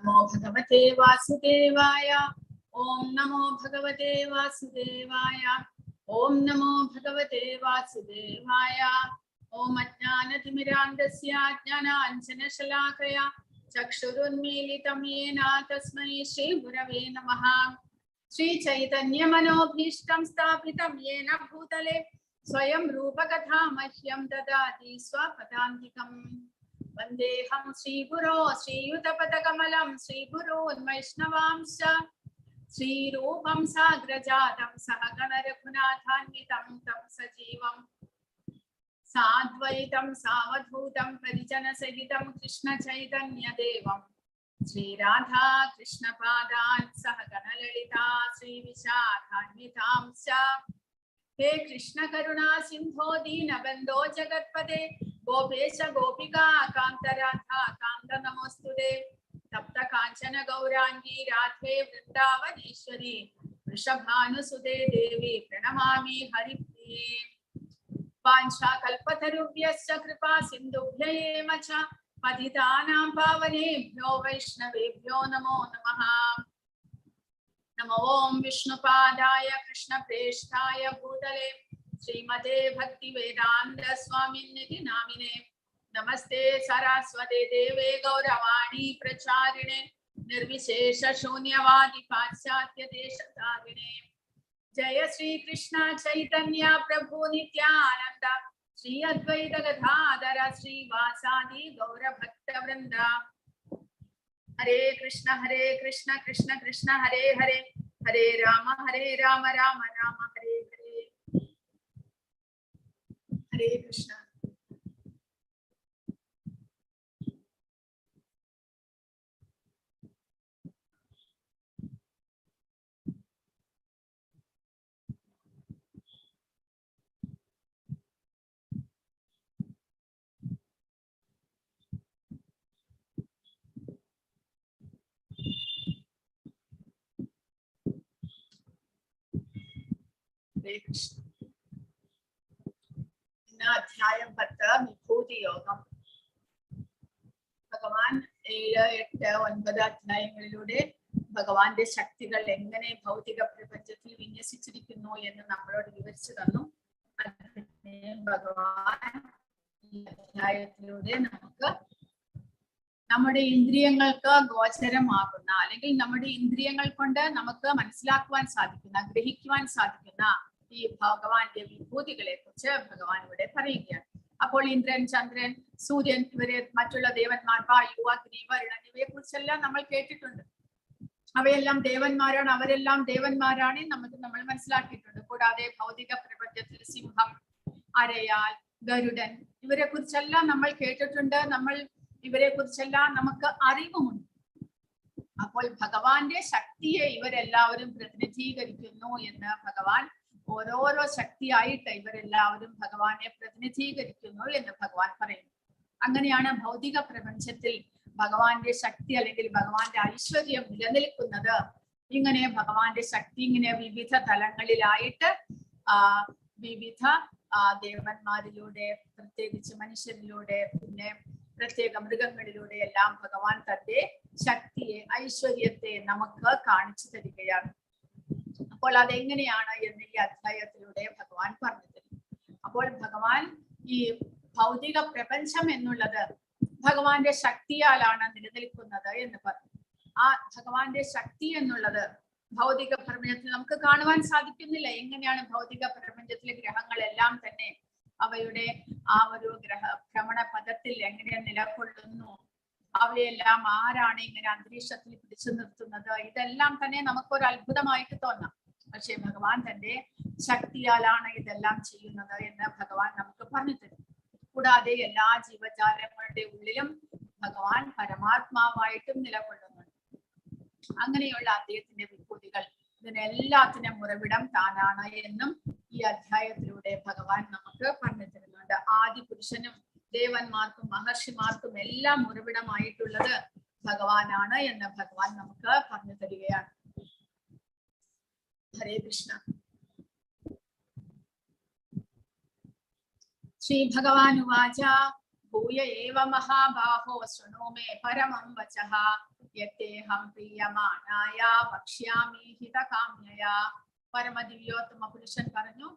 നമോ ഭഗവതേ വാസുദേവായ. ഓം നമോ ഭഗവതേ വാസുദേവായ. ഓം നമോ ഭഗവതേ വാസുദേവായ. ഓം അജ്ഞാനതിമിരാന്ധസ്യ ജ്ഞാനാഞ്ജനശലാകയാ ചക്ഷുരുന്മീലിതം യേന തസ്മൈ ശ്രീഗുരവേ നമഃ. ശ്രീചൈതന്യമനോഭീഷ്ടം സ്ഥാപിതം യേന ഭൂതലെ സ്വയം രൂപകഥാ മഹ്യം ദദാതി സ്വപദാന്തികം. വന്ദേഹം ശ്രീഗുരോ ശ്രീയുതപദകമലം ശ്രീഗുരൂൻ വൈഷ്ണവാംശ ശ്രീരൂപം സാഗ്രജാതം സഹഗണ രഘുനാഥാന്വിതം തം സജീവം സാദ്വൈതം സാവധൂതം പരിജനസഹിതം കൃഷ്ണ ചൈതന്യദേവം ശ്രീരാധാ കൃഷ്ണപാദാൻ സഹഗണലളിതാ ശ്രീവിശാഖാന്വിതാംശ. ഹേ കൃഷ്ണ കരുണാ സിന്ധോ ദീനബന്ധോ ജഗത്പദേ ഗോപേശ ഗോപികാ കാന്ത രാധാ കാന്ത നമോസ്തുതേ. തപ്ത കാഞ്ചന ഗൗരാംഗി രാധേ വൃന്ദാവനേശ്വരി വൃഷഭാനുസുതേ ദേവി പ്രണമാമി ഹരിപ്രിയേ. വാഞ്ചാകൽപതരുഭ്യശ്ച കൃപാ സിന്ധുഭ്യ ഏവ ച പതിതാനാം പാവനേഭ്യോ വൈഷ്ണവേഭ്യോ നമോ നമഃ. നമോ ഓം വിഷ്ണുപാദായ കൃഷ്ണപ്രേഷ്ഠായ ഭൂതലേ ശ്രീമതേ ഭക്തിവേദാന്ത സ്വാമിന്നിതി നാമിനെ. നമസ്തേ സരസ്വതേ ദേവേ ഗൗരവാണി പ്രചാരിണേ നിർവിശേഷ ശൂന്യവാദി പാശ്ചാത്യ ദേശതാരിണേ. ജയ ശ്രീ കൃഷ്ണ ചൈതന്യ പ്രഭു നിത്യാനന്ദ ശ്രീ അദ്വൈത ഗദാധര ശ്രീവാസാദി ഗൗരഭക്ത വൃന്ദ. ഹരേ കൃഷ്ണ ഹരേ കൃഷ്ണ കൃഷ്ണ കൃഷ്ണ ഹരേ ഹരേ ഹരേ രാമ ഹരേ രാമ രാമ രാമ ഹരേ ഹരേ. ഹരേ കൃഷ്ണ. ഹരേ കൃഷ്ണ. ഇന്ന് അധ്യായം 10, വിഭൂതി യോഗം. ഭഗവാൻ 7, 8, 9 അധ്യായങ്ങളിലൂടെ ഭഗവാന്റെ ശക്തികൾ എങ്ങനെ ഭൗതിക പ്രപഞ്ചത്തിൽ വിന്യസിച്ചിരിക്കുന്നു എന്ന് നമ്മളോട് വിവരിച്ചു തന്നു. അതിനെ ഭഗവാൻ ഈ അധ്യായത്തിലൂടെ നമുക്ക് നമ്മുടെ ഇന്ദ്രിയങ്ങൾക്ക് ഗോചരമാകുന്ന അല്ലെങ്കിൽ നമ്മുടെ ഇന്ദ്രിയങ്ങൾ കൊണ്ട് നമുക്ക് മനസ്സിലാക്കുവാൻ സാധിക്കുന്ന, ഗ്രഹിക്കുവാൻ സാധിക്കുന്ന ഈ ഭഗവാന്റെ വിഭൂതികളെ കുറിച്ച് ഭഗവാൻ ഇവിടെ പറയുകയാണ്. അപ്പോൾ ഇന്ദ്രൻ, ചന്ദ്രൻ, സൂര്യൻ, ഇവരെ മറ്റുള്ള ദേവന്മാർ, വായു, അഗ്നി, വരുണൻ, ഇവയെ കുറിച്ചെല്ലാം നമ്മൾ കേട്ടിട്ടുണ്ട്. അവയെല്ലാം ദേവന്മാരാണ്, അവരെല്ലാം ദേവന്മാരാണ് നമ്മൾ മനസ്സിലാക്കിയിട്ടുണ്ട്. കൂടാതെ ഭൗതിക പ്രപഞ്ചത്തിൽ സിംഹം, അരയാൽ, ഗരുഡൻ, ഇവരെ കുറിച്ചെല്ലാം നമ്മൾ കേട്ടിട്ടുണ്ട്. നമ്മൾ ഇവരെ കുറിച്ചെല്ലാം നമുക്ക് അറിവുമുണ്ട്. അപ്പോൾ ഭഗവാന്റെ ശക്തിയെ ഇവരെല്ലാവരും പ്രതിനിധീകരിക്കുന്നു എന്ന് ഭഗവാൻ ഓരോരോ ശക്തിയായിട്ട് ഇവരെല്ലാവരും ഭഗവാനെ പ്രതിനിധീകരിക്കുന്നു എന്ന് ഭഗവാൻ പറയുന്നു. അങ്ങനെയാണ് ഭൗതിക പ്രപഞ്ചത്തിൽ ഭഗവാന്റെ ശക്തി അല്ലെങ്കിൽ ഭഗവാന്റെ ഐശ്വര്യം നിലനിൽക്കുന്നത്. ഇങ്ങനെ ഭഗവാന്റെ ശക്തി ഇങ്ങനെ വിവിധ തലങ്ങളിലായിട്ട് വിവിധ ദേവന്മാരിലൂടെ, പ്രത്യേകിച്ച് മനുഷ്യരിലൂടെ, പിന്നെ പ്രത്യേക മൃഗങ്ങളിലൂടെ എല്ലാം ഭഗവാൻ തന്റെ ശക്തിയെ, ഐശ്വര്യത്തെ നമുക്ക് കാണിച്ചു തരികയാണ്. അപ്പോൾ അതെങ്ങനെയാണ് എന്ന് ഈ അധ്യായത്തിലൂടെ ഭഗവാൻ പറഞ്ഞു തരും. അപ്പോൾ ഭഗവാൻ ഈ ഭൗതിക പ്രപഞ്ചം എന്നുള്ളത് ഭഗവാന്റെ ശക്തിയാലാണ് നിലനിൽക്കുന്നത് എന്ന് പറഞ്ഞു. ആ ഭഗവാന്റെ ശക്തി എന്നുള്ളത് ഭൗതിക പ്രപഞ്ചത്തിൽ നമുക്ക് കാണുവാൻ സാധിക്കുന്നില്ല. എങ്ങനെയാണ് ഭൗതിക പ്രപഞ്ചത്തിലെ ഗ്രഹങ്ങളെല്ലാം തന്നെ അവയുടെ ആ ഒരു ഗ്രഹ ഭ്രമണ പഥത്തിൽ എങ്ങനെ നിലകൊള്ളുന്നു, അവയെല്ലാം ആരാണ് ഇങ്ങനെ അന്തരീക്ഷത്തിൽ പിടിച്ചു നിർത്തുന്നത്, ഇതെല്ലാം തന്നെ നമുക്കൊരു അത്ഭുതമായിട്ട് തോന്നാം. പക്ഷെ ഭഗവാൻ തന്റെ ശക്തിയാലാണ് ഇതെല്ലാം ചെയ്യുന്നത് എന്ന് ഭഗവാൻ നമുക്ക് പറഞ്ഞു തരും. കൂടാതെ എല്ലാ ജീവജാലങ്ങളുടെ ഉള്ളിലും ഭഗവാൻ പരമാത്മാവായിട്ടും നിലകൊള്ളുന്നുണ്ട്. അങ്ങനെയുള്ള അദ്ദേഹത്തിന്റെ വിഭൂതികൾ, ഇതിനെല്ലാത്തിനും ഉറവിടം താനാണ് എന്നും ഈ അധ്യായത്തിലൂടെ ഭഗവാൻ നമുക്ക് പറഞ്ഞു തരുന്നുണ്ട്. ആദി പുരുഷനും ദേവന്മാർക്കും മഹർഷിമാർക്കും എല്ലാം ഉറവിടമായിട്ടുള്ളത് ഭഗവാനാണ് എന്ന് ഭഗവാൻ നമുക്ക് പറഞ്ഞു തരികയാണ്. ഹരേ കൃഷ്ണ. ശ്രീ ഭഗവാനുവാച ഭൂയ ഏവ മഹാബാഹോ ശൃണു മേ പരമം വചഃ. യത്തേഹം പ്രീയമാണായ വക്ഷ്യാമി ഹിതകാമ്യയാ. പരമദിവ്യോത്തമ പുരുഷൻ പറഞ്ഞു,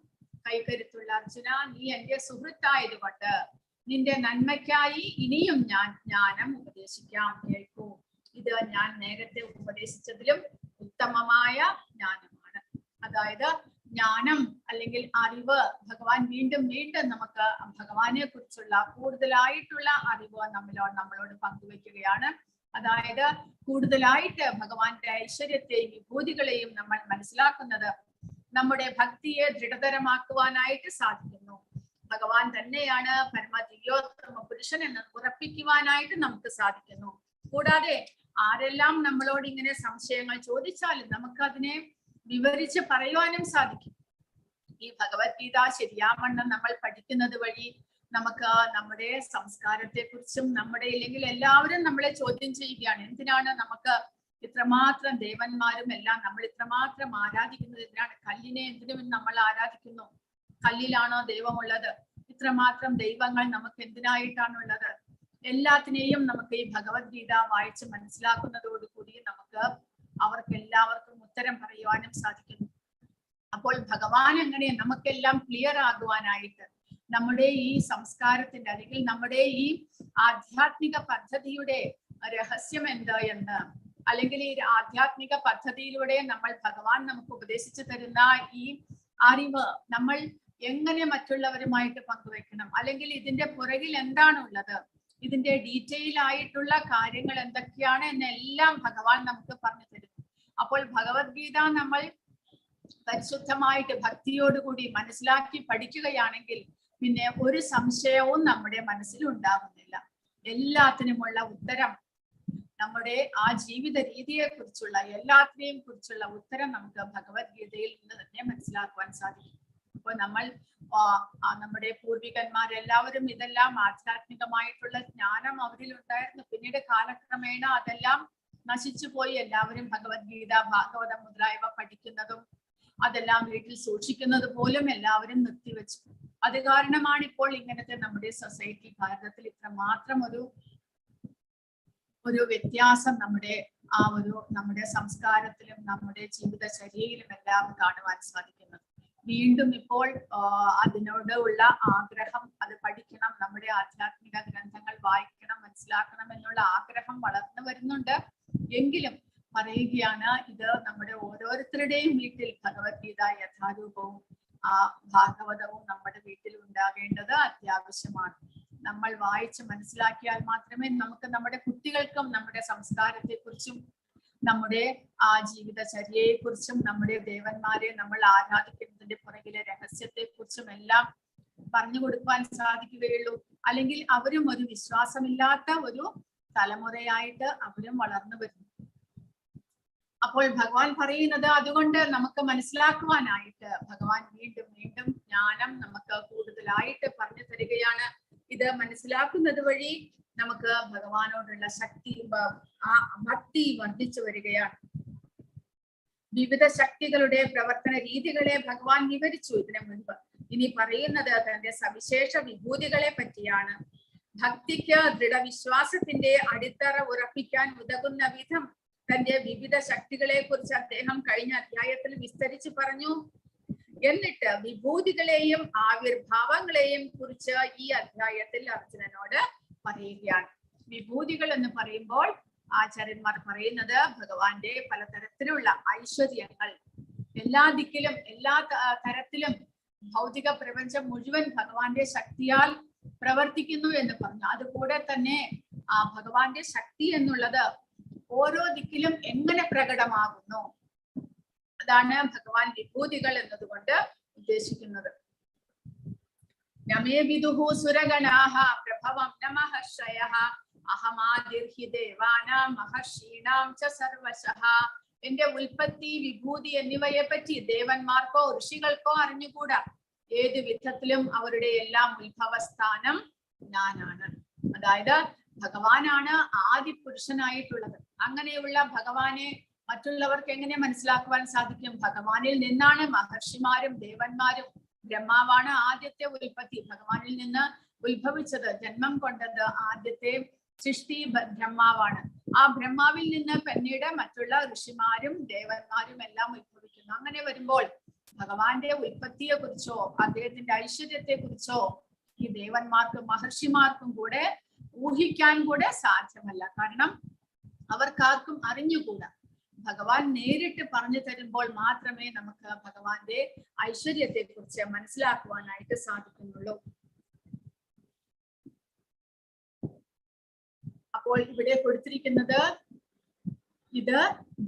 കൈകരുത്തുള്ള അർജുന, നീ എന്റെ സുഹൃത്തായതുകൊണ്ട് നിന്റെ നന്മയ്ക്കായി ഇനിയും ഞാൻ ജ്ഞാനം ഉപദേശിക്കാം, കേൾക്കൂ. ഇത് ഞാൻ നേരത്തെ ഉപദേശിച്ചതിലും ഉത്തമമായ ജ്ഞാനമാണ്. അതായത് ജ്ഞാനം അല്ലെങ്കിൽ അറിവ്, ഭഗവാൻ വീണ്ടും വീണ്ടും നമുക്ക് ഭഗവാനെ കുറിച്ചുള്ള കൂടുതലായിട്ടുള്ള അറിവ് നമ്മളോട് പങ്കുവെക്കുകയാണ്. അതായത് കൂടുതലായിട്ട് ഭഗവാന്റെ ഐശ്വര്യത്തെയും വിഭൂതികളെയും നമ്മൾ മനസ്സിലാക്കുന്നത് നമ്മുടെ ഭക്തിയെ ദൃഢതരമാക്കുവാനായിട്ട് സാധിക്കുന്നു. ഭഗവാൻ തന്നെയാണ് പരമദിവ്യോത്തമ പുരുഷൻ എന്ന് ഉറപ്പിക്കുവാനായിട്ട് നമുക്ക് സാധിക്കുന്നു. കൂടാതെ ആരെല്ലാം നമ്മളോട് ഇങ്ങനെ സംശയങ്ങൾ ചോദിച്ചാലും നമുക്ക് അതിനെ വിവരിച്ച് പറയുവാനും സാധിക്കും. ഈ ഭഗവത്ഗീത ശരിയാവണ്ണം നമ്മൾ പഠിക്കുന്നത് വഴി നമുക്ക് നമ്മുടെ സംസ്കാരത്തെ കുറിച്ചും നമ്മുടെ ഇല്ലെങ്കിൽ എല്ലാവരും നമ്മളെ ചോദ്യം ചെയ്യുകയാണ്, എന്തിനാണ് നമുക്ക് ഇത്രമാത്രം ദേവന്മാരും എല്ലാം നമ്മൾ ഇത്രമാത്രം ആരാധിക്കുന്നത്, എന്തിനാണ് കല്ലിനെ എന്തിനും നമ്മൾ ആരാധിക്കുന്നു, കല്ലിലാണോ ദൈവമുള്ളത്, ഇത്രമാത്രം ദൈവങ്ങൾ നമുക്ക് എന്തിനായിട്ടാണുള്ളത്? എല്ലാത്തിനെയും നമുക്ക് ഈ ഭഗവത്ഗീത വായിച്ച് മനസ്സിലാക്കുന്നതോടുകൂടി നമുക്ക് അവർക്ക് എല്ലാവർക്കും ഉത്തരം പറയുവാനും സാധിക്കുന്നു. അപ്പോൾ ഭഗവാൻ അങ്ങനെ നമുക്കെല്ലാം ക്ലിയർ ആകുവാനായിട്ട് നമ്മുടെ ഈ സംസ്കാരത്തിന്റെ അല്ലെങ്കിൽ നമ്മുടെ ഈ ആധ്യാത്മിക പദ്ധതിയുടെ രഹസ്യം എന്ത് എന്ന്, അല്ലെങ്കിൽ ഈ ആധ്യാത്മിക പദ്ധതിയിലൂടെ നമ്മൾ ഭഗവാൻ നമുക്ക് ഉപദേശിച്ചു തരുന്ന ഈ അറിവ് നമ്മൾ എങ്ങനെ മറ്റുള്ളവരുമായിട്ട് പങ്കുവെക്കണം, അല്ലെങ്കിൽ ഇതിന്റെ പുറകിൽ എന്താണുള്ളത്, ഇതിന്റെ ഡീറ്റെയിൽ ആയിട്ടുള്ള കാര്യങ്ങൾ എന്തൊക്കെയാണ് എന്നെല്ലാം ഭഗവാൻ നമുക്ക് പറഞ്ഞു തരുന്നു. അപ്പോൾ ഭഗവത്ഗീത നമ്മൾ പരിശുദ്ധമായിട്ട് ഭക്തിയോടുകൂടി മനസ്സിലാക്കി പഠിക്കുകയാണെങ്കിൽ പിന്നെ ഒരു സംശയവും നമ്മുടെ മനസ്സിൽ ഉണ്ടാകുന്നില്ല. എല്ലാത്തിനുമുള്ള ഉത്തരം, നമ്മുടെ ആ ജീവിത രീതിയെ കുറിച്ചുള്ള എല്ലാത്തിനെയും കുറിച്ചുള്ള ഉത്തരം നമുക്ക് ഭഗവത്ഗീതയിൽ നിന്ന് തന്നെ മനസ്സിലാക്കുവാൻ സാധിക്കും. അപ്പൊ നമ്മൾ നമ്മുടെ പൂർവികന്മാരെല്ലാവരും ഇതെല്ലാം ആധ്യാത്മികമായിട്ടുള്ള ജ്ഞാനം അവരിൽ ഉണ്ടായിരുന്നു. പിന്നീട് കാലക്രമേണ അതെല്ലാം നശിച്ചു പോയി. എല്ലാവരും ഭഗവത്ഗീത, ഭാഗവതം മുതലായവ പഠിക്കുന്നതും അതെല്ലാം വീട്ടിൽ സൂക്ഷിക്കുന്നത് പോലും എല്ലാവരും നിർത്തിവെച്ചു. അത് കാരണമാണ് ഇപ്പോൾ ഇങ്ങനത്തെ നമ്മുടെ സൊസൈറ്റി ഭാരതത്തിൽ ഇത്രമാത്രം ഒരു ഒരു വ്യത്യാസം നമ്മുടെ ആ ഒരു നമ്മുടെ സംസ്കാരത്തിലും നമ്മുടെ ജീവിതചര്യയിലും എല്ലാം കാണുവാൻ സാധിക്കുന്നത്. വീണ്ടും ഇപ്പോൾ അതിനോട് ഉള്ള ആഗ്രഹം, അത് പഠിക്കണം, നമ്മുടെ ആധ്യാത്മിക ഗ്രന്ഥങ്ങൾ വായിക്കണം, മനസ്സിലാക്കണം എന്നുള്ള ആഗ്രഹം വളർന്നു വരുന്നുണ്ട്. എങ്കിലും പറയുകയാണ്, ഇത് നമ്മുടെ ഓരോരുത്തരുടെയും വീട്ടിൽ ഭഗവത്ഗീത യഥാരൂപവും ആ ഭാഗവതവും നമ്മുടെ വീട്ടിൽ ഉണ്ടാകേണ്ടത് അത്യാവശ്യമാണ്. നമ്മൾ വായിച്ച് മനസ്സിലാക്കിയാൽ മാത്രമേ നമുക്ക് നമ്മുടെ കുട്ടികൾക്കും നമ്മുടെ സംസ്കാരത്തെ കുറിച്ചും നമ്മുടെ ആ ജീവിതചര്യയെ കുറിച്ചും നമ്മുടെ ദേവന്മാരെ നമ്മൾ ആരാധിക്കുന്നതിന്റെ പുറകിലെ രഹസ്യത്തെ കുറിച്ചും എല്ലാം പറഞ്ഞു കൊടുക്കുവാൻ സാധിക്കുകയുള്ളൂ. അല്ലെങ്കിൽ അവരും ഒരു വിശ്വാസമില്ലാത്ത ഒരു തലമുറയായിട്ട് അവരും വളർന്നു വരുന്നു. അപ്പോൾ ഭഗവാൻ പറയുന്നത് അതുകൊണ്ട് നമുക്ക് മനസ്സിലാക്കുവാനായിട്ട് ഭഗവാൻ വീണ്ടും വീണ്ടും ജ്ഞാനം നമുക്ക് കൂടുതലായിട്ട് പറഞ്ഞു തരികയാണ്. ഇത് മനസ്സിലാക്കുന്നത് വഴി നമുക്ക് ഭഗവാനോടുള്ള ശക്തി, ആ ഭക്തി വർദ്ധിച്ചു വരികയാണ്. വിവിധ ശക്തികളുടെ പ്രവർത്തന രീതികളെ ഭഗവാൻ വിവരിച്ചു ഇതിനു മുൻപ്. ഇനി പറയുന്നത് തന്റെ സവിശേഷ വിഭൂതികളെ പറ്റിയാണ്. ഭക്തിക്ക് ദൃഢവിശ്വാസത്തിന്റെ അടിത്തറ ഉറപ്പിക്കാൻ ഉതകുന്ന വിധം തന്റെ വിവിധ ശക്തികളെ കുറിച്ച് അദ്ദേഹം കഴിഞ്ഞ അധ്യായത്തിൽ വിസ്തരിച്ചു പറഞ്ഞു. എന്നിട്ട് വിഭൂതികളെയും ആവിർഭാവങ്ങളെയും കുറിച്ച് ഈ അധ്യായത്തിൽ അർജുനനോട് പറയുകയാണ്. വിഭൂതികൾ എന്ന് പറയുമ്പോൾ ആചാര്യന്മാർ പറയുന്നത് ഭഗവാന്റെ പലതരത്തിലുള്ള ഐശ്വര്യങ്ങൾ, എല്ലാ ദിക്കിലും എല്ലാ തരത്തിലും ഭൗതിക പ്രപഞ്ചം മുഴുവൻ ഭഗവാന്റെ ശക്തിയാൽ പ്രവർത്തിക്കുന്നു എന്ന് പറഞ്ഞു. അതുകൂടെ തന്നെ ആ ഭഗവാന്റെ ശക്തി എന്നുള്ളത് ഓരോ ദിക്കിലും എങ്ങനെ പ്രകടമാകുന്നു, അതാണ് ഭഗവാൻ വിഭൂതികൾ എന്നതുകൊണ്ട് ഉദ്ദേശിക്കുന്നത്. നമേ വിദുഹു സുരഗണാഃ പ്രഭവം ന മഹർഷയഃ അഹമാദിർഹി ദേവാനാം മഹർഷീണാം ച സർവശഃ. എന്റെ ഉൽപ്പത്തി, വിഭൂതി എന്നിവയെ പറ്റി ദേവന്മാർക്കോ ഋഷികൾക്കോ അറിഞ്ഞുകൂടാ. ഏത് വിധത്തിലും അവരുടെ എല്ലാം ഉത്ഭവസ്ഥാനം ഞാനാണ്. അതായത് ഭഗവാനാണ് ആദി പുരുഷനായിട്ടുള്ളത്. അങ്ങനെയുള്ള ഭഗവാനെ മറ്റുള്ളവർക്ക് എങ്ങനെ മനസ്സിലാക്കുവാൻ സാധിക്കും? ഭഗവാനിൽ നിന്നാണ് മഹർഷിമാരും ദേവന്മാരും, ബ്രഹ്മാവാണ് ആദ്യത്തെ ഉൽപ്പത്തി, ഭഗവാനിൽ നിന്ന് ഉത്ഭവിച്ചത്, ജന്മം കൊണ്ടത് ആദ്യത്തെ സൃഷ്ടി ബ്രഹ്മാവാണ്. ആ ബ്രഹ്മാവിൽ നിന്ന് പിന്നീട് മറ്റുള്ള ഋഷിമാരും ദേവന്മാരും എല്ലാം ഉത്ഭവിക്കുന്നു. അങ്ങനെ വരുമ്പോൾ ഭഗവാന്റെ ഉൽപ്പത്തിയെ കുറിച്ചോ അദ്ദേഹത്തിന്റെ ഐശ്വര്യത്തെ കുറിച്ചോ ഈ ദേവന്മാർക്കും മഹർഷിമാർക്കും കൂടെ ഊഹിക്കാൻ കൂടെ സാധ്യമല്ല. കാരണം അവർക്കാർക്കും അറിഞ്ഞുകൂടാ. ഭഗവാൻ നേരിട്ട് പറഞ്ഞു തരുമ്പോൾ മാത്രമേ നമുക്ക് ഭഗവാന്റെ ഐശ്വര്യത്തെ കുറിച്ച് മനസ്സിലാക്കുവാനായിട്ട് സാധിക്കുന്നുള്ളൂ. അപ്പോൾ ഇവിടെ കൊടുത്തിരിക്കുന്നത് ഇത്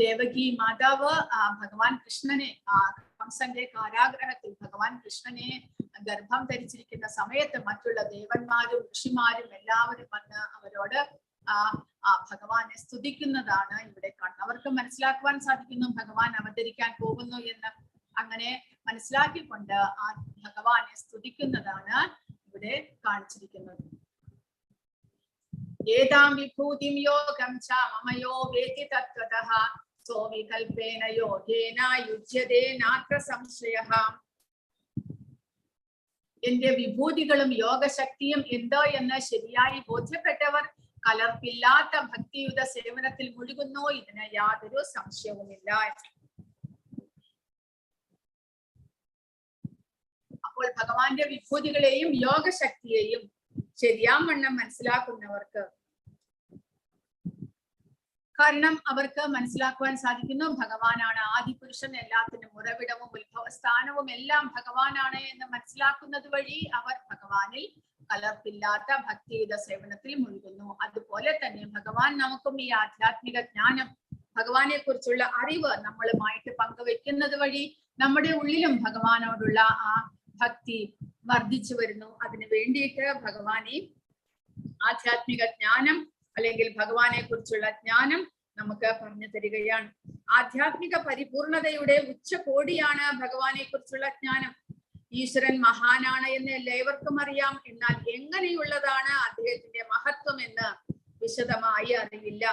ദേവകി മാതാവ് ഭഗവാൻ കൃഷ്ണനെ കംസന്റെ കാരാഗ്രഹത്തിൽ ഭഗവാൻ കൃഷ്ണനെ ഗർഭം ധരിച്ചിരിക്കുന്ന സമയത്ത് മറ്റുള്ള ദേവന്മാരും ഋഷിമാരും എല്ലാവരും വന്ന് അവരോട് ആ ഭഗവാനെ സ്തുതിക്കുന്നതാണ് ഇവിടെ കാണുന്നത്. അവർക്ക് മനസ്സിലാക്കുവാൻ സാധിക്കുന്നു ഭഗവാൻ അവതരിക്കാൻ പോകുന്നു എന്ന്. അങ്ങനെ മനസ്സിലാക്കിക്കൊണ്ട് ആ ഭഗവാനെ സ്തുതിക്കുന്നതാണ് ഇവിടെ കാണിച്ചിരിക്കുന്നത്. ഏതാം വിഭൂതിം യോഗം ച മമയോ വേതി തത്വതഃ സോവികൽപേന യോഗേന യുജ്യതേ നാത്ര സംശയഃ. എന്റെ വിഭൂതികളും യോഗശക്തിയും എന്തോ എന്ന് ശരിയായി ബോധ്യപ്പെട്ടവർ കലർപ്പില്ലാത്ത ഭക്തിയുത സേവനത്തിൽ മുഴുകുന്നു, ഇതിന് യാതൊരു സംശയവുമില്ല. അപ്പോൾ ഭഗവാന്റെ വിഭൂതികളെയും യോഗശക്തിയെയും ശരിയാവണ്ണം മനസ്സിലാക്കുന്നവർക്ക്, കാരണം അവർക്ക് മനസ്സിലാക്കുവാൻ സാധിക്കുന്നു ഭഗവാനാണ് ആദിപുരുഷൻ, എല്ലാത്തിനും ഉറവിടവും ഉത്ഭവസ്ഥാനവും എല്ലാം ഭഗവാനാണ് എന്ന് മനസ്സിലാക്കുന്നത് വഴി അവർ ഭഗവാനിൽ കലർപ്പില്ലാത്ത ഭക്തിയുത സേവനത്തിൽ മുഴുകുന്നു. അതുപോലെ തന്നെ ഭഗവാൻ നമുക്കും ഈ ആധ്യാത്മിക ജ്ഞാനം, ഭഗവാനെ കുറിച്ചുള്ള അറിവ് നമ്മളുമായിട്ട് പങ്കുവെക്കുന്നത് വഴി നമ്മുടെ ഉള്ളിലും ഭഗവാനോടുള്ള ആ ഭക്തി വർദ്ധിച്ചു വരുന്നു. അതിനു വേണ്ടിയിട്ട് ഭഗവാൻ ഈ ആധ്യാത്മിക ജ്ഞാനം അല്ലെങ്കിൽ ഭഗവാനെ കുറിച്ചുള്ള ജ്ഞാനം നമുക്ക് പറഞ്ഞു തരികയാണ്. ആധ്യാത്മിക പരിപൂർണതയുടെ ഉച്ചകോടിയാണ് ഭഗവാനെ കുറിച്ചുള്ള ജ്ഞാനം. ഈശ്വരൻ മഹാനാണ് എന്ന് എല്ലാവർക്കും അറിയാം. എന്നാൽ എങ്ങനെയുള്ളതാണ് അദ്ദേഹത്തിന്റെ മഹത്വം എന്ന് വിശദമായി അറിയില്ല.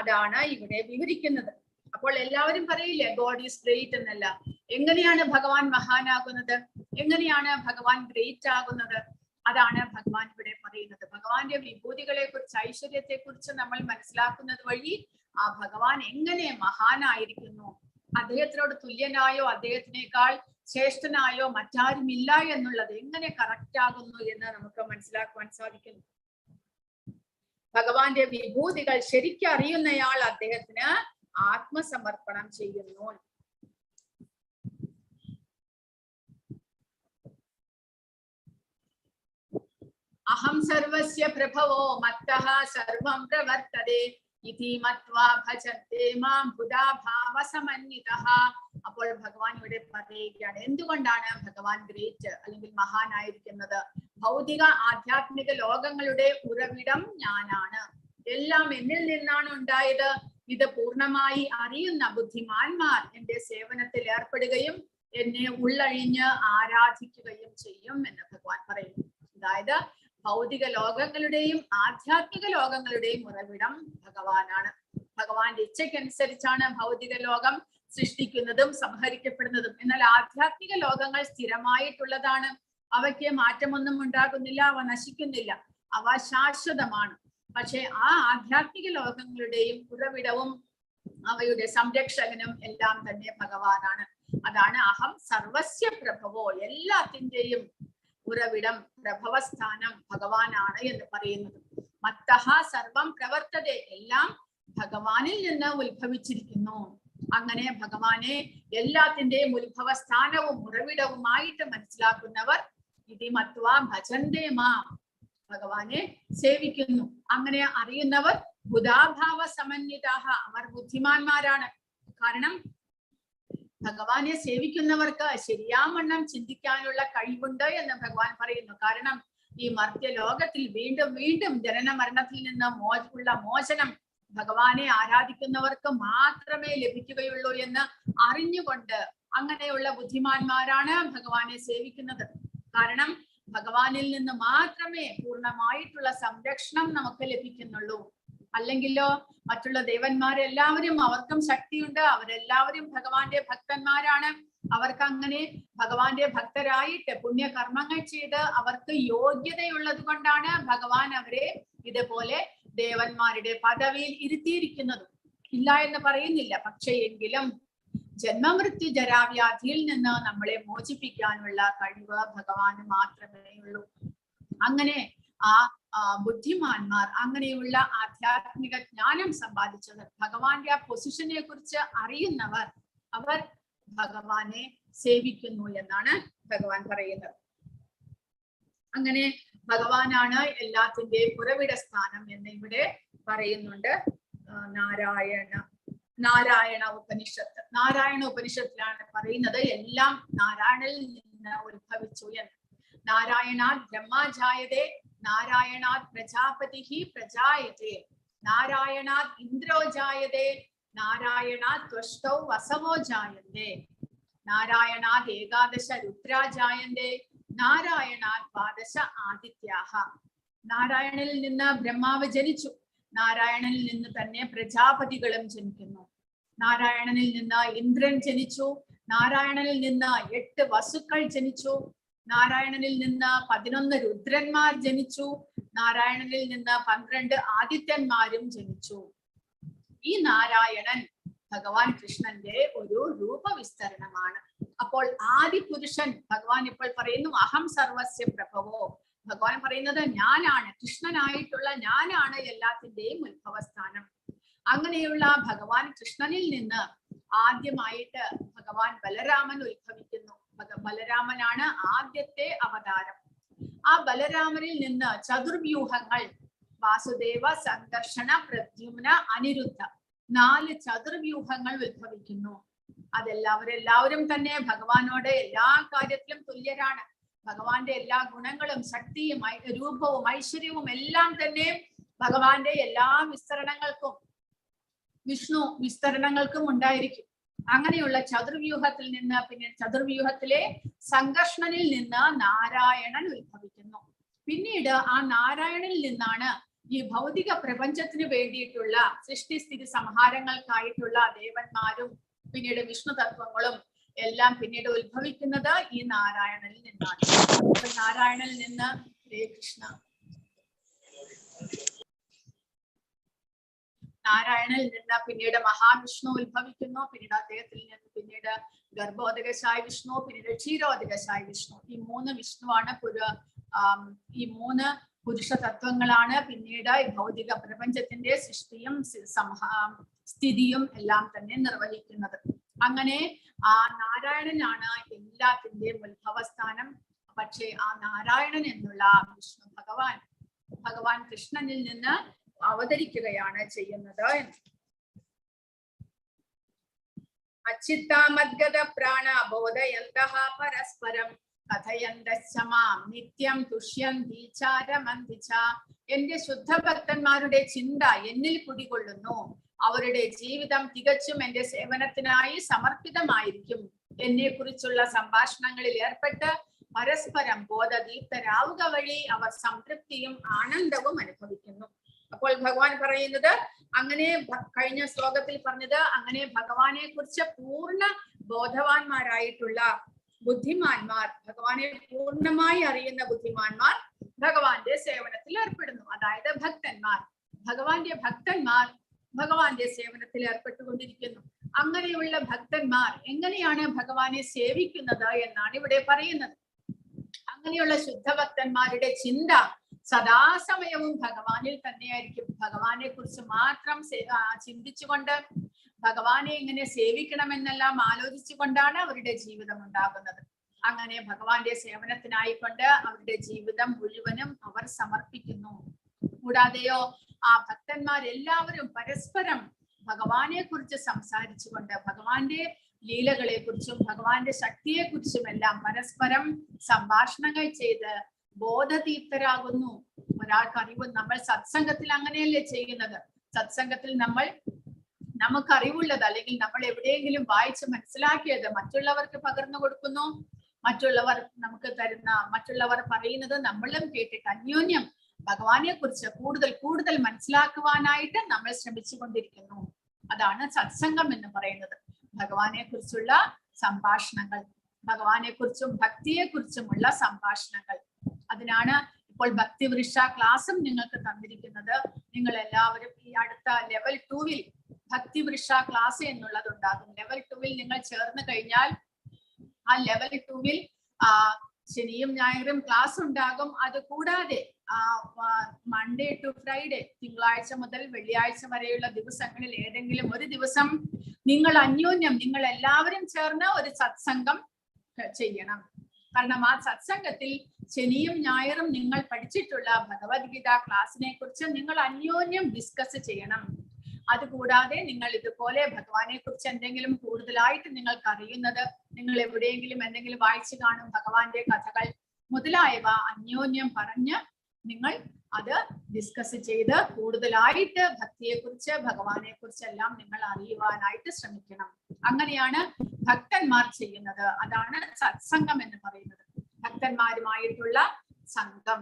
അതാണ് ഇവിടെ വിവരിക്കുന്നത്. അപ്പോൾ എല്ലാവരും പറയില്ലേ ഗോഡ് is great എന്നല്ല. എങ്ങനെയാണ് ഭഗവാൻ മഹാനാകുന്നത്? എങ്ങനെയാണ് ഭഗവാൻ ഗ്രേറ്റ് ആകുന്നത്? അതാണ് ഭഗവാൻ ഇവിടെ പറയുന്നത്. ഭഗവാന്റെ വിഭൂതികളെ കുറിച്ച്, ഐശ്വര്യത്തെ കുറിച്ച് നമ്മൾ മനസ്സിലാക്കുന്നത് വഴി ആ ഭഗവാൻ എങ്ങനെ മഹാനായിരിക്കുന്നു, അദ്ദേഹത്തിനോട് തുല്യനായോ അദ്ദേഹത്തിനേക്കാൾ ശ്രേഷ്ഠനായോ മറ്റാരുമില്ല എന്നുള്ളത് എങ്ങനെ കറക്റ്റ് ആകുന്നു എന്ന് നമുക്ക് മനസ്സിലാക്കുവാൻ സാധിക്കുന്നു. ഭഗവാന്റെ വിഭൂതികൾ ശരിക്കും അറിയുന്നയാൾ അദ്ദേഹത്തിന് ആത്മസമർപ്പണം ചെയ്യുന്നു. അഹം സർവസ്യ പ്രഭവോ മത്തഃ സർവം പ്രവർത്തതേ ഇതി മത്വാ ഭജന്തേ മാം ബുധാ ഭാവസമന്വിതഃ. അപ്പോൾ ഭഗവാൻ ഇവിടെ പറയുകയാണ്, എന്തുകൊണ്ടാണ് ഭഗവാൻ ഗ്രേറ്റ് അല്ലെങ്കിൽ മഹാനായിരിക്കുന്നത്? ഭൗതിക ആധ്യാത്മിക ലോകങ്ങളുടെ ഉറവിടം ഞാനാണ്, എല്ലാം എന്നിൽ നിന്നാണ് ഉണ്ടായത്. ഇത് പൂർണ്ണമായി അറിയുന്ന ബുദ്ധിമാന്മാർ എന്റെ സേവനത്തിൽ ഏർപ്പെടുകയും എന്നെ ഉള്ളഴിഞ്ഞ് ആരാധിക്കുകയും ചെയ്യും എന്ന് ഭഗവാൻ പറയുന്നു. അതായത് ഭൗതിക ലോകങ്ങളുടെയും ആധ്യാത്മിക ലോകങ്ങളുടെയും ഉറവിടം ഭഗവാനാണ്. ഭഗവാന്റെ ഇച്ഛയ്ക്കനുസരിച്ചാണ് ഭൗതിക ലോകം സൃഷ്ടിക്കുന്നതും സംഹരിക്കപ്പെടുന്നതും. എന്നാൽ ആധ്യാത്മിക ലോകങ്ങൾ സ്ഥിരമായിട്ടുള്ളതാണ്. അവയ്ക്ക് മാറ്റമൊന്നും ഉണ്ടാകുന്നില്ല, അവ നശിക്കുന്നില്ല, അവ ശാശ്വതമാണ്. പക്ഷെ ആ ആധ്യാത്മിക ലോകങ്ങളുടെയും ഉറവിടവും അവയുടെ സംരക്ഷകനും എല്ലാം തന്നെ ഭഗവാനാണ്. അതാണ് അഹം സർവസ്യ പ്രഭവോ, എല്ലാത്തിന്റെയും ഉറവിടം പ്രഭവസ്ഥാനം ഭഗവാനാണ് എന്ന് പറയുന്നത്. മത്തഹ സർവം പ്രവർത്തതേ, എല്ലാം ഭഗവാനിൽ നിന്ന് ഉത്ഭവിച്ചിരിക്കുന്നു. അങ്ങനെ ഭഗവാനെ എല്ലാത്തിന്റെയും ഉത്ഭവസ്ഥാനവും ഉറവിടവുമായിട്ട് മനസ്സിലാക്കുന്നവർ ഇതി മത്വാ ഭജന്തേ മാം, ഭഗവാനെ സേവിക്കുന്നു. അങ്ങനെ അറിയുന്നവർ ബുധാഭാവ സമന്വിതാഹ, അവർ ബുദ്ധിമാന്മാരാണ്. കാരണം ഭഗവാനെ സേവിക്കുന്നവർക്ക് ശരിയാവണ്ണം ചിന്തിക്കാനുള്ള കഴിവുണ്ട് എന്ന് ഭഗവാൻ പറയുന്നു. കാരണം ഈ മർത്യ ലോകത്തിൽ വീണ്ടും വീണ്ടും ജനന മരണത്തിൽ നിന്ന് ഉള്ള മോചനം ഭഗവാനെ ആരാധിക്കുന്നവർക്ക് മാത്രമേ ലഭിക്കുകയുള്ളൂ എന്ന് അറിഞ്ഞുകൊണ്ട് അങ്ങനെയുള്ള ബുദ്ധിമാന്മാരാണ് ഭഗവാനെ സേവിക്കുന്നത്. കാരണം ഭഗവാനിൽ നിന്ന് മാത്രമേ പൂർണ്ണമായിട്ടുള്ള സംരക്ഷണം നമുക്ക് ലഭിക്കുന്നുള്ളൂ. അല്ലെങ്കിലോ മറ്റുള്ള ദേവന്മാരെല്ലാവരും അവർക്കും ശക്തിയുണ്ട്, അവരെല്ലാവരും ഭഗവാന്റെ ഭക്തന്മാരാണ്. അവർക്ക് അങ്ങനെ ഭഗവാന്റെ ഭക്തരായിട്ട് പുണ്യകർമ്മങ്ങൾ ചെയ്ത് അവർക്ക് യോഗ്യതയുള്ളത് കൊണ്ടാണ് ഭഗവാൻ അവരെ ഇതുപോലെ ദേവന്മാരുടെ പദവിയിൽ ഇരുത്തിയിരിക്കുന്നതും. ഇല്ല എന്ന് പറയുന്നില്ല. പക്ഷേ എങ്കിലും ജന്മമൃത്യു ജരാവ്യാധിയിൽ നിന്ന് നമ്മളെ മോചിപ്പിക്കാനുള്ള കഴിവ് ഭഗവാന് മാത്രമേ ഉള്ളൂ. അങ്ങനെ ആ ബുദ്ധിമാന്മാർ, അങ്ങനെയുള്ള ആധ്യാത്മിക ജ്ഞാനം സമ്പാദിച്ചവർ, ഭഗവാന്റെ ആ പൊസിഷനെ കുറിച്ച് അറിയുന്നവർ, അവർ ഭഗവാനെ സേവിക്കുന്നു എന്നാണ് ഭഗവാൻ പറയുന്നത്. അങ്ങനെ ഭഗവാനാണ് എല്ലാത്തിന്റെയും ഉറവിട സ്ഥാനം എന്ന് ഇവിടെ പറയുന്നുണ്ട്. നാരായണ നാരായണ ഉപനിഷത്ത്, നാരായണ ഉപനിഷത്തിലാണ് പറയുന്നത് എല്ലാം നാരായണനിൽ നിന്ന് ഉത്ഭവിച്ചു എന്ന്. നാരായണാത് ബ്രഹ്മാജായതേ, നാരായണാത് പ്രജാപതിഃ പ്രജായതേ, നാരായണാത് ഇന്ദ്രോ ജായതേ, നാരായണാത് ത്വഷ്ടൗ വസവോ ജായന്തേ, നാരായണാത് ഏകാദശ രുദ്രാ ജായന്തേ, നാരായണാത് ദ്വാദശ ആദിത്യാഹ. നാരായണനിൽ നിന്ന് ബ്രഹ്മാവ് ജനിച്ചു. നാരായണനിൽ നിന്ന് തന്നെ പ്രജാപതികളും ജനിക്കുന്നു. നാരായണനിൽ നിന്ന് ഇന്ദ്രൻ ജനിച്ചു. നാരായണനിൽ നിന്ന് 8 വസുക്കൾ ജനിച്ചു. നാരായണനിൽ നിന്ന് 11 രുദ്രന്മാർ ജനിച്ചു. നാരായണനിൽ നിന്ന് 12 ആദിത്യന്മാരും ജനിച്ചു. ഈ നാരായണൻ ഭഗവാൻ കൃഷ്ണന്റെ ഒരു രൂപവിസ്തരണമാണ്. അപ്പോൾ ആദി പുരുഷൻ ഭഗവാൻ ഇപ്പോൾ പറയുന്നു അഹം സർവസ്യ പ്രഭവോ. ഭഗവാൻ പറയുന്നത് ഞാനാണ്, കൃഷ്ണനായിട്ടുള്ള ഞാനാണ് എല്ലാത്തിന്റെയും ഉത്ഭവസ്ഥാനം. അങ്ങനെയുള്ള ഭഗവാൻ കൃഷ്ണനിൽ നിന്ന് ആദ്യമായിട്ട് ഭഗവാൻ ബലരാമൻ ഉത്ഭവിക്കുന്നു. ബലരാമനാണ് ആദ്യത്തെ അവതാരം. ആ ബലരാമനിൽ നിന്ന് ചതുർവ്യൂഹങ്ങൾ, വാസുദേവ, സംഘർഷണ, പ്രദ്യുമ്ന, അനിരുദ്ധ, 4 ചതുർവ്യൂഹങ്ങൾ ഉത്ഭവിക്കുന്നു. അതെല്ലാവരെല്ലാവരും തന്നെ ഭഗവാനോട് എല്ലാ കാര്യത്തിലും തുല്യരാണ്. ഭഗവാന്റെ എല്ലാ ഗുണങ്ങളും ശക്തിയും രൂപവും ഐശ്വര്യവും എല്ലാം തന്നെ ഭഗവാന്റെ എല്ലാ വിസ്തരണങ്ങൾക്കും, വിഷ്ണു വിസ്തരണങ്ങൾക്കും ഉണ്ടായിരിക്കും. അങ്ങനെയുള്ള ചതുർവ്യൂഹത്തിൽ നിന്ന്, പിന്നെ ചതുർവ്യൂഹത്തിലെ സംഘർഷണനിൽ നിന്ന് നാരായണൻ ഉത്ഭവിക്കുന്നു. പിന്നീട് ആ നാരായണനിൽ നിന്നാണ് ഈ ഭൗതിക പ്രപഞ്ചത്തിന് വേണ്ടിയിട്ടുള്ള സൃഷ്ടിസ്ഥിതി സംഹാരങ്ങൾക്കായിട്ടുള്ള ദേവന്മാരും പിന്നീട് വിഷ്ണു തത്വങ്ങളും എല്ലാം പിന്നീട് ഉത്ഭവിക്കുന്നത് ഈ നാരായണനിൽ നിന്നാണ്. അപ്പൊ നാരായണനിൽ നിന്ന് ഹരേ കൃഷ്ണ, നാരായണനിൽ നിന്ന് പിന്നീട് മഹാവിഷ്ണു ഉത്ഭവിക്കുന്നു. പിന്നീട് അദ്ദേഹത്തിൽ നിന്ന് പിന്നീട് ഗർഭോദകശായ വിഷ്ണു, പിന്നീട് ക്ഷീരോദകശായ വിഷ്ണു. ഈ 3 വിഷ്ണുവാണ് ഈ 3 പുരുഷ തത്വങ്ങളാണ് പിന്നീട് ഈ ഭൗതിക പ്രപഞ്ചത്തിന്റെ സൃഷ്ടിയും സ്ഥിതിയും എല്ലാം തന്നെ നിർവഹിക്കുന്നത്. അങ്ങനെ ആ നാരായണനാണ് എല്ലാത്തിന്റെയും ഉത്ഭവസ്ഥാനം. പക്ഷേ ആ നാരായണൻ എന്നുള്ള വിഷ്ണു ഭഗവാൻ ഭഗവാൻ കൃഷ്ണനിൽ നിന്ന് അവതരിക്കുകയാണ് ചെയ്യുന്നത് എന്ന്. അച്ചിത്താമദ്ഗത പ്രാണ ബോധയന്തഃ പരസ്പരം കഥയന്തശ്ച മാം നിത്യം തുഷ്യന്തി ചാരമന്തി ച. എന്റെ ശുദ്ധഭക്തന്മാരുടെ ചിന്ത എന്നിൽ കുടികൊള്ളുന്നു. അവരുടെ ജീവിതം തികച്ചും എന്റെ സേവനത്തിനായി സമർപ്പിതമായിരിക്കും. എന്നെ കുറിച്ചുള്ള സംഭാഷണങ്ങളിൽ ഏർപ്പെട്ട് പരസ്പരം ബോധദീപ്തരാവുക വഴി അവർ സംതൃപ്തിയും ആനന്ദവും അനുഭവിക്കുന്നു. അപ്പോൾ ഭഗവാൻ പറയുന്നത് അങ്ങനെ കഴിഞ്ഞ ശ്ലോകത്തിൽ പറഞ്ഞത് അങ്ങനെ ഭഗവാനെ കുറിച്ച് പൂർണ്ണ ബോധവാന്മാരായിട്ടുള്ള ബുദ്ധിമാന്മാർ, ഭഗവാനെ പൂർണ്ണമായി അറിയുന്ന ബുദ്ധിമാന്മാർ ഭഗവാന്റെ സേവനത്തിൽ ഏർപ്പെടുന്നു. അതായത് ഭക്തന്മാർ, ഭഗവാന്റെ ഭക്തന്മാർ ഭഗവാന്റെ സേവനത്തിൽ ഏർപ്പെട്ടുകൊണ്ടിരിക്കുന്നു. അങ്ങനെയുള്ള ഭക്തന്മാർ എങ്ങനെയാണ് ഭഗവാനെ സേവിക്കുന്നത് എന്നാണ് ഇവിടെ പറയുന്നത്. അങ്ങനെയുള്ള ശുദ്ധഭക്തന്മാരുടെ ചിന്ത സദാസമയവും ഭഗവാനിൽ തന്നെയായിരിക്കും. ഭഗവാനെ കുറിച്ച് മാത്രം ചിന്തിച്ചുകൊണ്ട് ഭഗവാനെ എങ്ങനെ സേവിക്കണമെന്നെല്ലാം ആലോചിച്ചുകൊണ്ടാണ് അവരുടെ ജീവിതം ഉണ്ടാകുന്നത്. അങ്ങനെ ഭഗവാന്റെ സേവനത്തിനായിക്കൊണ്ട് അവരുടെ ജീവിതം മുഴുവനും അവർ സമർപ്പിക്കുന്നു. കൂടാതെയോ ആ ഭക്തന്മാരെല്ലാവരും പരസ്പരം ഭഗവാനെ കുറിച്ച് സംസാരിച്ചുകൊണ്ട് ഭഗവാന്റെ ലീലകളെ കുറിച്ചും ഭഗവാന്റെ ശക്തിയെ കുറിച്ചും എല്ലാം പരസ്പരം സംഭാഷണങ്ങൾ ചെയ്ത് ബോധദീപ്തരാകുന്നു. ഒരാൾക്ക് അറിവ്, നമ്മൾ സത്സംഗത്തിൽ അങ്ങനെയല്ലേ ചെയ്യുന്നത്. സത്സംഗത്തിൽ നമ്മൾ നമുക്ക് അറിവുള്ളത് അല്ലെങ്കിൽ നമ്മൾ എവിടെയെങ്കിലും വായിച്ച് മനസ്സിലാക്കിയത് മറ്റുള്ളവർക്ക് പകർന്നു കൊടുക്കുന്നു. മറ്റുള്ളവർ നമുക്ക് തരുന്ന, മറ്റുള്ളവർ പറയുന്നത് നമ്മളും കേട്ടിട്ട് അന്യോന്യം ഭഗവാനെ കുറിച്ച് കൂടുതൽ കൂടുതൽ മനസ്സിലാക്കുവാനായിട്ട് നമ്മൾ ശ്രമിച്ചു കൊണ്ടിരിക്കുന്നു. അതാണ് സത്സംഗം എന്ന് പറയുന്നത്. ഭഗവാനെ കുറിച്ചുള്ള സംഭാഷണങ്ങൾ, ഭഗവാനെ കുറിച്ചും ഭക്തിയെ കുറിച്ചുമുള്ള സംഭാഷണങ്ങൾ. അതിനാണ് ഇപ്പോൾ ഭക്തിവൃക്ഷ ക്ലാസ്സും നിങ്ങൾക്ക് തന്നിരിക്കുന്നത്. നിങ്ങൾ എല്ലാവരും ഈ അടുത്ത ലെവൽ 2-ൽ ഭക്തിവൃക്ഷ ക്ലാസ് എന്നുള്ളതുണ്ടാകും. ലെവൽ 2-ൽ നിങ്ങൾ ചേർന്ന് കഴിഞ്ഞാൽ ആ ലെവൽ 2-ൽ ശനിയും ഞായറും ക്ലാസ് ഉണ്ടാകും. അത് കൂടാതെ മൺഡേ ടു ഫ്രൈഡേ, തിങ്കളാഴ്ച മുതൽ വെള്ളിയാഴ്ച വരെയുള്ള ദിവസങ്ങളിൽ ഏതെങ്കിലും ഒരു ദിവസം നിങ്ങൾ അന്യോന്യം, നിങ്ങൾ എല്ലാവരും ചേർന്ന് ഒരു സത്സംഗം ചെയ്യണം. കാരണം ആ സത്സംഗത്തിൽ ശനിയും ഞായറും നിങ്ങൾ പഠിച്ചിട്ടുള്ള ഭഗവത്ഗീത ക്ലാസ്സിനെ കുറിച്ച് നിങ്ങൾ അന്യോന്യം ഡിസ്കസ് ചെയ്യണം. അതുകൂടാതെ നിങ്ങൾ ഇതുപോലെ ഭഗവാനെ കുറിച്ച് എന്തെങ്കിലും കൂടുതലായിട്ട് നിങ്ങൾക്ക് അറിയുന്നത്, നിങ്ങൾ എവിടെയെങ്കിലും എന്തെങ്കിലും വായിച്ചു കാണും, ഭഗവാന്റെ കഥകൾ മുതലായവ അന്യോന്യം പറഞ്ഞ് നിങ്ങൾ അത് ഡിസ്കസ് ചെയ്ത് കൂടുതലായിട്ട് ഭക്തിയെ കുറിച്ച്, ഭഗവാനെ കുറിച്ചെല്ലാം നിങ്ങൾ അറിയുവാനായിട്ട് ശ്രമിക്കണം. അങ്ങനെയാണ് ഭക്തന്മാർ ചെയ്യുന്നത്. അതാണ് സത്സംഗം എന്ന് പറയുന്നത്, ഭക്തന്മാരുമായിട്ടുള്ള സംഘം.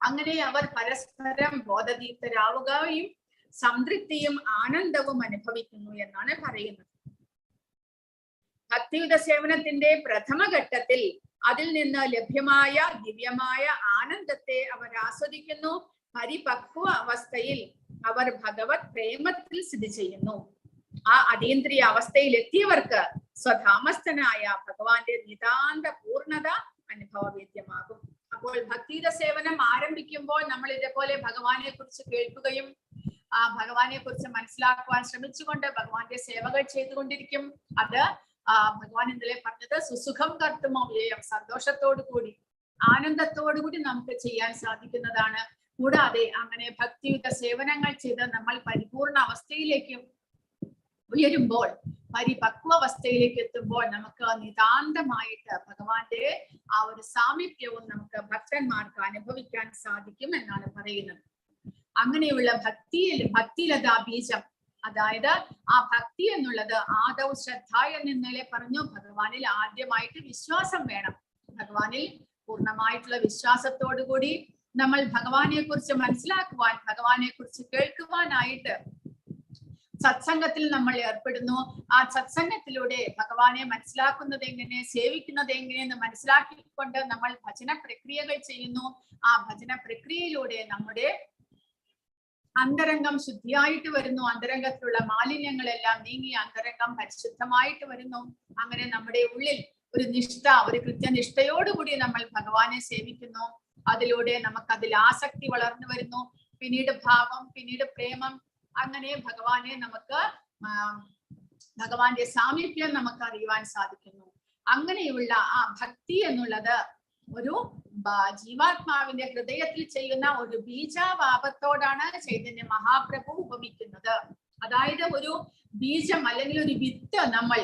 അങ്ങനെ അവർ പരസ്പരം ബോധദീപ്തരാവുകയും സംതൃപ്തിയും ആനന്ദവും അനുഭവിക്കുന്നു എന്നാണ് പറയുന്നത്. ഭക്തിയുത സേവനത്തിന്റെ പ്രഥമ ഘട്ടത്തിൽ അതിൽ നിന്ന് ലഭ്യമായ ദിവ്യമായ ആനന്ദത്തെ അവർ ആസ്വദിക്കുന്നു. പരിപക്വ അവസ്ഥയിൽ അവർ ഭഗവത് പ്രേമത്തിൽ സ്ഥിതി ചെയ്യുന്നു. ആ അതീന്ദ്രിയ അവസ്ഥയിൽ എത്തിയവർക്ക് സ്വധാമസ്ഥനായ ഭഗവാന്റെ നിതാന്ത പൂർണ്ണത അനുഭവവേദ്യമാകും. അപ്പോൾ ഭക്തിയുത സേവനം ആരംഭിക്കുമ്പോൾ നമ്മൾ ഇതേപോലെ ഭഗവാനെ കുറിച്ച് കേൾക്കുകയും ആ ഭഗവാനെ കുറിച്ച് മനസ്സിലാക്കുവാൻ ശ്രമിച്ചുകൊണ്ട് ഭഗവാന്റെ സേവകൾ ചെയ്തുകൊണ്ടിരിക്കും. അത് ഭഗവാൻ ഇന്നലെ പറഞ്ഞത് സുസുഖം കർത്തുമോ വ്യയം, സന്തോഷത്തോടു കൂടി ആനന്ദത്തോടു കൂടി നമുക്ക് ചെയ്യാൻ സാധിക്കുന്നതാണ്. കൂടാതെ അങ്ങനെ ഭക്തിയുത സേവനങ്ങൾ ചെയ്ത് നമ്മൾ പരിപൂർണ അവസ്ഥയിലേക്ക് ഉയരുമ്പോൾ, പരിപക്വ അവസ്ഥയിലേക്ക് എത്തുമ്പോൾ നമുക്ക് നിതാന്തമായിട്ട് ഭഗവാന്റെ ആ ഒരു സാമീപ്യവും നമുക്ക് ഭക്തന്മാർക്ക് അനുഭവിക്കാൻ സാധിക്കും എന്നാണ് പറയുന്നത്. അങ്ങനെയുള്ള ഭക്തിലതാ ബീജം, അതായത് ആ ഭക്തി എന്നുള്ളത് ആദൗ ശ്രദ്ധ എന്ന് ഇന്നലെ പറഞ്ഞു. ഭഗവാനിൽ ആദ്യമായിട്ട് വിശ്വാസം വേണം. ഭഗവാനിൽ പൂർണ്ണമായിട്ടുള്ള വിശ്വാസത്തോടു കൂടി നമ്മൾ ഭഗവാനെ കുറിച്ച് മനസ്സിലാക്കുവാൻ, ഭഗവാനെ കുറിച്ച് കേൾക്കുവാനായിട്ട് സത്സംഗത്തിൽ നമ്മൾ ഏർപ്പെടുന്നു. ആ സത്സംഗത്തിലൂടെ ഭഗവാനെ മനസ്സിലാക്കുന്നത് എങ്ങനെ, സേവിക്കുന്നത് എങ്ങനെയെന്ന് മനസ്സിലാക്കിക്കൊണ്ട് നമ്മൾ ഭജന പ്രക്രിയകൾ ചെയ്യുന്നു. ആ ഭജന പ്രക്രിയയിലൂടെ നമ്മുടെ അന്തരംഗം ശുദ്ധിയായിട്ട് വരുന്നു. അന്തരംഗത്തിലുള്ള മാലിന്യങ്ങളെല്ലാം നീങ്ങി അന്തരംഗം പരിശുദ്ധമായിട്ട് വരുന്നു. അങ്ങനെ നമ്മുടെ ഉള്ളിൽ ഒരു നിഷ്ഠ, ഒരു കൃത്യനിഷ്ഠയോടുകൂടി നമ്മൾ ഭഗവാനെ സേവിക്കുന്നു. അതിലൂടെ നമുക്ക് അതിൽ ആസക്തി വളർന്നു വരുന്നു. പിന്നീട് ഭാവം, പിന്നീട് പ്രേമം. അങ്ങനെ ഭഗവാനെ നമുക്ക് ഭഗവാന്റെ സാമീപ്യം നമുക്ക് അറിയുവാൻ സാധിക്കുന്നു. അങ്ങനെയുള്ള ആ ഭക്തി എന്നുള്ളത് ഒരു ജീവാത്മാവിന്റെ ഹൃദയത്തിൽ ചെയ്യുന്ന ഒരു ബീജാവാപത്തോടാണ് ചൈതന്യ മഹാപ്രഭു ഉപമിക്കുന്നത്. അതായത് ഒരു ബീജം അല്ലെങ്കിൽ ഒരു വിത്ത്, നമ്മൾ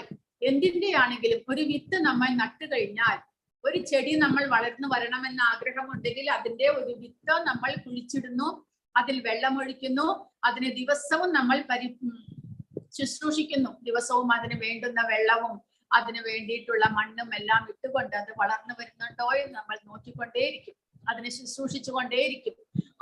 എന്തിന്റെ ആണെങ്കിലും ഒരു വിത്ത് നമ്മൾ നട്ടുകഴിഞ്ഞാൽ, ഒരു ചെടി നമ്മൾ വളർന്നു വരണമെന്ന ആഗ്രഹമുണ്ടെങ്കിൽ അതിന്റെ ഒരു വിത്ത് നമ്മൾ കുഴിച്ചിടുന്നു, അതിൽ വെള്ളമൊഴിക്കുന്നു, അതിന് ദിവസവും നമ്മൾ ശുശ്രൂഷിക്കുന്നു. ദിവസവും അതിന് വേണ്ടുന്ന വെള്ളവും അതിന് വേണ്ടിയിട്ടുള്ള മണ്ണും എല്ലാം ഇട്ടുകൊണ്ട് അത് വളർന്നു വരുന്നുണ്ടോ എന്ന് നമ്മൾ നോക്കിക്കൊണ്ടേയിരിക്കും, അതിനെ ശുശ്രൂഷിച്ചു കൊണ്ടേയിരിക്കും.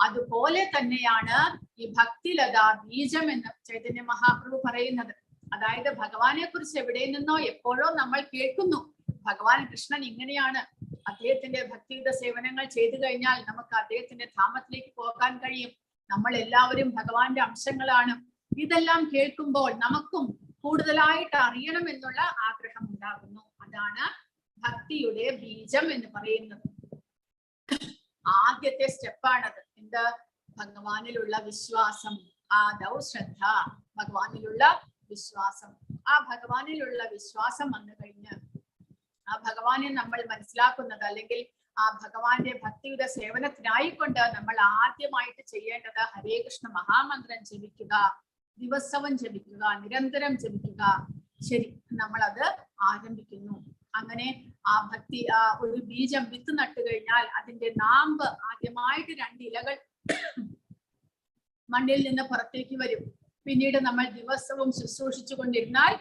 അതുപോലെ തന്നെയാണ് ഈ ഭക്തിലത ബീജം എന്ന് ചൈതന്യ മഹാപ്രഭു പറയുന്നത്. അതായത് ഭഗവാനെ കുറിച്ച് എവിടെ നിന്നോ എപ്പോഴോ നമ്മൾ കേൾക്കുന്നു, ഭഗവാൻ കൃഷ്ണൻ ഇങ്ങനെയാണ്, അദ്ദേഹത്തിന്റെ ഭക്തിയുത സേവനങ്ങൾ ചെയ്തു കഴിഞ്ഞാൽ നമുക്ക് അദ്ദേഹത്തിന്റെ ധാമത്തിലേക്ക് പോകാൻ കഴിയും, നമ്മൾ എല്ലാവരും ഭഗവാന്റെ അംശങ്ങളാണ്. ഇതെല്ലാം കേൾക്കുമ്പോൾ നമുക്കും കൂടുതലായിട്ട് അറിയണം എന്നുള്ള ആഗ്രഹം ഉണ്ടാകുന്നു. അതാണ് ഭക്തിയുടെ ബീജം എന്ന് പറയുന്നത്. ആദ്യത്തെ സ്റ്റെപ്പാണത്. എന്ത്? ഭഗവാനിലുള്ള വിശ്വാസം, ആദൗ ശ്രദ്ധ, ഭഗവാനിലുള്ള വിശ്വാസം. ആ ഭഗവാനിലുള്ള വിശ്വാസം വന്നു കഴിഞ്ഞ് ആ ഭഗവാനെ നമ്മൾ മനസ്സിലാക്കുന്നത്, അല്ലെങ്കിൽ ആ ഭഗവാന്റെ ഭക്തിയുടെ സേവനത്തിനായിക്കൊണ്ട് നമ്മൾ ആദ്യമായിട്ട് ചെയ്യേണ്ടത് ഹരേ കൃഷ്ണ മഹാമന്ത്രം ജപിക്കുക, ദിവസവും ജപിക്കുക, നിരന്തരം ജപിക്കുക. ശരി, നമ്മളത് ആരംഭിക്കുന്നു. അങ്ങനെ ആ ഭക്തി, ആ ഒരു ബീജം വിത്ത് നട്ടു കഴിഞ്ഞാൽ അതിന്റെ നാമ്പ് ആദ്യമായിട്ട് 2 ഇലകൾ മണ്ണിൽ നിന്ന് പുറത്തേക്ക് വരും. പിന്നീട് നമ്മൾ ദിവസവും ശുശ്രൂഷിച്ചു കൊണ്ടിരുന്നാൽ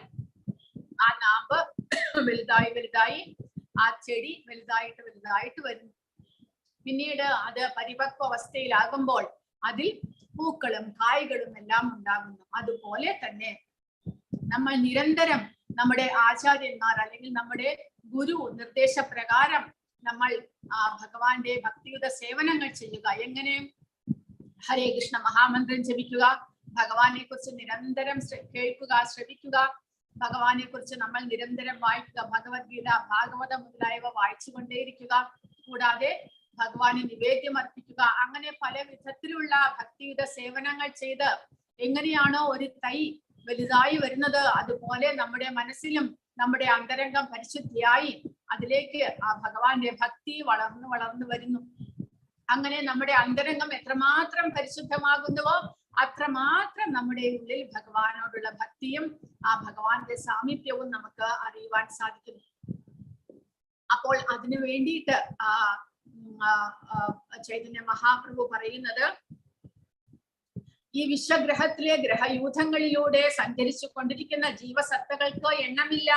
ആ നാമ്പ് വലുതായി വലുതായി ആ ചെടി വലുതായിട്ട് വലുതായിട്ട് വരും. പിന്നീട് അത് പരിപക്വ അവസ്ഥയിലാകുമ്പോൾ അതിൽ പൂക്കളും കായ്കളും എല്ലാം ഉണ്ടാകുന്നു. അതുപോലെ തന്നെ നമ്മൾ നിരന്തരം നമ്മുടെ ആചാര്യന്മാർ അല്ലെങ്കിൽ നമ്മുടെ ഗുരു നിർദ്ദേശപ്രകാരം നമ്മൾ ആ ഭഗവാന്റെ ഭക്തിയുത സേവനങ്ങൾ ചെയ്യുക. എങ്ങനെ? ഹരേ കൃഷ്ണ മഹാമന്ത്രം ജപിക്കുക, ഭഗവാനെ കുറിച്ച് നിരന്തരം കേൾക്കുക, ശ്രവിക്കുക, ഭഗവാനെ കുറിച്ച് നമ്മൾ നിരന്തരം വായിക്കുക, ഭഗവത്ഗീത, ഭാഗവതം മുതലായവ വായിച്ചുകൊണ്ടേയിരിക്കുക, കൂടാതെ ഭഗവാന് നിവേദ്യം അർപ്പിക്കുക. അങ്ങനെ പല വിധത്തിലുള്ള ഭക്തിയുടെ സേവനങ്ങൾ ചെയ്ത് എങ്ങനെയാണോ ഒരു തൈ വലുതായി വരുന്നത്, അതുപോലെ നമ്മുടെ മനസ്സിലും നമ്മുടെ അന്തരംഗം പരിശുദ്ധിയായി അതിലേക്ക് ആ ഭഗവാന്റെ ഭക്തി വളർന്നു വളർന്നു വരുന്നു. അങ്ങനെ നമ്മുടെ അന്തരംഗം എത്രമാത്രം പരിശുദ്ധമാകുന്നുവോ അത്രമാത്രം നമ്മുടെ ഉള്ളിൽ ഭഗവാനോടുള്ള ഭക്തിയും ആ ഭഗവാന്റെ സാമീപ്യവും നമുക്ക് അറിയുവാൻ സാധിക്കുന്നു. അപ്പോൾ അതിനു വേണ്ടിയിട്ട് ആ ചൈതന്യ മഹാപ്രഭു പറയുന്നത്, ഈ വിശ്വഗ്രഹത്തിലെ ഗ്രഹയൂഥങ്ങളിലൂടെ സഞ്ചരിച്ചു കൊണ്ടിരിക്കുന്ന ജീവസത്തകൾക്ക് എണ്ണമില്ല.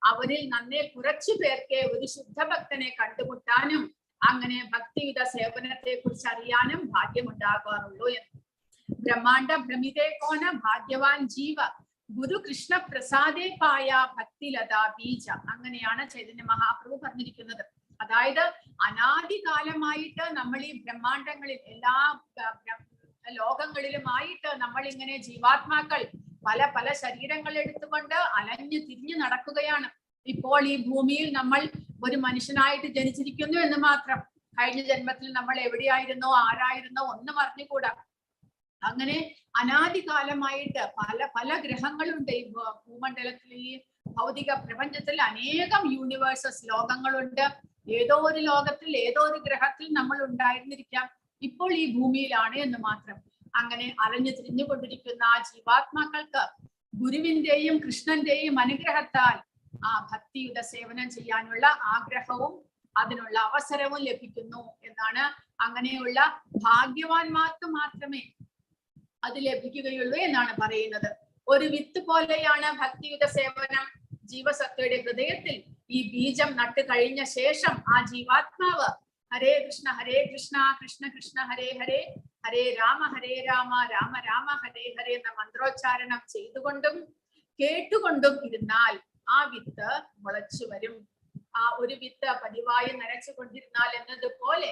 അവരിൽ നന്നേ കുറച്ചു പേർക്ക് ഒരു ശുദ്ധഭക്തനെ കണ്ടുമുട്ടാനും അങ്ങനെ ഭക്തിയുത സേവനത്തെ കുറിച്ച് അറിയാനും ഭാഗ്യമുണ്ടാകാറുള്ളൂ എന്ന്. ബ്രഹ്മാണ്ട ഭ്രമിതേ കോന ഭാഗ്യവാൻ ജീവ ഗുരു കൃഷ്ണ പ്രസാദേ പായ ഭക്തിലതാ ബീജ. അങ്ങനെയാണ് ചൈതന്യ മഹാപ്രഭു പറഞ്ഞിരിക്കുന്നത്. അതായത് അനാദികാലമായിട്ട് നമ്മൾ ഈ ബ്രഹ്മാണ്ടങ്ങളിൽ എല്ലാ ലോകങ്ങളിലുമായിട്ട് നമ്മൾ ഇങ്ങനെ ജീവാത്മാക്കൾ പല പല ശരീരങ്ങൾ എടുത്തുകൊണ്ട് അലഞ്ഞു തിരിഞ്ഞു നടക്കുകയാണ്. ഇപ്പോൾ ഈ ഭൂമിയിൽ നമ്മൾ ഒരു മനുഷ്യനായിട്ട് ജനിച്ചിരിക്കുന്നു എന്ന് മാത്രം. കഴിഞ്ഞ ജന്മത്തിൽ നമ്മൾ എവിടെയായിരുന്നോ ആരായിരുന്നോ ഒന്നും അറിഞ്ഞുകൂടാ. അങ്ങനെ അനാദികാലമായിട്ട് പല പല ഗ്രഹങ്ങളുണ്ട് ഈ ഭൂമണ്ഡലത്തിൽ. ഈ ഭൗതിക പ്രപഞ്ചത്തിൽ അനേകം യൂണിവേഴ്സസ് ലോകങ്ങളുണ്ട്. ഏതോ ഒരു ലോകത്തിൽ ഏതോ ഒരു ഗ്രഹത്തിൽ നമ്മൾ ഉണ്ടായിരുന്നിരിക്കാം, ഇപ്പോൾ ഈ ഭൂമിയിലാണ് എന്ന് മാത്രം. അങ്ങനെ അലഞ്ഞു തിരിഞ്ഞുകൊണ്ടിരിക്കുന്ന ആ ജീവാത്മാക്കൾക്ക് ഗുരുവിന്റെയും കൃഷ്ണന്റെയും അനുഗ്രഹത്താൽ ആ ഭക്തിയുടെ സേവനം ചെയ്യാനുള്ള ആഗ്രഹവും അതിനുള്ള അവസരവും ലഭിക്കുന്നു എന്നാണ്. അങ്ങനെയുള്ള ഭാഗ്യവാന്മാർക്ക് മാത്രമേ അത് ലഭിക്കുകയുള്ളൂ എന്നാണ് പറയുന്നത്. ഒരു വിത്ത് പോലെയാണ് ഭക്തിയുടെ സേവനം. ജീവസത്തയുടെ ഹൃദയത്തിൽ ഈ ബീജം നട്ടു കഴിഞ്ഞ ശേഷം ആ ജീവാത്മാവ് ഹരേ കൃഷ്ണ ഹരേ കൃഷ്ണ കൃഷ്ണ കൃഷ്ണ ഹരേ ഹരേ ഹരേ രാമ ഹരേ രാമ രാമ രാമ ഹരേ ഹരേ എന്ന മന്ത്രോച്ചാരണം ചെയ്തുകൊണ്ടും കേട്ടുകൊണ്ടും ഇരുന്നാൽ ആ വിത്ത് മുളച്ചു വരും. ആ ഒരു വിത്ത് പതിവായി നനച്ചു കൊണ്ടിരുന്നാൽ എന്നതുപോലെ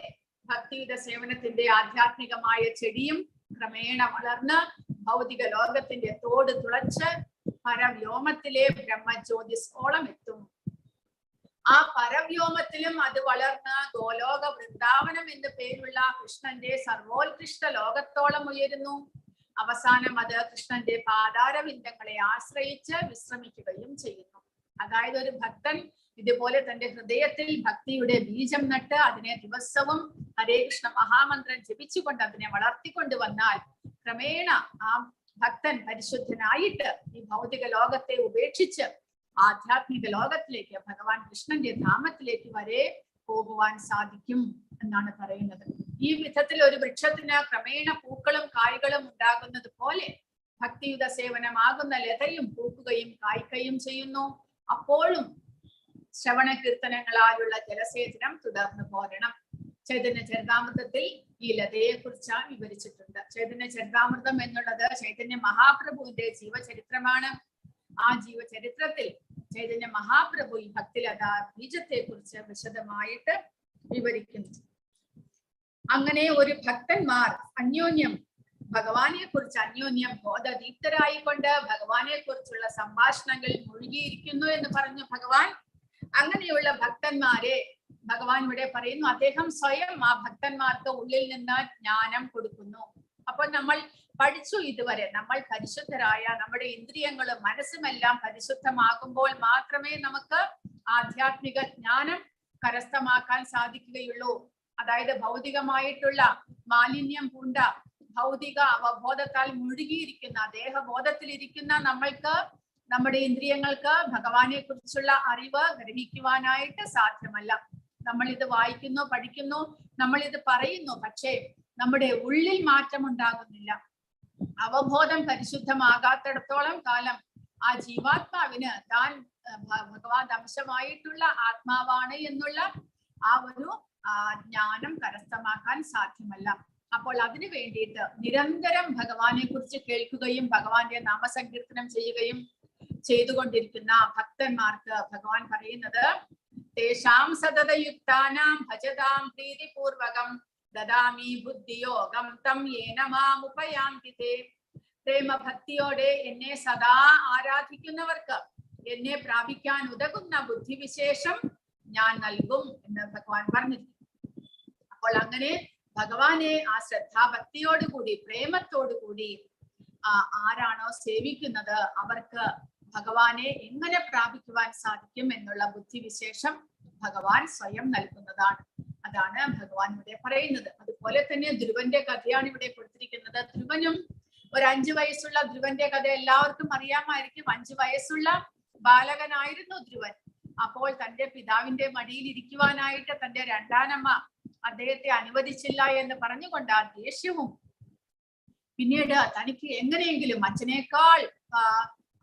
ഭക്തിയുടെ സേവനത്തിന്റെ ആധ്യാത്മികമായ ചെടിയും ക്രമേണ വളർന്ന് ഭൗതിക ലോകത്തിന്റെ തോട് തുളച്ച് പരവ്യോമത്തിലെ ബ്രഹ്മജ്യോതിസ്ഓളം എത്തും. ആ പരവ്യോമത്തിലും അത് വളർന്ന് ഗോലോക വൃന്ദാവനം എന്നു പേരുള്ള കൃഷ്ണന്റെ സർവോത്കൃഷ്ട ലോകത്തോളം ഉയരുന്നു. അവസാനം അത് കൃഷ്ണന്റെ പാദാരവിന്ദങ്ങളെ ആശ്രയിച്ച് വിശ്രമിക്കുകയും ചെയ്യുന്നു. അതായത് ഒരു ഭക്തൻ ഇതുപോലെ തന്റെ ഹൃദയത്തിൽ ഭക്തിയുടെ ബീജം നട്ട് അതിനെ ദിവസവും ഹരേ കൃഷ്ണ മഹാമന്ത്രം ജപിച്ചുകൊണ്ട് അതിനെ വളർത്തിക്കൊണ്ട് വന്നാൽ ക്രമേണ ആ ഭക്തൻ പരിശുദ്ധനായിട്ട് ഈ ഭൗതിക ലോകത്തെ ഉപേക്ഷിച്ച് ആധ്യാത്മിക ലോകത്തിലേക്ക്, ഭഗവാൻ കൃഷ്ണന്റെ ധാമത്തിലേക്ക് വരെ പോകുവാൻ സാധിക്കും എന്നാണ് പറയുന്നത്. ഈ വിധത്തിൽ ഒരു വൃക്ഷത്തിന് ക്രമേണ പൂക്കളും കായ്കളും ഉണ്ടാകുന്നത് പോലെ ഭക്തിയുത സേവനമാകുന്ന ലതയും പൂക്കുകയും കായ്ക്കുകയും ചെയ്യുന്നു. അപ്പോഴും ശ്രവണ കീർത്തനങ്ങളാലുള്ള ജലസേചനം തുടർന്നു പോരണം. ചൈതന്യ ചരിതാമൃതത്തിൽ ഈ ലതയെ കുറിച്ച് വിവരിച്ചിട്ടുണ്ട്. ചൈതന്യ ചരിതാമൃതം എന്നുള്ളത് ചൈതന്യ മഹാപ്രഭുവിന്റെ ജീവചരിത്രമാണ്. ആ ജീവചരിത്രത്തിൽ ചൈതന്യ മഹാപ്രഭു ഈ ഭക്തിലത ബീജത്തെ കുറിച്ച് വിശദമായിട്ട് വിവരിക്കുന്നു. അങ്ങനെ ഒരു ഭക്തന്മാർ അന്യോന്യം ഭഗവാനെ കുറിച്ച് അന്യോന്യം ബോധദീപ്തരായിക്കൊണ്ട് ഭഗവാനെ കുറിച്ചുള്ള സംഭാഷണങ്ങളിൽ മുഴുകിയിരിക്കുന്നു എന്ന് പറഞ്ഞു ഭഗവാൻ. അങ്ങനെയുള്ള ഭക്തന്മാരെ ഭഗവാൻ ഇവിടെ പറയുന്നു, അദ്ദേഹം സ്വയം ആ ഭക്തന്മാർക്ക് ഉള്ളിൽ നിന്ന് ജ്ഞാനം കൊടുക്കുന്നു. അപ്പൊ നമ്മൾ പഠിച്ചു ഇതുവരെ, നമ്മൾ പരിശുദ്ധരായ നമ്മുടെ ഇന്ദ്രിയങ്ങളും മനസ്സുമെല്ലാം പരിശുദ്ധമാകുമ്പോൾ മാത്രമേ നമുക്ക് ആധ്യാത്മിക ജ്ഞാനം കരസ്ഥമാക്കാൻ സാധിക്കുകയുള്ളൂ. അതായത് ഭൗതികമായിട്ടുള്ള മാലിന്യം പൂണ്ട ഭൗതിക അവബോധത്താൽ മുഴുകിയിരിക്കുന്ന ദേഹബോധത്തിലിരിക്കുന്ന നമ്മൾക്ക് നമ്മുടെ ഇന്ദ്രിയങ്ങൾക്ക് ഭഗവാനെ കുറിച്ചുള്ള അറിവ് ഗ്രഹിക്കുവാനായിട്ട് സാധ്യമല്ല. നമ്മൾ ഇത് വായിക്കുന്നു, പഠിക്കുന്നു, നമ്മൾ ഇത് പറയുന്നു, പക്ഷേ നമ്മുടെ ഉള്ളിൽ മാറ്റം ഉണ്ടാകുന്നില്ല. അവബോധം പരിശുദ്ധമാകാത്തിടത്തോളം കാലം ആ ജീവാത്മാവിന് താൻ ഭഗവാൻ അംശമായിട്ടുള്ള ആത്മാവാണ് എന്നുള്ള ആ ഒരു ജ്ഞാനം കരസ്ഥമാക്കാൻ സാധ്യമല്ല. അപ്പോൾ അതിനു വേണ്ടിയിട്ട് നിരന്തരം ഭഗവാനെ കുറിച്ച് കേൾക്കുകയും ഭഗവാന്റെ നാമസങ്കീർത്തനം ചെയ്യുകയും ചെയ്തുകൊണ്ടിരിക്കുന്ന ഭക്തന്മാർക്ക് ഭഗവാൻ പറയുന്നത്, തേഷാം സതതയുക്താനാം ഭജതാം പ്രീതിപൂർവകം ദദാമി ബുദ്ധിയോഗം തം യേന മാമുപയാന്തി തേ. പ്രേമഭക്തിയോടെ എന്നെ സദാ ആരാധിക്കുന്നവർക്ക് എന്നെ പ്രാപിക്കാൻ ഉതകുന്ന ബുദ്ധിവിശേഷം ഞാൻ നൽകും എന്ന് ഭഗവാൻ പറഞ്ഞിരിക്കുന്നു. അപ്പോൾ അങ്ങനെ ഭഗവാനെ ആ ശ്രദ്ധാഭക്തിയോടുകൂടി പ്രേമത്തോടുകൂടി ആരാണോ സേവിക്കുന്നത് അവർക്ക് ഭഗവാനെ എങ്ങനെ പ്രാപിക്കുവാൻ സാധിക്കും എന്നുള്ള ബുദ്ധിവിശേഷം ഭഗവാൻ സ്വയം നൽകുന്നതാണ്. അതാണ് ഭഗവാൻ ഇവിടെ പറയുന്നത്. അതുപോലെ തന്നെ ധ്രുവന്റെ കഥയാണ് ഇവിടെ കൊടുത്തിരിക്കുന്നത്. ധ്രുവനും ഒരു 5 വയസ്സുള്ള ധ്രുവന്റെ കഥ എല്ലാവർക്കും അറിയാമായിരിക്കും. 5 വയസ്സുള്ള ബാലകനായിരുന്നു ധ്രുവൻ. അപ്പോൾ തന്റെ പിതാവിന്റെ മടിയിൽ ഇരിക്കുവാനായിട്ട് തന്റെ രണ്ടാനമ്മ അദ്ദേഹത്തെ അനുവദിച്ചില്ല എന്ന് പറഞ്ഞുകൊണ്ട് ആ ദേഷ്യവും പിന്നീട് തനിക്ക് എങ്ങനെയെങ്കിലും അച്ഛനേക്കാൾ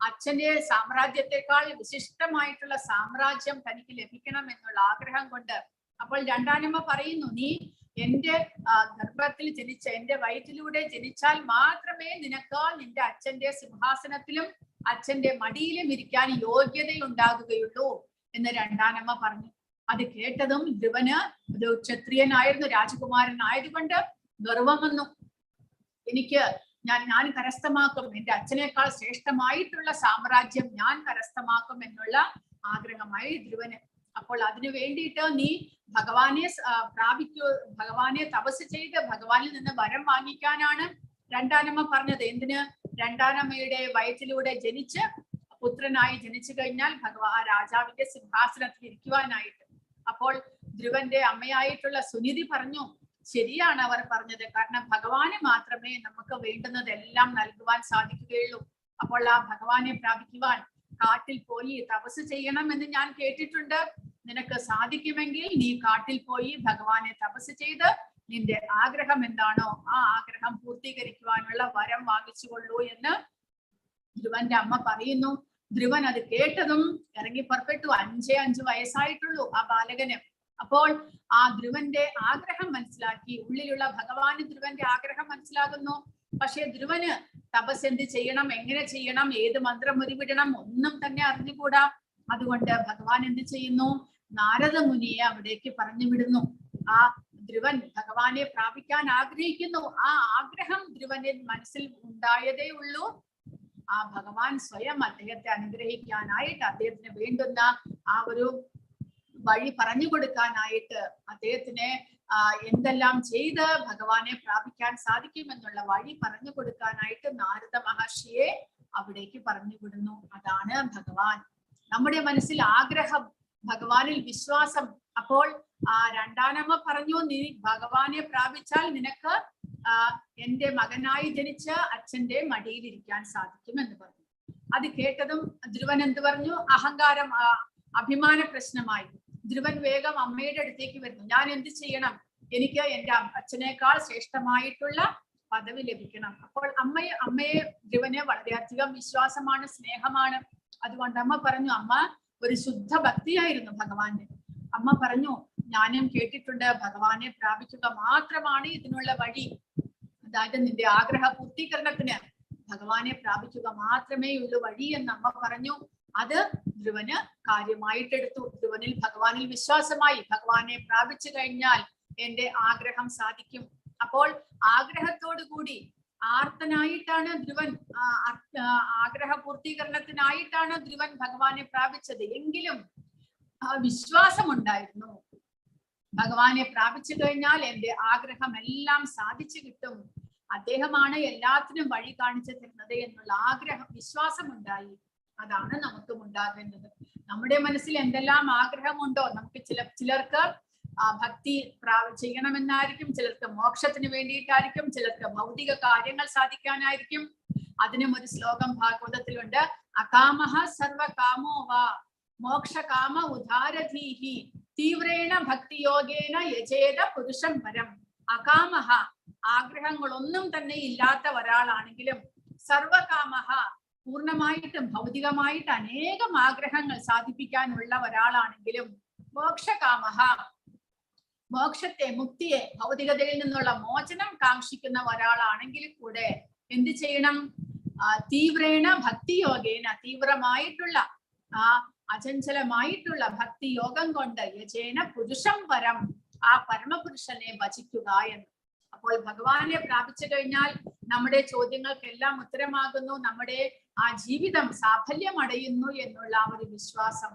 അച്ഛന്റെ സാമ്രാജ്യത്തെക്കാൾ വിശിഷ്ടമായിട്ടുള്ള സാമ്രാജ്യം തനിക്ക് ലഭിക്കണം എന്നുള്ള ആഗ്രഹം കൊണ്ട് അപ്പോൾ രണ്ടാനമ്മ പറയുന്നു, നീ എന്റെ ഗർഭത്തിൽ ജനിച്ച എന്റെ വയറ്റിലൂടെ ജനിച്ചാൽ മാത്രമേ നിനക്ക് നിന്റെ അച്ഛന്റെ സിംഹാസനത്തിലും അച്ഛന്റെ മടിയിലും ഇരിക്കാൻ യോഗ്യതയുണ്ടാകുകയുള്ളൂ എന്ന് രണ്ടാനമ്മ പറഞ്ഞു. അത് കേട്ടതും ധ്രുവന് ഒരു ക്ഷത്രിയനായിരുന്നു, രാജകുമാരൻ ആയതുകൊണ്ട് ഗർവം വന്നു. എനിക്ക് ഞാൻ കരസ്ഥമാക്കും, എന്റെ അച്ഛനേക്കാൾ ശ്രേഷ്ഠമായിട്ടുള്ള സാമ്രാജ്യം ഞാൻ കരസ്ഥമാക്കും എന്നുള്ള ആഗ്രഹമായി ധ്രുവന്. അപ്പോൾ അതിനു വേണ്ടിയിട്ട് നീ ഭഗവാനെ പ്രാപിക്കൂ, ഭഗവാനെ തപസ് ചെയ്ത് ഭഗവാനിൽ നിന്ന് വരം വാങ്ങിക്കാനാണ് രണ്ടാനമ്മ പറഞ്ഞത്. എന്തിന്? രണ്ടാനമ്മയുടെ വയറ്റിലൂടെ ജനിച്ച് പുത്രനായി ജനിച്ചു കഴിഞ്ഞാൽ ആ രാജാവിന്റെ സിംഹാസനത്തിൽ ഇരിക്കുവാനായിട്ട്. അപ്പോൾ ധ്രുവന്റെ അമ്മയായിട്ടുള്ള സുനിധി പറഞ്ഞു, ശരിയാണ് അവർ പറഞ്ഞത്, കാരണം ഭഗവാന് മാത്രമേ നമുക്ക് വേണ്ടുന്നതെല്ലാം നൽകുവാൻ സാധിക്കുകയുള്ളൂ. അപ്പോൾ ആ ഭഗവാനെ പ്രാപിക്കുവാൻ കാട്ടിൽ പോയി തപസ് ചെയ്യണം എന്ന് ഞാൻ കേട്ടിട്ടുണ്ട്. നിനക്ക് സാധിക്കുമെങ്കിൽ നീ കാട്ടിൽ പോയി ഭഗവാനെ തപസ് ചെയ്ത് നിന്റെ ആഗ്രഹം എന്താണോ ആ ആഗ്രഹം പൂർത്തീകരിക്കുവാനുള്ള വരം വാങ്ങിച്ചുകൊള്ളൂ എന്ന് ധ്രുവന്റെ അമ്മ പറയുന്നു. ധ്രുവൻ അത് കേട്ടതും ഇറങ്ങി പുറപ്പെട്ടു. 5 വയസ്സായിട്ടുള്ളൂ ആ ബാലകന്. അപ്പോൾ ആ ധ്രുവന്റെ ആഗ്രഹം മനസ്സിലാക്കി ഉള്ളിലുള്ള ഭഗവാന് ധ്രുവന്റെ ആഗ്രഹം മനസ്സിലാകുന്നു. പക്ഷെ ധ്രുവന് തപസ് എന്ത് ചെയ്യണം, എങ്ങനെ ചെയ്യണം, ഏത് മന്ത്രം ഉരുവിടണം ഒന്നും തന്നെ അറിഞ്ഞുകൂടാ. അതുകൊണ്ട് ഭഗവാൻ എന്ത് ചെയ്യുന്നു? നാരദ മുനിയെ അവിടേക്ക് പറഞ്ഞു വിടുന്നു. ആ ധ്രുവൻ ഭഗവാനെ പ്രാപിക്കാൻ ആഗ്രഹിക്കുന്നു. ആ ആഗ്രഹം ധ്രുവന്റെ മനസ്സിൽ ഉണ്ടായതേ ഉള്ളൂ. ആ ഭഗവാൻ സ്വയം അദ്ദേഹത്തെ അനുഗ്രഹിക്കാനായിട്ട് അദ്ദേഹത്തിന് വേണ്ടുന്ന ആ ഒരു വഴി പറഞ്ഞു കൊടുക്കാനായിട്ട് അദ്ദേഹത്തിനെ എന്തെല്ലാം ചെയ്ത് ഭഗവാനെ പ്രാപിക്കാൻ സാധിക്കുമെന്നുള്ള വഴി പറഞ്ഞു കൊടുക്കാനായിട്ട് നാരദ മഹർഷിയെ അവിടേക്ക് പറഞ്ഞു വിടുന്നു. അതാണ് ഭഗവാൻ. നമ്മുടെ മനസ്സിൽ ആഗ്രഹം, ഭഗവാനിൽ വിശ്വാസം. അപ്പോൾ ആ രണ്ടാനമ്മ പറഞ്ഞു, നീ ഭഗവാനെ പ്രാപിച്ചാൽ നിനക്ക് എന്റെ മകനായി ജനിച്ച അച്ഛന്റെ മടിയിലിരിക്കാൻ സാധിക്കും എന്ന് പറഞ്ഞു. അത് കേട്ടതും ധ്രുവൻ എന്ത് പറഞ്ഞു? അഹങ്കാരം, അഭിമാന പ്രശ്നമായി. ധ്രുവൻ വേഗം അമ്മയുടെ അടുത്തേക്ക് വരുന്നു. ഞാൻ എന്ത് ചെയ്യണം? എനിക്ക് എന്റെ അച്ഛനേക്കാൾ ശ്രേഷ്ഠമായിട്ടുള്ള പദവി ലഭിക്കണം. അപ്പോൾ അമ്മയെ ധ്രുവനെ വളരെയധികം വിശ്വാസമാണ്, സ്നേഹമാണ്. അതുകൊണ്ട് അമ്മ പറഞ്ഞു, അമ്മ ഒരു ശുദ്ധ ഭക്തിയായിരുന്നു ഭഗവാന്റെ. അമ്മ പറഞ്ഞു, ഞാനും കേട്ടിട്ടുണ്ട് ഭഗവാനെ പ്രാപിക്കുക മാത്രമാണ് ഇതിനുള്ള വഴി. അതായത് നിന്റെ ആഗ്രഹ പൂർത്തീകരണത്തിന് ഭഗവാനെ പ്രാപിക്കുക മാത്രമേ ഉള്ളൂ വഴി എന്ന് അമ്മ പറഞ്ഞു. അത് ധ്രുവന് കാര്യമായിട്ടെടുത്തു. ധ്രുവനിൽ ഭഗവാനിൽ വിശ്വാസമായി. ഭഗവാനെ പ്രാപിച്ചു കഴിഞ്ഞാൽ എന്റെ ആഗ്രഹം സാധിക്കും. അപ്പോൾ ആഗ്രഹത്തോടു കൂടി ആർത്തനായിട്ടാണ് ധ്രുവൻ, ആഗ്രഹ പൂർത്തീകരണത്തിനായിട്ടാണ് ധ്രുവൻ ഭഗവാനെ പ്രാപിച്ചത്. എങ്കിലും വിശ്വാസമുണ്ടായിരുന്നു, ഭഗവാനെ പ്രാപിച്ചു കഴിഞ്ഞാൽ എന്റെ ആഗ്രഹമെല്ലാം സാധിച്ചു കിട്ടും, അദ്ദേഹമാണ് എല്ലാത്തിനും വഴി കാണിച്ചു തരുന്നത് എന്നുള്ള ആഗ്രഹം, വിശ്വാസമുണ്ടായി. അതാണ് നമുക്കും ഉണ്ടാകേണ്ടത്. നമ്മുടെ മനസ്സിൽ എന്തെല്ലാം ആഗ്രഹമുണ്ടോ, നമുക്ക് ചിലർക്ക് ഭക്തി ചെയ്യണമെന്നായിരിക്കും, ചിലർക്ക് മോക്ഷത്തിന് വേണ്ടിയിട്ടായിരിക്കും, ചിലർക്ക് ഭൗതിക കാര്യങ്ങൾ സാധിക്കാനായിരിക്കും. അതിനും ഒരു ശ്ലോകം ഭാഗവതത്തിലുണ്ട്. അകാമഹ സർവകാമോ വാ മോക്ഷകാമ ഉദാരധീഹി തീവ്രേണ ഭക്തിയോഗേന യജേത പുരുഷം പരം. അകാമഹ, ആഗ്രഹങ്ങളൊന്നും തന്നെ ഇല്ലാത്ത ഒരാളാണെങ്കിലും, സർവകാമഹ, പൂർണ്ണമായിട്ടും ഭൗതികമായിട്ട് അനേകം ആഗ്രഹങ്ങൾ സാധിപ്പിക്കാനുള്ള ഒരാളാണെങ്കിലും, മോക്ഷകാമഹ, മോക്ഷത്തെ, മുക്തിയെ, ഭൗതികതയിൽ നിന്നുള്ള മോചനം കാക്ഷിക്കുന്ന ഒരാളാണെങ്കിൽ കൂടെ എന്ത് ചെയ്യണം? തീവ്രേണ ഭക്തിയോഗേന, തീവ്രമായിട്ടുള്ള ആ അചഞ്ചലമായിട്ടുള്ള ഭക്തിയോഗം കൊണ്ട് യജേന പുരുഷം പരം, ആ പരമപുരുഷനെ ഭജിക്കുക എന്ന്. അപ്പോൾ ഭഗവാനെ പ്രാപിച്ചു കഴിഞ്ഞാൽ നമ്മുടെ ചോദ്യങ്ങൾക്കെല്ലാം ഉത്തരമാകുന്നു, നമ്മുടെ ആ ജീവിതം സാഫല്യം അടയുന്നു എന്നുള്ള ആ ഒരു വിശ്വാസം.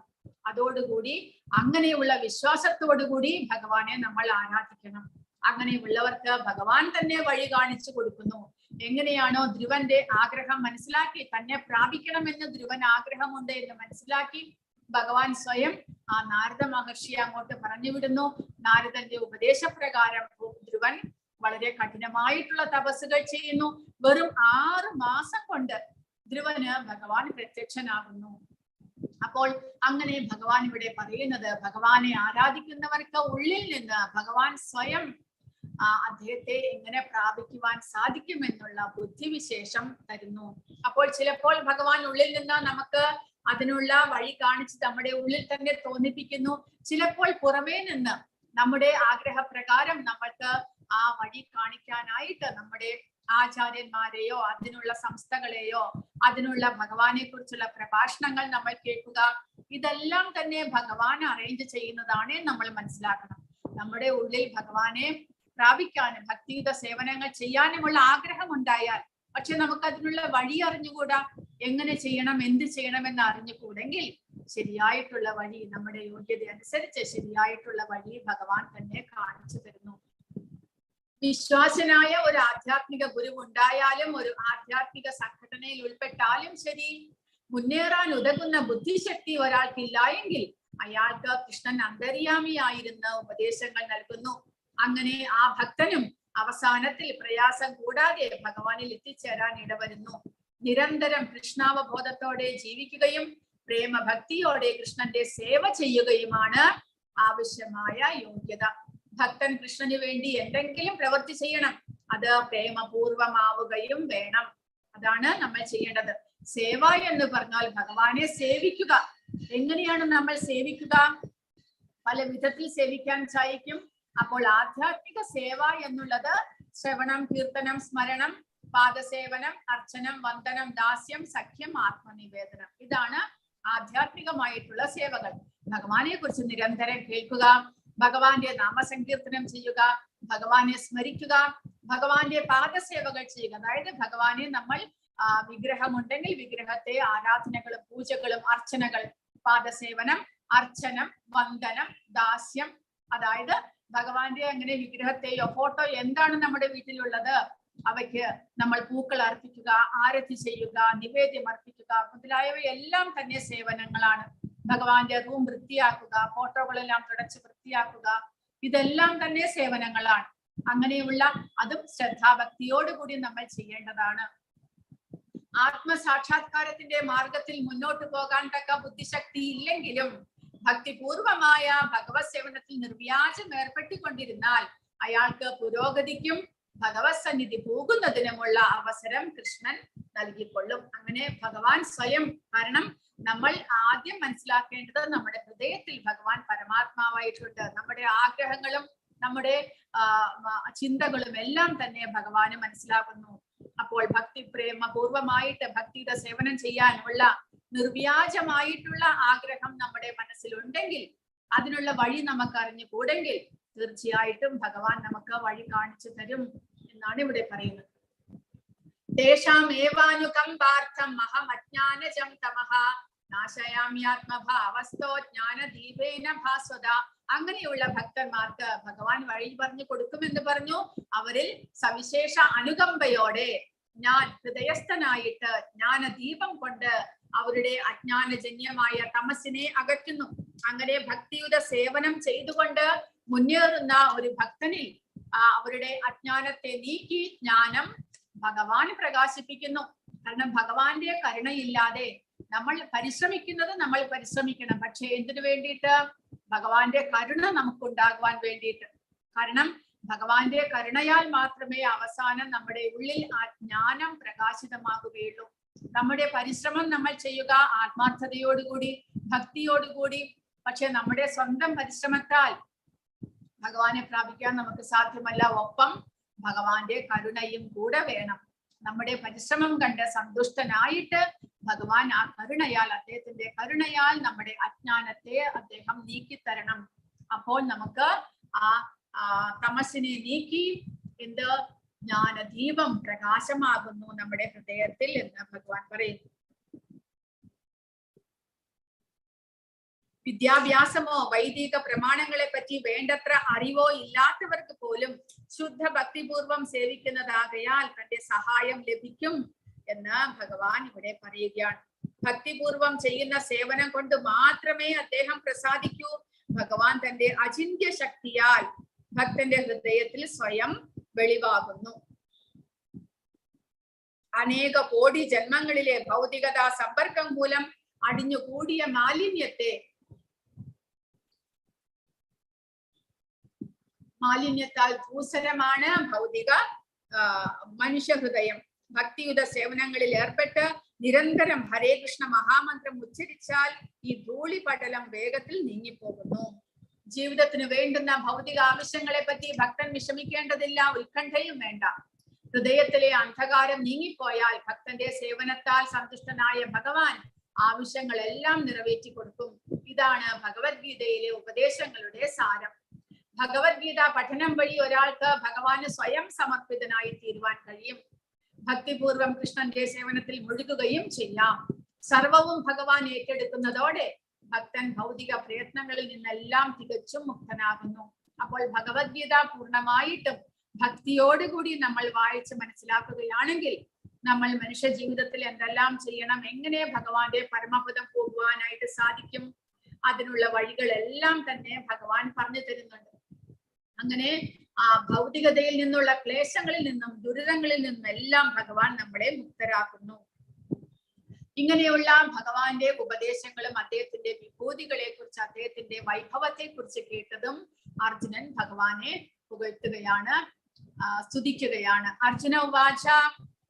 അതോടുകൂടി അങ്ങനെയുള്ള വിശ്വാസത്തോടുകൂടി ഭഗവാനെ നമ്മൾ ആരാധിക്കണം. അങ്ങനെയുള്ളവർക്ക് ഭഗവാൻ തന്നെ വഴി കാണിച്ചു കൊടുക്കുന്നു. എങ്ങനെയാണോ ധ്രുവന്റെ ആഗ്രഹം മനസ്സിലാക്കി തന്നെ പ്രാപിക്കണമെന്ന് ധ്രുവൻ ആഗ്രഹമുണ്ട് എന്ന് മനസ്സിലാക്കി ഭഗവാൻ സ്വയം ആ നാരദ മഹർഷിയെ അങ്ങോട്ട് പറഞ്ഞു വിടുന്നു. നാരദന്റെ ഉപദേശപ്രകാരം ധ്രുവൻ വളരെ കഠിനമായിട്ടുള്ള തപസ്സുകൾ ചെയ്യുന്നു. വെറും 6 മാസം കൊണ്ട് ധ്രുവന് ഭഗവാൻ പ്രത്യക്ഷനാകുന്നു. അപ്പോൾ അങ്ങനെ ഭഗവാൻ ഇവിടെ പറയുന്നത്, ഭഗവാനെ ആരാധിക്കുന്നവർക്ക് ഉള്ളിൽ നിന്ന് ഭഗവാൻ സ്വയം ആ അദ്ദേഹത്തെ എങ്ങനെ പ്രാപിക്കുവാൻ സാധിക്കുമെന്നുള്ള ബുദ്ധിവിശേഷം തരുന്നു. അപ്പോൾ ചിലപ്പോൾ ഭഗവാൻ ഉള്ളിൽ നിന്ന് നമുക്ക് അതിനുള്ള വഴി കാണിച്ച് നമ്മുടെ ഉള്ളിൽ തന്നെ തോന്നിപ്പിക്കുന്നു. ചിലപ്പോൾ പുറമേ നിന്ന് നമ്മുടെ ആഗ്രഹപ്രകാരം നമ്മൾക്ക് ആ വഴി കാണിക്കാനായിട്ട് നമ്മുടെ ആചാര്യന്മാരെയോ അതിനുള്ള സംസ്ഥകളെയോ അതിനുള്ള ഭഗവാനെ കുറിച്ചുള്ള പ്രഭാഷണങ്ങൾ നമ്മൾ കേൾക്കുക, ഇതെല്ലാം തന്നെ ഭഗവാൻ അറേഞ്ച് ചെയ്യുന്നതാണ് നമ്മൾ മനസ്സിലാക്കണം. നമ്മുടെ ഉള്ളിൽ ഭഗവാനെ പ്രാപിക്കാനും ഭക്തിയുത സേവനങ്ങൾ ചെയ്യാനുമുള്ള ആഗ്രഹം ഉണ്ടായാൽ, പക്ഷെ നമുക്ക് അതിനുള്ള വഴി അറിഞ്ഞുകൂടാ, എങ്ങനെ ചെയ്യണം എന്ത് ചെയ്യണമെന്ന് അറിഞ്ഞുകൂടെങ്കിൽ ശരിയായിട്ടുള്ള വഴി നമ്മുടെ യോഗ്യത അനുസരിച്ച് ശരിയായിട്ടുള്ള വഴി ഭഗവാൻ തന്നെ കാണിച്ചു തരുന്നു. വിശ്വാസനായ ഒരു ആധ്യാത്മിക ഗുരു ഉണ്ടായാലും ഒരു ആധ്യാത്മിക സംഘടനയിൽ ഉൾപ്പെട്ടാലും ശരി, മുന്നേറാൻ ഉതകുന്ന ബുദ്ധിശക്തി ഒരാൾക്കില്ല എങ്കിൽ അയാൾക്ക് കൃഷ്ണൻ അന്തര്യാമിയായിരുന്ന ഉപദേശങ്ങൾ നൽകുന്നു. അങ്ങനെ ആ ഭക്തനും അവസാനത്തിൽ പ്രയാസം കൂടാതെ ഭഗവാനിൽ എത്തിച്ചേരാൻ ഇടവരുന്നു. നിരന്തരം കൃഷ്ണാവബോധത്തോടെ ജീവിക്കുകയും പ്രേമഭക്തിയോടെ കൃഷ്ണന്റെ സേവ ചെയ്യുകയുമാണ് ആവശ്യമായ യോഗ്യത. ഭക്തൻ കൃഷ്ണന് വേണ്ടി എന്തെങ്കിലും പ്രവൃത്തി ചെയ്യണം, അത് പ്രേമപൂർവമാവുകയും വേണം. അതാണ് നമ്മൾ ചെയ്യേണ്ടത്. സേവ എന്ന് പറഞ്ഞാൽ ഭഗവാനെ സേവിക്കുക. എങ്ങനെയാണ് നമ്മൾ സേവിക്കുക? പല വിധത്തിൽ സേവിക്കാൻ സാധിക്കും. അപ്പോൾ ആധ്യാത്മിക സേവ എന്നുള്ളത് ശ്രവണം, കീർത്തനം, സ്മരണം, പാദസേവനം, അർച്ചനം, വന്ദനം, ദാസ്യം, സഖ്യം, ആത്മനിവേദനം, ഇതാണ് ആധ്യാത്മികമായിട്ടുള്ള സേവകൾ. ഭഗവാനെ കുറിച്ച് നിരന്തരം കേൾക്കുക, ഭഗവാന്റെ നാമസങ്കീർത്തനം ചെയ്യുക, ഭഗവാനെ സ്മരിക്കുക, ഭഗവാന്റെ പാദസേവകൾ ചെയ്യുക. അതായത് ഭഗവാനെ നമ്മൾ വിഗ്രഹമുണ്ടെങ്കിൽ വിഗ്രഹത്തെ ആരാധനകളും പൂജകളും അർച്ചനകൾ, പാദസേവനം, അർച്ചനം, വന്ദനം, ദാസ്യം. അതായത് ഭഗവാന്റെ അങ്ങനെ വിഗ്രഹത്തെയോ ഫോട്ടോ എന്താണ് നമ്മുടെ വീട്ടിലുള്ളത് അവയ്ക്ക് നമ്മൾ പൂക്കൾ അർപ്പിക്കുക, ആരതി ചെയ്യുക, നിവേദ്യം അർപ്പിക്കുക മുതലായവയെല്ലാം തന്നെ സേവനങ്ങളാണ്. ഭഗവാന്റെ റൂം വൃത്തിയാക്കുക, ഫോട്ടോകളെല്ലാം തുടച്ച് വൃത്തിയാക്കുക, ഇതെല്ലാം തന്നെ സേവനങ്ങളാണ്. അങ്ങനെയുള്ള അതും ശ്രദ്ധാഭക്തിയോടുകൂടി നമ്മൾ ചെയ്യേണ്ടതാണ്. ആത്മസാക്ഷാത്കാരത്തിന്റെ മാർഗത്തിൽ മുന്നോട്ട് പോകാൻ തക്ക ബുദ്ധിശക്തി ഇല്ലെങ്കിലും ഭക്തിപൂർവമായ ഭഗവത് സേവനത്തിൽ നിർവ്യാജം ഏർപ്പെട്ടുകൊണ്ടിരുന്നാൽ അയാൾക്ക് പുരോഗതിക്കും ഭഗവത് സന്നിധി പോകുന്നതിനുമുള്ള അവസരം കൃഷ്ണൻ നൽകിക്കൊള്ളും. അങ്ങനെ ഭഗവാൻ സ്വയം, കാരണം നമ്മൾ ആദ്യം മനസ്സിലാക്കേണ്ടത് നമ്മുടെ ഹൃദയത്തിൽ ഭഗവാൻ പരമാത്മാവായിട്ടുണ്ട്. നമ്മുടെ ആഗ്രഹങ്ങളും നമ്മുടെ ചിന്തകളും എല്ലാം തന്നെ ഭഗവാന് മനസ്സിലാകുന്നു. അപ്പോൾ ഭക്തി പ്രേമപൂർവമായിട്ട് ഭക്തിയുടെ സേവനം ചെയ്യാനുള്ള നിർവ്യാജമായിട്ടുള്ള ആഗ്രഹം നമ്മുടെ മനസ്സിലുണ്ടെങ്കിൽ, അതിനുള്ള വഴി നമുക്ക് അറിഞ്ഞുകൂടെങ്കിൽ തീർച്ചയായിട്ടും ഭഗവാൻ നമുക്ക് വഴി കാണിച്ചു തരും എന്നാണ് ഇവിടെ പറയുന്നത്. തേഷാം ഏവാനുകമ്പാർത്ഥം അഹം അജ്ഞാനജം തമഃ നാശയാമ്യാത്മഭാവസ്ഥോ ജ്ഞാനദീപേന ഭാസ്വത. അങ്ങനെയുള്ള ഭക്തന്മാർക്ക് ഭഗവാൻ വഴി പറഞ്ഞു കൊടുക്കുമെന്ന് പറഞ്ഞു. അവരിൽ സവിശേഷ അനുകമ്പയോടെ ഞാൻ ഹൃദയസ്ഥനായിട്ട് ജ്ഞാനദീപം കൊണ്ട് അവരുടെ അജ്ഞാനജന്യമായ തമസിനെ അകറ്റുന്നു. അങ്ങനെ ഭക്തിയുടെ സേവനം ചെയ്തുകൊണ്ട് മുന്നേറുന്ന ഒരു ഭക്തനിൽ അവരുടെ അജ്ഞാനത്തെ നീക്കി ജ്ഞാനം ഭഗവാൻ പ്രകാശിപ്പിക്കുന്നു. കാരണം ഭഗവാന്റെ കരുണയില്ലാതെ നമ്മൾ പരിശ്രമിക്കുന്നത് നമ്മൾ പരിശ്രമിക്കണം, പക്ഷെ എന്തിനു വേണ്ടിയിട്ട്? ഭഗവാന്റെ കരുണ നമുക്കുണ്ടാകുവാൻ വേണ്ടിയിട്ട്. കാരണം ഭഗവാന്റെ കരുണയാൽ മാത്രമേ അവസാനം നമ്മുടെ ഉള്ളിൽ ആ ജ്ഞാനം പ്രകാശിതമാകുകയുള്ളൂ. നമ്മുടെ പരിശ്രമം നമ്മൾ ചെയ്യുക ആത്മാർത്ഥതയോടുകൂടി, ഭക്തിയോടുകൂടി. പക്ഷെ നമ്മുടെ സ്വന്തം പരിശ്രമത്താൽ ഭഗവാനെ പ്രാപിക്കാൻ നമുക്ക് സാധ്യമല്ല. ഒപ്പം ഭഗവാന്റെ കരുണയും കൂടെ വേണം. നമ്മുടെ പരിശ്രമം കണ്ട് സന്തുഷ്ടനായിട്ട് ഭഗവാൻ ആ കരുണയാൽ, അദ്ദേഹത്തിന്റെ കരുണയാൽ നമ്മുടെ അജ്ഞാനത്തെ അദ്ദേഹം നീക്കിത്തരണം. അപ്പോൾ നമുക്ക് ആ ആ തമസിനെ നീക്കി എന്ത് ജ്ഞാനദീപം പ്രകാശമാകുന്നു നമ്മുടെ ഹൃദയത്തിൽ എന്ന് ഭഗവാൻ പറയുന്നു. വിദ്യാഭ്യാസമോ വൈദിക പ്രമാണങ്ങളെ പറ്റി വേണ്ടത്ര അറിവോ ഇല്ലാത്തവർക്ക് പോലും ശുദ്ധ ഭക്തിപൂർവം സേവിക്കുന്നതാകയാൽ തന്റെ സഹായം ലഭിക്കും എന്ന് ഭഗവാൻ ഇവിടെ പറയുകയാണ്. ഭക്തിപൂർവം ചെയ്യുന്ന സേവനം കൊണ്ട് മാത്രമേ അദ്ദേഹം പ്രസാദിക്കൂ. ഭഗവാൻ തന്റെ അചിന്ത്യ ശക്തിയാൽ ഭക്തന്റെ ഹൃദയത്തിൽ സ്വയം വെളിവാകുന്നു. അനേക കോടി ജന്മങ്ങളിലെ ഭൗതികതാ സമ്പർക്കം മൂലം അടിഞ്ഞുകൂടിയ മാലിന്യത്താൽ ധൂസരമാണ് ഭൗതിക മനുഷ്യഹൃദയം. ഭക്തിയുത സേവനങ്ങളിൽ ഏർപ്പെട്ട് നിരന്തരം ഹരേ കൃഷ്ണ മഹാമന്ത്രം ഉച്ചരിച്ചാൽ ഈ ധൂളിപടലം വേഗത്തിൽ നീങ്ങിപ്പോകുന്നു. ജീവിതത്തിന് വേണ്ടുന്ന ഭൗതിക ആവശ്യങ്ങളെ പറ്റി ഭക്തൻ വിഷമിക്കേണ്ടതില്ല, ഉത്കണ്ഠയും വേണ്ട. ഹൃദയത്തിലെ അന്ധകാരം നീങ്ങിപ്പോയാൽ ഭക്തന്റെ സേവനത്താൽ സന്തുഷ്ടനായ ഭഗവാൻ ആവശ്യങ്ങളെല്ലാം നിറവേറ്റി കൊടുക്കും. ഇതാണ് ഭഗവത്ഗീതയിലെ ഉപദേശങ്ങളുടെ സാരം. ഭഗവത്ഗീത പഠനം വഴി ഒരാൾക്ക് ഭഗവാന് സ്വയം സമർപ്പിതനായി തീരുവാൻ കഴിയും. ഭക്തിപൂർവം കൃഷ്ണന്റെ സേവനത്തിൽ മുഴുകുകയും ചെയ്യാം. സർവവും ഭഗവാൻ ഏറ്റെടുക്കുന്നതോടെ ഭക്തൻ ഭൗതിക പ്രയത്നങ്ങളിൽ നിന്നെല്ലാം തികച്ചും മുക്തനാകുന്നു. അപ്പോൾ ഭഗവത്ഗീത പൂർണ്ണമായിട്ടും ഭക്തിയോടുകൂടി നമ്മൾ വായിച്ച് മനസ്സിലാക്കുകയാണെങ്കിൽ നമ്മൾ മനുഷ്യ ജീവിതത്തിൽ എന്തെല്ലാം ചെയ്യണം, എങ്ങനെ ഭഗവാന്റെ പരമപദം പോകുവാനായിട്ട് സാധിക്കും, അതിനുള്ള വഴികളെല്ലാം തന്നെ ഭഗവാൻ പറഞ്ഞു തരുന്നുണ്ട്. അങ്ങനെ ആ ഭൗതികതയിൽ നിന്നുള്ള ക്ലേശങ്ങളിൽ നിന്നും ദുരിതങ്ങളിൽ നിന്നും എല്ലാം ഭഗവാൻ നമ്മളെ മുക്തരാക്കുന്നു. ഇങ്ങനെയുള്ള ഭഗവാന്റെ ഉപദേശങ്ങളും അദ്ദേഹത്തിന്റെ വിഭൂതികളെ കുറിച്ച്, അദ്ദേഹത്തിന്റെ വൈഭവത്തെ കുറിച്ച് കേട്ടതും അർജുനൻ ഭഗവാനെ പുകഴ്ത്തുകയാണ്, സ്തുതിക്കുകയാണ്. അർജുന ഉവാച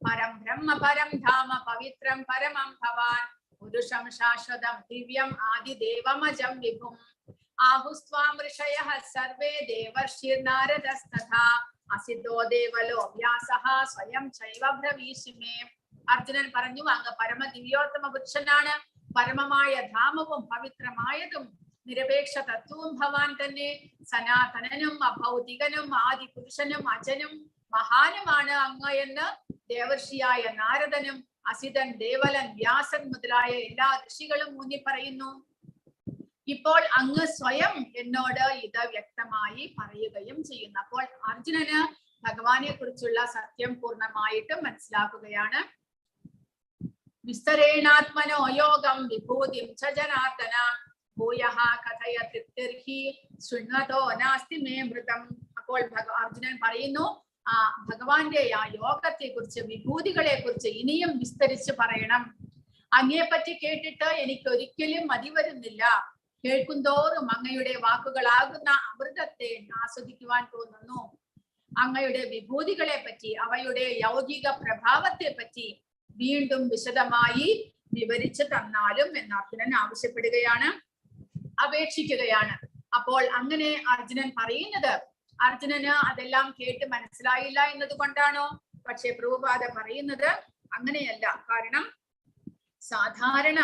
പരം ബ്രഹ്മ പരം ധാമ പവിത്രം പരമം ഭവാൻ പുരുഷം ശാശ്വതം ദിവ്യം ആദിദേവമജം വിഭും ആഹുസ്ത്വാം ഋഷയഃ സർവേ ദേവർഷിർനാരദസ്തഥാ അസിദ്ധോ ദേവലോ വ്യാസഃ സ്വയം ചൈവ ബ്രവീഷി മേ. അർജുനൻ പറഞ്ഞു, അങ്ങ് പരമദിവ്യോത്തമ പുരുഷനാണ്, പരമമായ ധാമവും പവിത്രമായതും നിരപേക്ഷ തത്വവും ഭവാൻ തന്നെ, സനാതനനും അഭൗതികനും ആദി പുരുഷനും അജനും മഹാനുമാണ് അങ്ങ് എന്ന് ദേവർഷിയായ നാരദനും അസിതൻ ദേവലൻ വ്യാസൻ മുതലായ എല്ലാ ഋഷികളും ഊന്നി പറയുന്നു. ഇപ്പോൾ അങ്ങ് സ്വയം എന്നോട് ഇത് വ്യക്തമായി പറയുകയും ചെയ്യുന്നു. അപ്പോൾ അർജുനന് ഭഗവാനെ കുറിച്ചുള്ള സത്യം പൂർണ്ണമായിട്ടും മനസ്സിലാക്കുകയാണ്. വിസ്തരേണാത്മനോ യോഗം വിഭൂതിം ച ജനാർദ്ദന ഭൂയഃ കഥയ തൃപ്തിർഹി ശൃണ്വതോ നാസ്തി മേ മൃതം. അപ്പോൾ അർജുനൻ പറയുന്നു, ആ ഭഗവാന്റെ ആ യോഗത്തെ കുറിച്ച്, വിഭൂതികളെ കുറിച്ച് ഇനിയും വിസ്തരിച്ച് പറയണം. അങ്ങയെപ്പറ്റി കേട്ടിട്ട് എനിക്ക് ഒരിക്കലും മതി വരുന്നില്ല. കേൾക്കുന്തോറും അങ്ങയുടെ വാക്കുകളാകുന്ന അമൃതത്തെ ആസ്വദിക്കുവാൻ തോന്നുന്നു. അങ്ങയുടെ വിഭൂതികളെ പറ്റി, അവയുടെ യൗകിക പ്രഭാവത്തെ പറ്റി വീണ്ടും വിശദമായി വിവരിച്ചു തന്നാലും എന്ന് അർജുനൻ ആവശ്യപ്പെടുകയാണ്, അപേക്ഷിക്കുകയാണ്. അപ്പോൾ അങ്ങനെ അർജുനൻ പറയുന്നത് അർജുനന് അതെല്ലാം കേട്ട് മനസ്സിലായില്ല എന്നത് കൊണ്ടാണോ? പക്ഷെ പ്രഭുപാദ പറയുന്നത് അങ്ങനെയല്ല. കാരണം സാധാരണ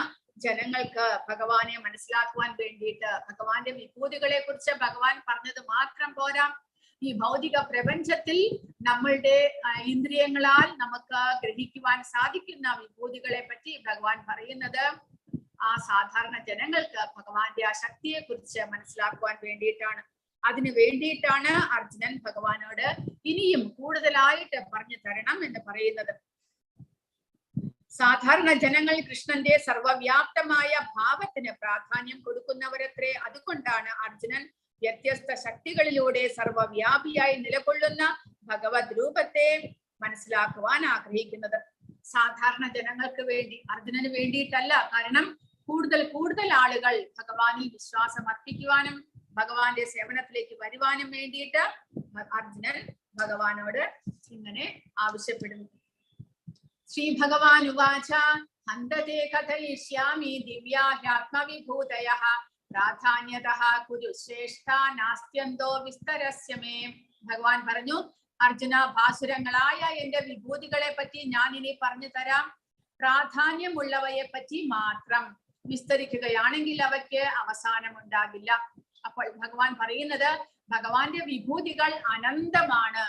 ജനങ്ങൾക്ക് ഭഗവാനെ മനസ്സിലാക്കുവാൻ വേണ്ടിയിട്ട് ഭഗവാന്റെ വിഭൂതികളെ കുറിച്ച് ഭഗവാൻ പറഞ്ഞത് മാത്രം പോരാ. ഈ ഭൗതിക പ്രപഞ്ചത്തിൽ നമ്മളുടെ ഇന്ദ്രിയങ്ങളാൽ നമുക്ക് ഗ്രഹിക്കുവാൻ സാധിക്കുന്ന വിഭൂതികളെ പറ്റി ഭഗവാൻ പറയുന്നത് ആ സാധാരണ ജനങ്ങൾക്ക് ഭഗവാന്റെ ആ ശക്തിയെ കുറിച്ച് മനസ്സിലാക്കുവാൻ വേണ്ടിയിട്ടാണ്. അതിനു വേണ്ടിയിട്ടാണ് അർജുനൻ ഭഗവാനോട് ഇനിയും കൂടുതലായിട്ട് പറഞ്ഞു തരണം എന്ന് പറയുന്നത്. സാധാരണ ജനങ്ങൾ കൃഷ്ണന്റെ സർവവ്യാപ്തമായ ഭാവത്തിന് പ്രാധാന്യം കൊടുക്കുന്നവരത്രേ. അതുകൊണ്ടാണ് അർജുനൻ വ്യത്യസ്ത ശക്തികളിലൂടെ സർവവ്യാപിയായി നിലകൊള്ളുന്ന ഭഗവത് രൂപത്തെ മനസ്സിലാക്കുവാൻ ആഗ്രഹിക്കുന്നത്. സാധാരണ ജനങ്ങൾക്ക് വേണ്ടി, അർജുനന് വേണ്ടിയിട്ടല്ല. കാരണം കൂടുതൽ കൂടുതൽ ആളുകൾ ഭഗവാനിൽ വിശ്വാസം അർപ്പിക്കുവാനും ഭഗവാന്റെ സേവനത്തിലേക്ക് വരുവാനും വേണ്ടിയിട്ട് അർജുനൻ ഭഗവാനോട് ഇങ്ങനെ ആവശ്യപ്പെടുന്നു. ശ്രീ ഭഗവാൻ ഉവാച ഹന്തതേ കഥയിഷ്യാമി ദിവ്യാഹ്യാത്മവിഭൂതയഃ പ്രാധാന്യതഃ കുരു ശ്രേഷ്ഠ നാസ്ത്യന്തോ വിസ്തരസ്യ മേ. ഭഗവാൻ പറഞ്ഞു, അർജുന, ഭാസുരങ്ങളായ എന്റെ വിഭൂതികളെ പറ്റി ഞാൻ ഇനി പറഞ്ഞു തരാം. പ്രാധാന്യമുള്ളവയെ പറ്റി മാത്രം വിസ്തരിക്കുകയാണെങ്കിൽ അവയ്ക്ക് അവസാനമുണ്ടാകില്ല. അപ്പോൾ ഭഗവാൻ പറയുന്നത് ഭഗവാന്റെ വിഭൂതികൾ അനന്തമാണ്.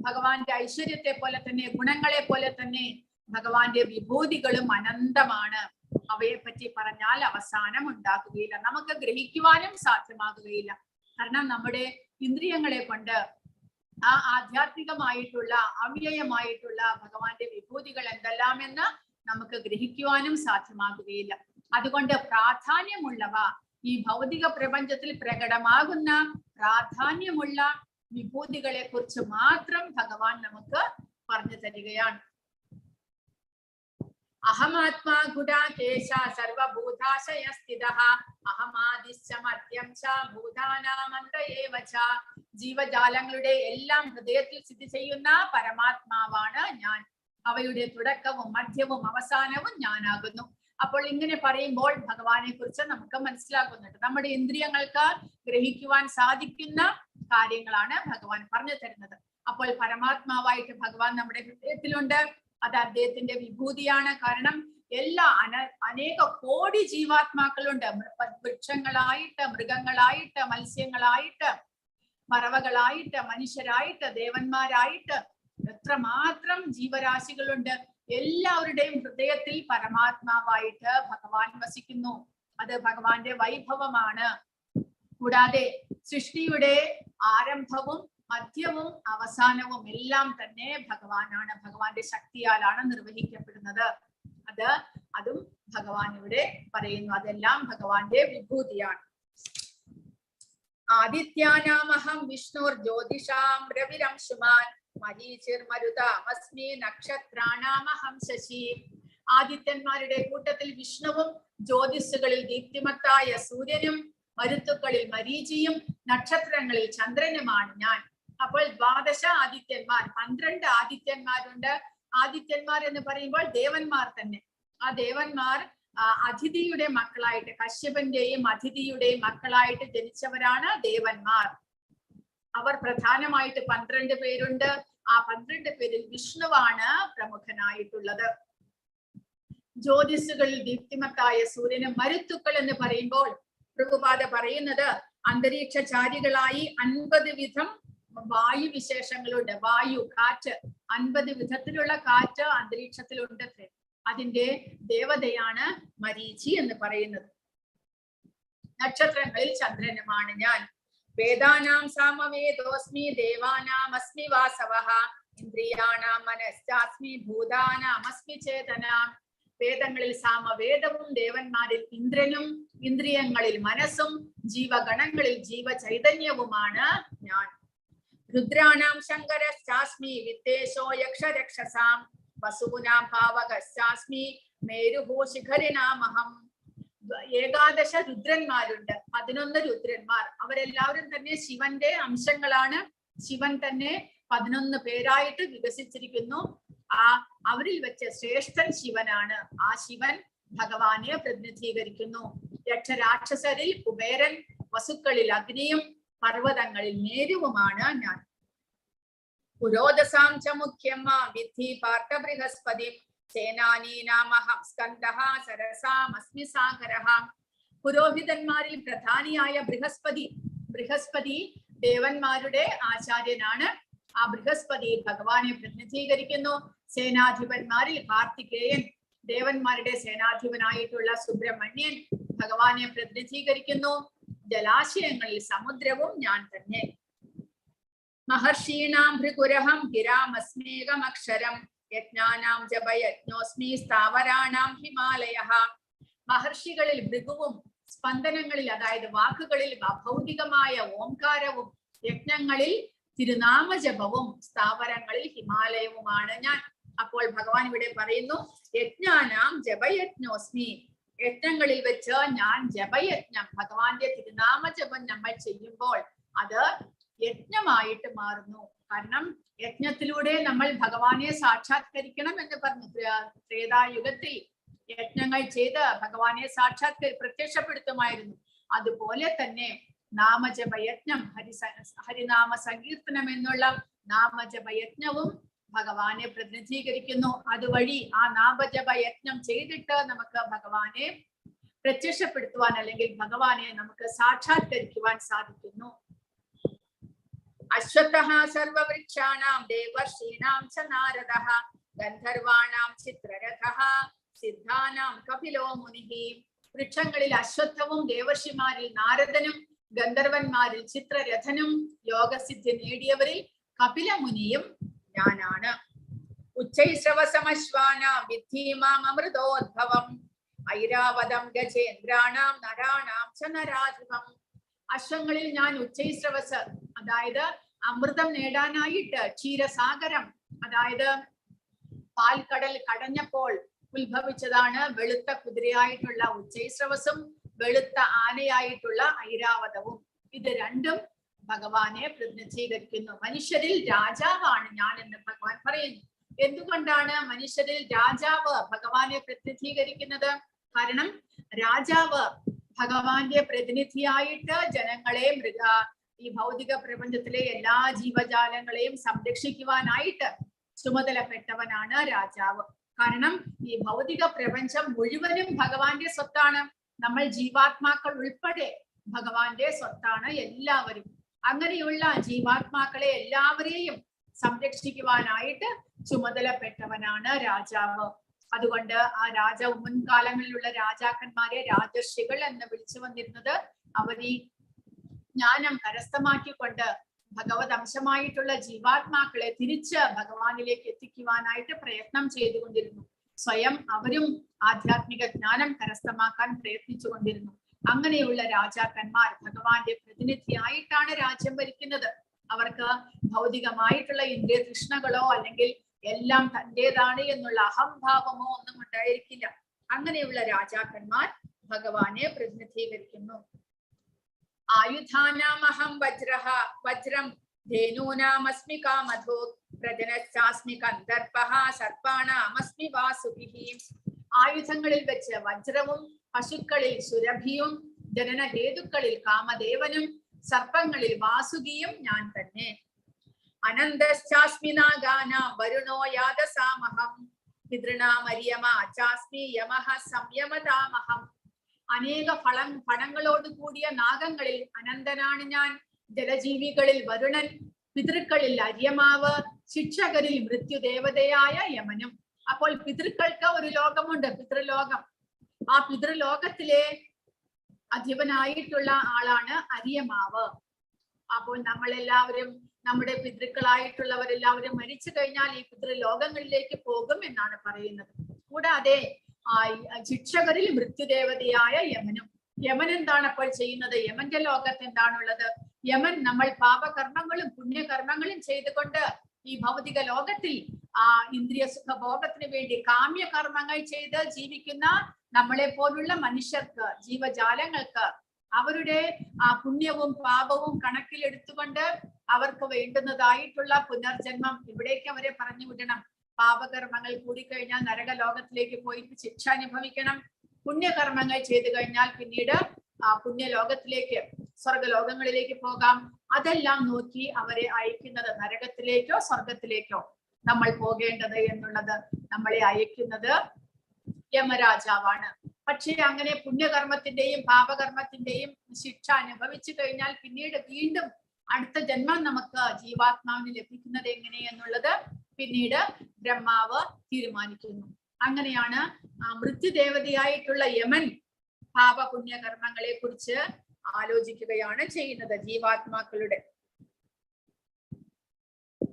ഭഗവാന്റെ ഐശ്വര്യത്തെ പോലെ തന്നെ, ഗുണങ്ങളെ പോലെ തന്നെ ഭഗവാന്റെ വിഭൂതികളും അനന്തമാണ്. അവയെ പറ്റി പറഞ്ഞാൽ അവസാനം ഉണ്ടാകുകയില്ല, നമുക്ക് ഗ്രഹിക്കുവാനും സാധ്യമാകുകയില്ല. കാരണം നമ്മുടെ ഇന്ദ്രിയങ്ങളെ കൊണ്ട് ആ ആധ്യാത്മികമായിട്ടുള്ള അവ്യയമായിട്ടുള്ള ഭഗവാന്റെ വിഭൂതികൾ എന്തെല്ലാമെന്ന് നമുക്ക് ഗ്രഹിക്കുവാനും സാധ്യമാകുകയില്ല. അതുകൊണ്ട് പ്രാധാന്യമുള്ളവ, ഈ ഭൗതിക പ്രപഞ്ചത്തിൽ പ്രകടമാകുന്ന പ്രാധാന്യമുള്ള വിഭൂതികളെ കുറിച്ച് മാത്രം ഭഗവാൻ നമുക്ക് പറഞ്ഞു തരികയാണ്. അഹമാത്മാ ഗുഡാകേശ സർവഭൂതാശയ സ്ഥിതഃ അഹമാദിശ്ച മധ്യം ച ഭൂതാനാമന്ത ഏവ ച. ജീവജാലങ്ങളുടെ എല്ലാം ഹൃദയത്തിൽ സ്ഥിതി ചെയ്യുന്ന പരമാത്മാവാണ് ഞാൻ. അവയുടെ തുടക്കവും മധ്യവും അവസാനവും ഞാനാകുന്നു. അപ്പോൾ ഇങ്ങനെ പറയുമ്പോൾ ഭഗവാനെ കുറിച്ച് നമുക്ക് മനസ്സിലാക്കുന്നുണ്ട്. നമ്മുടെ ഇന്ദ്രിയങ്ങൾക്ക് ഗ്രഹിക്കുവാൻ സാധിക്കുന്ന കാര്യങ്ങളാണ് ഭഗവാൻ പറഞ്ഞു തരുന്നത്. അപ്പോൾ പരമാത്മാവായിട്ട് ഭഗവാൻ നമ്മുടെ ഹൃദയത്തിലുണ്ട്. അത് അദ്ദേഹത്തിന്റെ വിഭൂതിയാണ്. കാരണം എല്ലാ അനേക കോടി ജീവാത്മാക്കളുണ്ട്. വൃക്ഷങ്ങളായിട്ട്, മൃഗങ്ങളായിട്ട്, മത്സ്യങ്ങളായിട്ട്, പറവകളായിട്ട്, മനുഷ്യരായിട്ട്, ദേവന്മാരായിട്ട് എത്രമാത്രം ജീവരാശികളുണ്ട്. എല്ലാവരുടെയും ഹൃദയത്തിൽ പരമാത്മാവായിട്ട് ഭഗവാൻ വസിക്കുന്നു. അത് ഭഗവാന്റെ വൈഭവമാണ്. കൂടാതെ സൃഷ്ടിയുടെ ആരംഭവും മധ്യവും അവസാനവും എല്ലാം തന്നെ ഭഗവാനാണ്. ഭഗവാന്റെ ശക്തിയാലാണ് നിർവഹിക്കപ്പെടുന്നത്. അതും ഭഗവാൻ ഇവിടെ പറയുന്നു. അതെല്ലാം ഭഗവാന്റെ വിഭൂതിയാണ്. ആദിത്യാനാമഹം വിഷ്ണുർ ജ്യോതിഷാം രവിരംശുമാൻ മരീചിർമരുതാമസ്മി നക്ഷത്രാണാമഹം ശശി. ആദിത്യന്മാരുടെ കൂട്ടത്തിൽ വിഷ്ണുവും ജ്യോതിസ്സുകളിൽ ദീപ്തിമത്തായ സൂര്യനും മരുത്തുക്കളിൽ മരീചിയും നക്ഷത്രങ്ങളിൽ ചന്ദ്രനുമാണ് ഞാൻ. അപ്പോൾ ദ്വാദശ ആദിത്യന്മാർ, 12 ആദിത്യന്മാരുണ്ട്. ആദിത്യന്മാർ എന്ന് പറയുമ്പോൾ ദേവന്മാർ തന്നെ. ആ ദേവന്മാർ അതിഥിയുടെ മക്കളായിട്ട്, കശ്യപന്റെയും അതിഥിയുടെയും മക്കളായിട്ട് ജനിച്ചവരാണ് ദേവന്മാർ. അവർ പ്രധാനമായിട്ട് 12 പേരുണ്ട്. ആ 12 പേരിൽ വിഷ്ണുവാണ് പ്രമുഖനായിട്ടുള്ളത്. ജ്യോതിസ്സുകളിൽ ദീപ്തിമത്തായ സൂര്യനും മരുത്തുക്കൾ എന്ന് പറയുമ്പോൾ പ്രഭുപാദ പറയുന്നത് അന്തരീക്ഷചാരികളായി 50 വിധം വായു വിശേഷങ്ങളുണ്ട്. വായു, കാറ്റ്, 50 വിധത്തിലുള്ള കാറ്റ് അന്തരീക്ഷത്തിലുണ്ട്. അതിന്റെ ദേവതയാണ് മരീചി എന്ന് പറയുന്നത്. നക്ഷത്രങ്ങളിൽ ചന്ദ്രനുമാണ് ഞാൻ. വേദാനാം സാമവേദോസ്മി ദേവാനാം അസ്മി വാസവഃ ഇന്ദ്രിയാണാം മനശ്ചാസ്മി ഭൂതാനാം അസ്മി ചേതനാം. വേദങ്ങളിൽ സാമവേദവും ദേവന്മാരിൽ ഇന്ദ്രനും ഇന്ദ്രിയങ്ങളിൽ മനസ്സും ജീവഗണങ്ങളിൽ ജീവചൈതന്യവുമാണ് ഞാൻ. രുദ്രാണാം ശങ്കരശ്ചാസ്മി വിത്തേശോ യക്ഷരക്ഷസാം വസൂനാം പാവകശ്ചാസ്മി മേരുഹു ശിഖരിണാമഹം. 11 രുദ്രന്മാരുണ്ട്, 11 രുദ്രന്മാർ. അവരെല്ലാവരും തന്നെ ശിവന്റെ അംശങ്ങളാണ്. ശിവൻ തന്നെ 11 പേരായിട്ട് വികസിച്ചിരിക്കുന്നു. ആ അവരിൽ വെച്ച് ശ്രേഷ്ഠൻ ശിവനാണ്. ആ ശിവൻ ഭഗവാനെ പ്രതിനിധീകരിക്കുന്നു. യക്ഷരാക്ഷസരിൽ കുബേരൻ, വസുക്കളിൽ അഗ്നിയും പർവ്വതങ്ങളിൽ മേരുവുമാണ് ഞാൻ. പുരോദസാം ച മുഖ്യം മാ വിദ്ധി പാർത്ഥ ബൃഹസ്പതി സേനാനീനാമഹം സ്കന്ദഃ സരസാമസ്മി സാഗരഃ. പുരോഹിതന്മാരിൽ പ്രധാനിയായ ബൃഹസ്പതി, ബൃഹസ്പതി ദേവന്മാരുടെ ആചാര്യനാണ്. ആ ബൃഹസ്പതി ഭഗവാനെ പ്രതിനിധീകരിക്കുന്നു. സേനാധിപന്മാരിൽ കാർത്തികേയൻ, ദേവന്മാരുടെ സേനാധിപനായിട്ടുള്ള സുബ്രഹ്മണ്യൻ ഭഗവാനെ പ്രതിനിധീകരിക്കുന്നു. ജലാശയങ്ങളിൽ സമുദ്രവും ഞാൻ തന്നെ. മഹർഷീണാം ഭൃഗുരഹം ഗിരാമസ്മേകമക്ഷരം യജ്ഞാനാം ജപയജ്ഞോസ്മി സ്ഥാവരാണാം ഹിമാലയഃ. മഹർഷികളിൽ ഭൃഗുവും സ്പന്ദനങ്ങളിൽ, അതായത് വാക്കുകളിൽ ഭൗതികമായ ഓംകാരവും യജ്ഞങ്ങളിൽ തിരുനാമജപവും സ്ഥാവരങ്ങളിൽ ഹിമാലയവുമാണ് ഞാൻ. അപ്പോൾ ഭഗവാൻ ഇവിടെ പറയുന്നു യജ്ഞാനാം ജപയജ്ഞോസ്മി, യജ്ഞങ്ങളിൽ വെച്ച് ഞാൻ ജപയജ്ഞം, ഭഗവാന്റെ തിരുനാമജപം നമ്മൾ ചെയ്യുമ്പോൾ അത് യജ്ഞമായിട്ട് മാറുന്നു. കാരണം യജ്ഞത്തിലൂടെ നമ്മൾ ഭഗവാനെ സാക്ഷാത്കരിക്കണം എന്ന് പറഞ്ഞു. ത്രേതായുഗത്തിൽ യജ്ഞങ്ങൾ ചെയ്ത് ഭഗവാനെ പ്രത്യക്ഷപ്പെടുത്തുമായിരുന്നു. അതുപോലെ തന്നെ നാമജപയജ്ഞം, ഹരിനാമ സങ്കീർത്തനം എന്നുള്ള നാമജപയജ്ഞവും ഭഗവാനെ പ്രതിനിധീകരിക്കുന്നു. അതുവഴി ആ നാമജപയജ്ഞം ചെയ്തിട്ട് നമുക്ക് ഭഗവാനെ പ്രത്യക്ഷപ്പെടുത്തുവാൻ അല്ലെങ്കിൽ ഭഗവാനെ നമുക്ക് സാക്ഷാത്കരിക്കുവാൻ സാധിക്കുന്നു. അശ്വത്ഥഃ സർവവൃക്ഷാണാം ദേവർഷീണാം ച നാരദഃ ഗന്ധർവാണാം ചിത്രരഥഃ സിദ്ധാനാം കപിലോ മുനിഃ. വൃക്ഷങ്ങളിൽ അശ്വത്ഥവും ദേവർഷിമാരിൽ നാരദനും ഗന്ധർവന്മാരിൽ ചിത്രരഥനും യോഗസിദ്ധി നേടിയവരിൽ കപിലമുനിയും ഞാനാണ്. ഉച്ചൈശ്രവസമശ്വാനാം വിദ്ധീമാം അമൃതോദ്ഭവം ഐരാവതം ഗജേന്ദ്രാണാം നരാണാം ച നരാധിപം. അശ്വങ്ങളിൽ ഞാൻ ഉച്ചൈശ്രവസ്, അതായത് അമൃതം നേടാനായിട്ട് ക്ഷീരസാഗരം, അതായത് പാൽക്കടൽ കടഞ്ഞപ്പോൾ ഉത്ഭവിച്ചതാണ് വെളുത്ത കുതിരയായിട്ടുള്ള ഉച്ചൈശ്രവസും വെളുത്ത ആനയായിട്ടുള്ള ഐരാവതവും. ഇത് രണ്ടും ഭഗവാനെ പ്രതിനിധീകരിക്കുന്നു. മനുഷ്യരിൽ രാജാവാണ് ഞാൻ എന്ന് ഭഗവാൻ പറയുന്നു. എന്തുകൊണ്ടാണ് മനുഷ്യരിൽ രാജാവ് ഭഗവാനെ പ്രതിനിധീകരിക്കുന്നത്? കാരണം രാജാവ് ഭഗവാന്റെ പ്രതിനിധിയായിട്ട് ജനങ്ങളെ ഈ ഭൗതിക പ്രപഞ്ചത്തിലെ എല്ലാ ജീവജാലങ്ങളെയും സംരക്ഷിക്കുവാനായിട്ട് ചുമതലപ്പെട്ടവനാണ് രാജാവ്. കാരണം ഈ ഭൗതിക പ്രപഞ്ചം മുഴുവനും ഭഗവാന്റെ സ്വത്താണ്. നമ്മൾ ജീവാത്മാക്കൾ ഉൾപ്പെടെ ഭഗവാന്റെ സ്വത്താണ് എല്ലാവരും. അങ്ങനെയുള്ള ജീവാത്മാക്കളെ എല്ലാവരെയും സംരക്ഷിക്കുവാനായിട്ട് ചുമതലപ്പെട്ടവനാണ് രാജാവ്. അതുകൊണ്ട് ആ രാജാവ്, മുൻകാലങ്ങളിലുള്ള രാജാക്കന്മാരെ രാജർഷികൾ എന്ന് വിളിച്ചു വന്നിരുന്നത് അവർ ഈ ജ്ഞാനം കരസ്ഥമാക്കിക്കൊണ്ട് ഭഗവത് അംശമായിട്ടുള്ള ജീവാത്മാക്കളെ തിരിച്ച് ഭഗവാനിലേക്ക് എത്തിക്കുവാനായിട്ട് പ്രയത്നം ചെയ്തുകൊണ്ടിരുന്നു. സ്വയം അവരും ആധ്യാത്മിക ജ്ഞാനം കരസ്ഥമാക്കാൻ പ്രയത്നിച്ചു കൊണ്ടിരുന്നു. അങ്ങനെയുള്ള രാജാക്കന്മാർ ഭഗവാന്റെ പ്രതിനിധിയായിട്ടാണ് രാജ്യം ഭരിക്കുന്നത്. അവർക്ക് ഭൗതികമായിട്ടുള്ള ഇന്ദ്രിയ തൃഷ്ണകളോ അല്ലെങ്കിൽ എല്ലാം തന്റേതാണ് എന്നുള്ള അഹംഭാവമോ ഒന്നും ഉണ്ടായിരിക്കില്ല. അങ്ങനെയുള്ള രാജാക്കന്മാർ ഭഗവാനെ പ്രതിനിധീകരിക്കുന്നു. ആയുധാനാമഹം വജ്രഃ വജ്രം ധേനൂനാമസ്മി കാമധോ പ്രജനശ്ചാസ്മി കന്ദർപ്പഃ സർപ്പാണാമസ്മി വാസുകിഃ. ആയുധങ്ങളിൽ വെച്ച് വജ്രവും പശുക്കളിൽ സുരഭിയും ജനനഹേതുക്കളിൽ കാമദേവനും സർപ്പങ്ങളിൽ വാസുകിയും ഞാൻ തന്നെ. അനന്തശ്ചാസ്മി നാഗാനാം വരുണോ യാദസാമഹം പിതൃണാമര്യമാ ചാസ്മി യമഃ സംയമതാമഹം. അനേക ഫണങ്ങളോട് കൂടിയ നാഗങ്ങളിൽ അനന്തനാണ് ഞാൻ. ജലജീവികളിൽ വരുണൻ, പിതൃക്കളിൽ അര്യമാവ്, ശിക്ഷകരിൽ മൃത്യുദേവതയായ യമനും. അപ്പോൾ പിതൃക്കൾക്ക് ഒരു ലോകമുണ്ട്, പിതൃലോകം. ആ പിതൃലോകത്തിലെ അധിപനായിട്ടുള്ള ആളാണ് അര്യമാവ്. അപ്പോൾ നമ്മളെല്ലാവരും നമ്മുടെ പിതൃക്കളായിട്ടുള്ളവരെല്ലാവരും മരിച്ചു കഴിഞ്ഞാൽ ഈ പിതൃലോകങ്ങളിലേക്ക് പോകും എന്നാണ് പറയുന്നത്. കൂടാതെ ആ ശിക്ഷകരിൽ മൃത്യുദേവതയായ യമനും. യമൻ എന്താണ് അപ്പോൾ ചെയ്യുന്നത്? യമന്റെ ലോകത്ത് എന്താണുള്ളത്? യമൻ നമ്മൾ പാപകർമ്മങ്ങളും പുണ്യകർമ്മങ്ങളും ചെയ്തുകൊണ്ട് ഈ ഭൗതിക ലോകത്തിൽ ആ ഇന്ദ്രിയ സുഖഭോഗത്തിന് വേണ്ടി കാമ്യകർമ്മങ്ങൾ ചെയ്ത് ജീവിക്കുന്ന നമ്മളെ പോലുള്ള മനുഷ്യർക്ക്, ജീവജാലങ്ങൾക്ക് അവരുടെ ആ പുണ്യവും പാപവും കണക്കിലെടുത്തുകൊണ്ട് അവർക്ക് വേണ്ടുന്നതായിട്ടുള്ള പുനർജന്മം ഇവിടേക്ക് അവരെ പറഞ്ഞു വിടണം. പാപകർമ്മങ്ങൾ കൂടിക്കഴിഞ്ഞാൽ നരക ലോകത്തിലേക്ക് പോയിട്ട് ശിക്ഷ അനുഭവിക്കണം. പുണ്യകർമ്മങ്ങൾ ചെയ്തു കഴിഞ്ഞാൽ പിന്നീട് ആ പുണ്യലോകത്തിലേക്ക്, സ്വർഗലോകങ്ങളിലേക്ക് പോകാം. അതെല്ലാം നോക്കി അവരെ അയക്കുന്നത് നരകത്തിലേക്കോ സ്വർഗത്തിലേക്കോ നമ്മൾ പോകേണ്ടത് എന്നുള്ളത് നമ്മളെ അയക്കുന്നത് യമരാജാവാണ്. പക്ഷേ അങ്ങനെ പുണ്യകർമ്മത്തിന്റെയും പാപകർമ്മത്തിന്റെയും ശിക്ഷ അനുഭവിച്ചു കഴിഞ്ഞാൽ പിന്നീട് വീണ്ടും അടുത്ത ജന്മം നമുക്ക് ജീവാത്മാവിന് ലഭിക്കുന്നത് എങ്ങനെയെന്നുള്ളത് പിന്നീട് ബ്രഹ്മാവ് തീരുമാനിക്കുന്നു. അങ്ങനെയാണ് ആ മൃത്യുദേവതയായിട്ടുള്ള യമൻ പാപ പുണ്യകർമ്മങ്ങളെ കുറിച്ച് ആലോചിക്കുകയാണ് ചെയ്യുന്നത് ജീവാത്മാക്കളുടെ.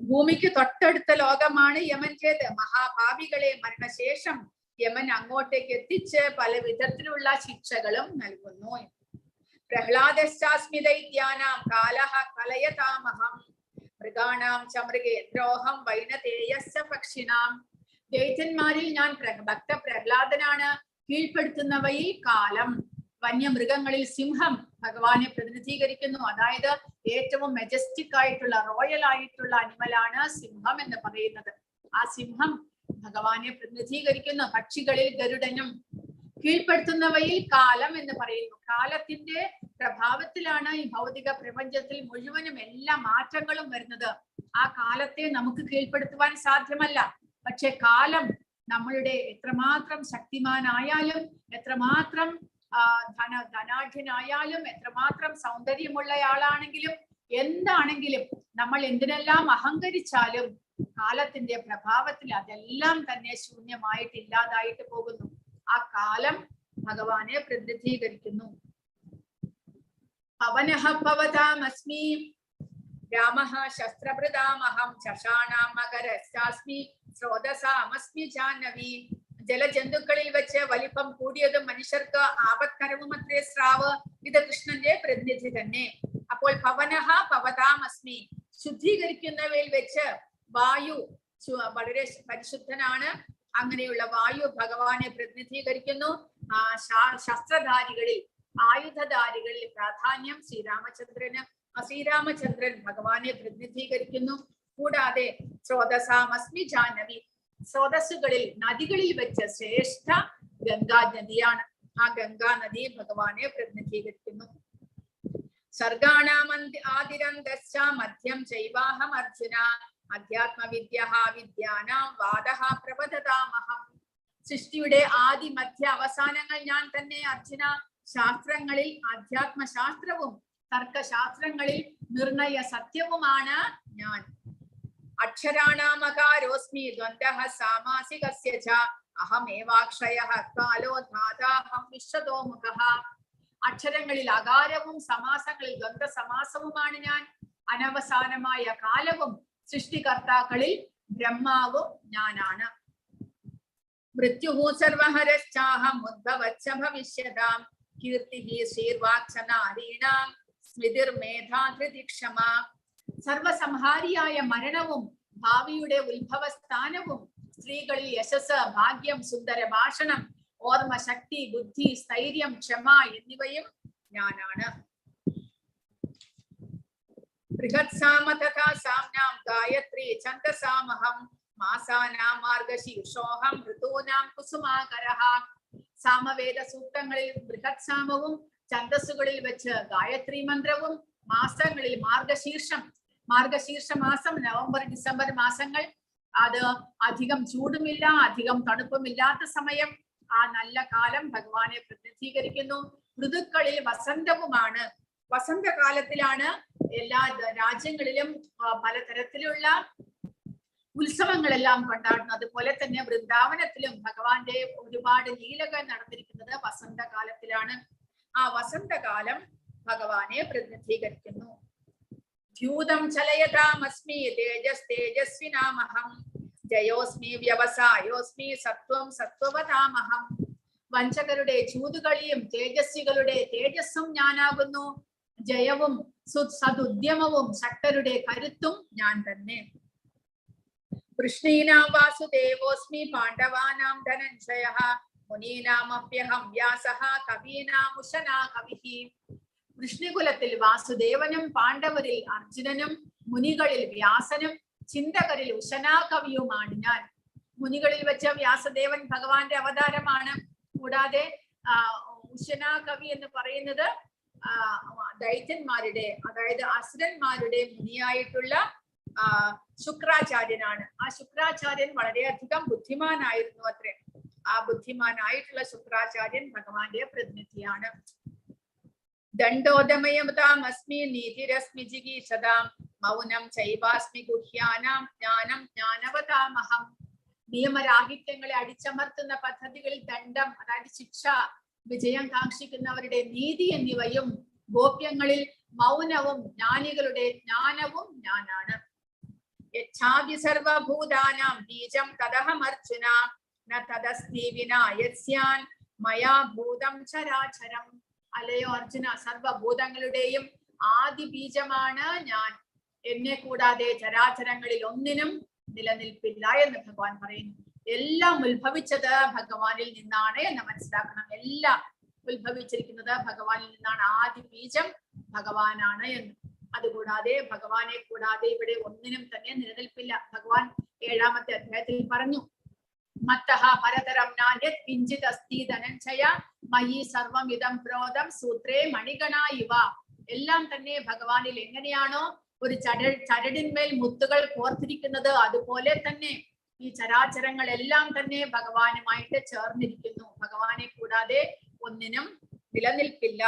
ഭൂമിക്ക് തൊട്ടടുത്ത ലോകമാണ് യമന്റേത്. മഹാപാപികളെ മരണശേഷം യമൻ അങ്ങോട്ടേക്ക് എത്തിച്ച് പല വിധത്തിലുള്ള ശിക്ഷകളും നൽകുന്നു. പ്രഹ്ലാദശ്ചാസ്മി ദൈത്യാനാം കാലഃ കലയതാമഹം മൃഗാണാം ച മൃഗേന്ദ്രോഹം വൈനതേയശ്ച പക്ഷിണാം. ദൈത്യന്മാരിൽ ഞാൻ ഭക്ത പ്രഹ്ലാദനാണ്. കീഴ്പ്പെടുത്തുന്നവയിൽ കാലം. വന്യമൃഗങ്ങളിൽ സിംഹം ഭഗവാനെ പ്രതിനിധീകരിക്കുന്നു. അതായത് ഏറ്റവും മെജസ്റ്റിക് ആയിട്ടുള്ള റോയൽ ആയിട്ടുള്ള അനിമലാണ് സിംഹം എന്ന് പറയുന്നത്. ആ സിംഹം ഭഗവാനെ പ്രതിനിധീകരിക്കുന്നു. പക്ഷികളിൽ ഗരുഡനും. കീഴ്പ്പെടുത്തുന്നവയിൽ കാലം എന്ന് പറയുന്നു. കാലത്തിന്റെ പ്രഭാവത്തിലാണ് ഈ ഭൗതിക പ്രപഞ്ചത്തിൽ മുഴുവനും എല്ലാ മാറ്റങ്ങളും വരുന്നത്. ആ കാലത്തെ നമുക്ക് കീഴ്പ്പെടുത്തുവാൻ സാധ്യമല്ല. പക്ഷെ കാലം നമ്മളുടെ എത്രമാത്രം ശക്തിമാനായാലും, എത്രമാത്രം ധനാഢ്യനായാലും, എത്രമാത്രം സൗന്ദര്യമുള്ളയാളാണെങ്കിലും, എന്താണെങ്കിലും നമ്മൾ എന്തിനെല്ലാം അഹങ്കരിച്ചാലും കാലത്തിന്റെ പ്രഭാവത്തിൽ അതെല്ലാം തന്നെ ശൂന്യമായിട്ട് ഇല്ലാതായിട്ട് പോകുന്നു. ആ കാലം ഭഗവാനെ പ്രതിനിധീകരിക്കുന്നു. പവനഃ പവതാമസ്മി രാമഃ ശസ്ത്രഭൃതാമഹം ചഷാണാം മകരശ്ചാസ്മി സ്രോതസാമസ്മി ജാഹ്നവി. ജലജന്തുക്കളിൽ വെച്ച് വലിപ്പം കൂടിയതും മനുഷ്യർക്ക് ആപത്കരവും അത്രേ സ്രാവ്. ഇത് കൃഷ്ണന്റെ പ്രതിനിധി തന്നെ. അപ്പോൾ പവനഃ പവതാമസ്മി, ശുദ്ധീകരിക്കുന്നവയിൽ വെച്ച് വായു വളരെ പരിശുദ്ധനാണ്. അങ്ങനെയുള്ള വായു ഭഗവാനെ പ്രതിനിധീകരിക്കുന്നു. ആ ശസ്ത്രധാരികളിൽ, ആയുധധാരികളിൽ പ്രാധാന്യം ശ്രീരാമചന്ദ്രന്. ആ ശ്രീരാമചന്ദ്രൻ ഭഗവാനെ പ്രതിനിധീകരിക്കുന്നു. കൂടാതെ സ്രോതസാമസ്മി ജാഹ്നവി, സ്രോതസ്സുകളിൽ നദികളിൽ വെച്ച് ശ്രേഷ്ഠ ഗംഗാ നദിയാണ്. ആ ഗംഗാ നദി ഭഗവാനെ പ്രതിനിധീകരിക്കുന്നു. സർഗാണാമന്തി ആദിരന്തശ്ച മധ്യം ചൈവാഹം അർജുന അധ്യാത്മവിദ്യഃ വിദ്യാനാം വാദഃ പ്രവദതാമഹം. സൃഷ്ടിയുടെ ആദി മധ്യ അവസാനങ്ങൾ ഞാൻ തന്നെ അർജുന. ശാസ്ത്രങ്ങളിൽ ആധ്യാത്മശാസ്ത്രവും തർക്കശാസ്ത്രങ്ങളിൽ നിർണയ സത്യവുമാണ് ഞാൻ. അക്ഷരാണാമകാരോസ്മി ദ്വന്ദ്വഃ സാമാസികസ്യ ച അഹമേവാക്ഷയഃ കാലോ ധാതാഹം വിശ്വതോമുഖഃ. അക്ഷരങ്ങളിൽ അകാരവും സമാസങ്ങളിൽ ദ്വന്ദ്വ സമാസവുമാണ് ഞാൻ. അനവസാനമായ കാലവും സൃഷ്ടികർത്താക്കളിൽ ബ്രഹ്മാവും ഞാനാണ്. മൃത്യുഃ സർവഹരശ്ചാഹം ഉദ്ഭവച്ച ഭവിഷ്യതാം കീർത്തിഃ ശ്രീർവാക്ച നാരീണാം സ്മൃതിർമേധാ ധൃതിക്ഷമ. സർവസംഹാരിയായ മരണവും ഭാവിയുടെ ഉത്ഭവസ്ഥാനവും സ്ത്രീകളിൽ യശസ്, ഭാഗ്യം, സുന്ദര ഭാഷണം, ഓർമ്മ ശക്തി, ബുദ്ധി, സ്ഥൈര്യം, ക്ഷമ എന്നിവയും ഞാനാണ്. ബൃഹത്സാമ തഥാ സാമ്നാം ഗായത്രി ഛന്ദസാമഹം മാസാനാം മാർഗശീർഷോഹം ഋതൂനാം കുസുമാകരഃ. സാമവേദ സൂക്തങ്ങളിൽ ബൃഹത് സാമവും ഛന്ദസ്സുകളിൽ വെച്ച് ഗായത്രി മന്ത്രവും മാസങ്ങളിൽ മാർഗശീർഷം, മാർഗശീർഷ മാസം നവംബർ ഡിസംബർ മാസങ്ങൾ, അത് അധികം ചൂടുമില്ല അധികം തണുപ്പുമില്ലാത്ത സമയം, ആ നല്ല കാലം ഭഗവാനെ പ്രതിനിധീകരിക്കുന്നു. ഋതുക്കളിൽ വസന്തവുമാണ്. വസന്തകാലത്തിലാണ് എല്ലാ രാജ്യങ്ങളിലും പലതരത്തിലുള്ള ഉത്സവങ്ങളെല്ലാം കൊണ്ടാടുന്നത്. അതുപോലെ തന്നെ വൃന്ദാവനത്തിലും ഭഗവാന്റെ ഒരുപാട് ലീലകൾ നടന്നിരിക്കുന്നത് വസന്തകാലത്തിലാണ്. ആ വസന്തകാലം ഭഗവാനെ പ്രതിനിധീകരിക്കുന്നു. ദ്യൂതം ചലയതാമസ്മി തേജസ് തേജസ്വിനാമഹം ജയോസ്മി വ്യവസായോസ്മി സത്വം സത്വവതാമഹം. വഞ്ചകരുടെ ചൂതുകളിയും തേജസ്വികളുടെ തേജസ്സും ഞാനാകുന്നു. ജയവും സതുദ്യമവും ശക്തരുടെ കരുത്തും ഞാൻ തന്നെ. വൃഷ്ണീനാം വാസുദേവോസ്മി പാണ്ഡവാനാം ധനഞ്ജയഃ മുനീനാമപ്യഹം വ്യാസഃ കവീനാം ഉശനാ കവിഃ. വൃഷ്ണികുലത്തിൽ വാസുദേവനും പാണ്ഡവരിൽ അർജുനനും മുനികളിൽ വ്യാസനും ചിന്തകരിൽ ഉശനാ കവിയുമാണ് ഞാൻ. മുനികളിൽ വെച്ച വ്യാസദേവൻ ഭഗവാന്റെ അവതാരമാണ്. കൂടാതെ ഉശനാ കവി എന്ന് പറയുന്നത് ദൈത്യന്മാരുടെ, അതായത് അസുരന്മാരുടെ മുനിയായിട്ടുള്ള ശുക്രാചാര്യനാണ്. ആ ശുക്രാചാര്യൻ വളരെയധികം ബുദ്ധിമാനായിരുന്നു അത്രേ. ആ ബുദ്ധിമാനായിട്ടുള്ള ശുക്രാചാര്യൻ ഭഗവാന്റെ പ്രതിനിധിയാണ്. ദണ്ഡോദമയതാമസ്മി നീതിരസ്മി ജിഗീഷതാം മൗനം ചൈവാസ്മി ഗുഹ്യാനാം ജ്ഞാനം ജ്ഞാനവതാമഹം. നിയമരാഹിത്യങ്ങളെ അടിച്ചമർത്തുന്ന പദ്ധതികളിൽ ദണ്ഡം, അതായത് ശിക്ഷ, വിജയം കാക്ഷിക്കുന്നവരുടെ നീതി എന്നിവയും ഗോപ്യങ്ങളിൽ മൗനവും ജ്ഞാനികളുടെ ജ്ഞാനവും ഞാനാണ്. യച്ഛാഭി സർവഭൂതാനാം ബീജം തദഹമർജുന ന തദസ്തി വിനാ യത്സ്യാൻ മയാ ഭൂതം ചരാചരം. അല്ലയോ അർജുന, സർവഭൂതങ്ങളുടെയും ആദി ബീജമാണ് ഞാൻ. എന്നെ കൂടാതെ ചരാചരങ്ങളിൽ ഒന്നിനും നിലനിൽപ്പില്ല എന്ന് ഭഗവാൻ പറയുന്നു. എല്ലാം ഉത്ഭവിച്ചത് ഭഗവാനിൽ നിന്നാണ് എന്ന് മനസ്സിലാക്കണം. എല്ലാം ഉത്ഭവിച്ചിരിക്കുന്നത് ഭഗവാനിൽ നിന്നാണ്. ആദി ബീജം ഭഗവാനാണ് എന്ന്. അതുകൂടാതെ ഭഗവാനെ കൂടാതെ ഇവിടെ ഒന്നിനും തന്നെ നിലനിൽപ്പില്ല. ഭഗവാൻ 7-ാമത്തെ അധ്യായത്തിൽ പറഞ്ഞു, മത്തഃ പരതരം നാന്യത് കിഞ്ചിത് അസ്തി ധനഞ്ജയ മയി സർവമിദം പ്രോതം സൂത്രേ മണിഗണ ഇവ. എല്ലാം തന്നെ ഭഗവാനിൽ എങ്ങനെയാണോ ഒരു ചരടിന്മേൽ മുത്തുകൾ കോർത്തിരിക്കുന്നത് അതുപോലെ തന്നെ ഈ ചരാചരങ്ങളെല്ലാം തന്നെ ഭഗവാനുമായിട്ട് ചേർന്നിരിക്കുന്നു. ഭഗവാനെ കൂടാതെ ഒന്നിനും നിലനിൽപ്പില്ല.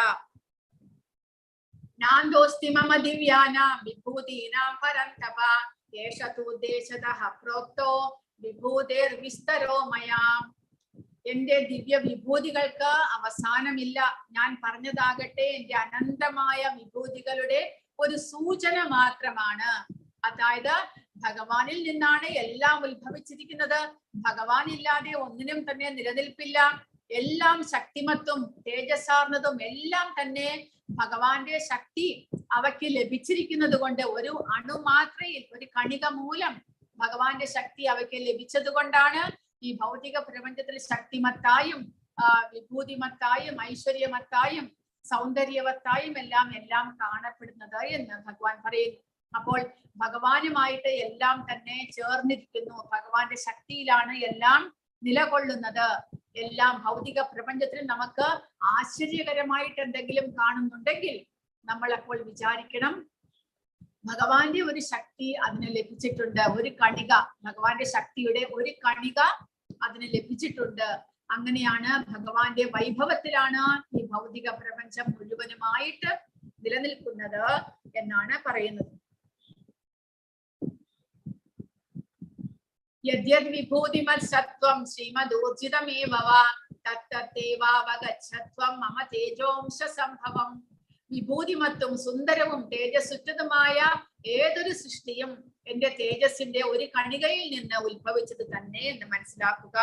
നാന്തോസ്തി മമ ദിവ്യാനാം വിഭൂതീനാം പരന്തപ ഏഷ തു ദേശതഃ പ്രോക്തോ വിഭൂതേർവിസ്തരോ മയാ. എന്റെ ദിവ്യ വിഭൂതികൾക്ക് അവസാനമില്ല. ഞാൻ പറഞ്ഞതാകട്ടെ എന്റെ അനന്തമായ വിഭൂതികളുടെ ഒരു സൂചന മാത്രമാണ്. അതായത് ഭഗവാനിൽ നിന്നാണ് എല്ലാം ഉത്ഭവിച്ചിരിക്കുന്നത്. ഭഗവാൻ ഇല്ലാതെ ഒന്നിനും തന്നെ നിലനിൽപ്പില്ല. എല്ലാം ശക്തിമത്തും തേജസ്സാർന്നതും എല്ലാം തന്നെ ഭഗവാന്റെ ശക്തി അവയ്ക്ക് ലഭിച്ചിരിക്കുന്നത് കൊണ്ട്, ഒരു അണുമാത്രയിൽ ഒരു കണിക മൂലം ഭഗവാന്റെ ശക്തി അവയ്ക്ക് ലഭിച്ചത് കൊണ്ടാണ് ഈ ഭൗതിക പ്രപഞ്ചത്തിൽ ശക്തിമത്തായും വിഭൂതിമത്തായും ഐശ്വര്യമത്തായും സൗന്ദര്യവത്തായും എല്ലാം എല്ലാം കാണപ്പെടുന്നത് എന്ന് ഭഗവാൻ പറയുന്നു. അപ്പോൾ ഭഗവാനുമായിട്ട് എല്ലാം തന്നെ ചേർന്നിരിക്കുന്നു. ഭഗവാന്റെ ശക്തിയിലാണ് എല്ലാം നിലകൊള്ളുന്നത്. എല്ലാം ഭൗതിക പ്രപഞ്ചത്തിൽ നമുക്ക് ആശ്ചര്യകരമായിട്ട് എന്തെങ്കിലും കാണുന്നുണ്ടെങ്കിൽ നമ്മൾ അപ്പോൾ വിചാരിക്കണം ഭഗവാന്റെ ഒരു ശക്തി അതിന് ലഭിച്ചിട്ടുണ്ട്. ഒരു കണിക, ഭഗവാന്റെ ശക്തിയുടെ ഒരു കണിക അതിന് ലഭിച്ചിട്ടുണ്ട്. അങ്ങനെയാണ് ഭഗവാന്റെ വൈഭവത്തിലാണ് ഈ ഭൗതിക പ്രപഞ്ചം മുഴുവനുമായിട്ട് നിലനിൽക്കുന്നത് എന്നാണ് പറയുന്നത്. യദ്യദ് വിഭൂതിമത് സത്വം ശ്രീമദൂർജിതമേവ വാ തത്തത്തേവാവഗച്ഛത്വം മമ തേജോംശ സംഭവം. വിഭൂതിമത്തും സുന്ദരവും തേജസ്സുറ്റതുമായ ഏതൊരു സൃഷ്ടിയും എന്റെ തേജസ്സിന്റെ ഒരു കണികയിൽ നിന്ന് ഉത്ഭവിച്ചത് തന്നെ എന്ന് മനസ്സിലാക്കുക.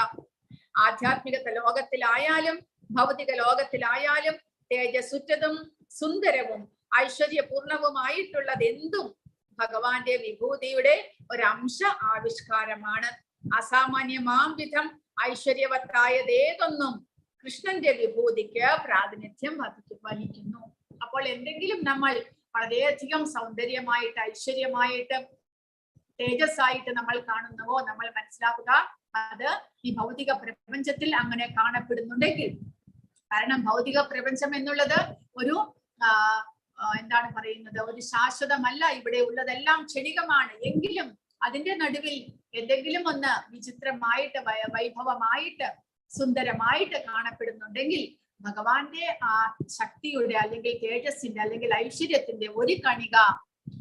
ആധ്യാത്മിക ലോകത്തിലായാലും ഭൗതിക ലോകത്തിലായാലും തേജസ്സുറ്റതും സുന്ദരവും ഐശ്വര്യപൂർണവുമായിട്ടുള്ളത് എന്തും ഭഗവാന്റെ വിഭൂതിയുടെ ഒരംശ ആവിഷ്കാരമാണ്. അസാമാന്യമാം വിധം ഐശ്വര്യവത്തായതേതൊന്നും കൃഷ്ണന്റെ വിഭൂതിക്ക് പ്രാതിനിധ്യം വഹിക്കുന്നു. അപ്പോൾ എന്തെങ്കിലും നമ്മൾ വളരെയധികം സൗന്ദര്യമായിട്ട് ഐശ്വര്യമായിട്ട് തേജസ്സായിട്ട് നമ്മൾ കാണുന്നുവോ, നമ്മൾ മനസ്സിലാക്കുക അത് ഈ ഭൗതിക പ്രപഞ്ചത്തിൽ അങ്ങനെ കാണപ്പെടുന്നുണ്ടെങ്കിൽ, കാരണം ഭൗതിക പ്രപഞ്ചം എന്നുള്ളത് ഒരു എന്താണ് പറയുന്നത്, ഒരു ശാശ്വതമല്ല. ഇവിടെ ഉള്ളതെല്ലാം ക്ഷണികമാണ്. എങ്കിലും അതിന്റെ നടുവിൽ എന്തെങ്കിലും ഒന്ന് വിചിത്രമായിട്ട് വൈഭവമായിട്ട് സുന്ദരമായിട്ട് കാണപ്പെടുന്നുണ്ടെങ്കിൽ ഭഗവാന്റെ ആ ശക്തിയുടെ അല്ലെങ്കിൽ തേജസ്സിന്റെ അല്ലെങ്കിൽ ഐശ്വര്യത്തിന്റെ ഒരു കണിക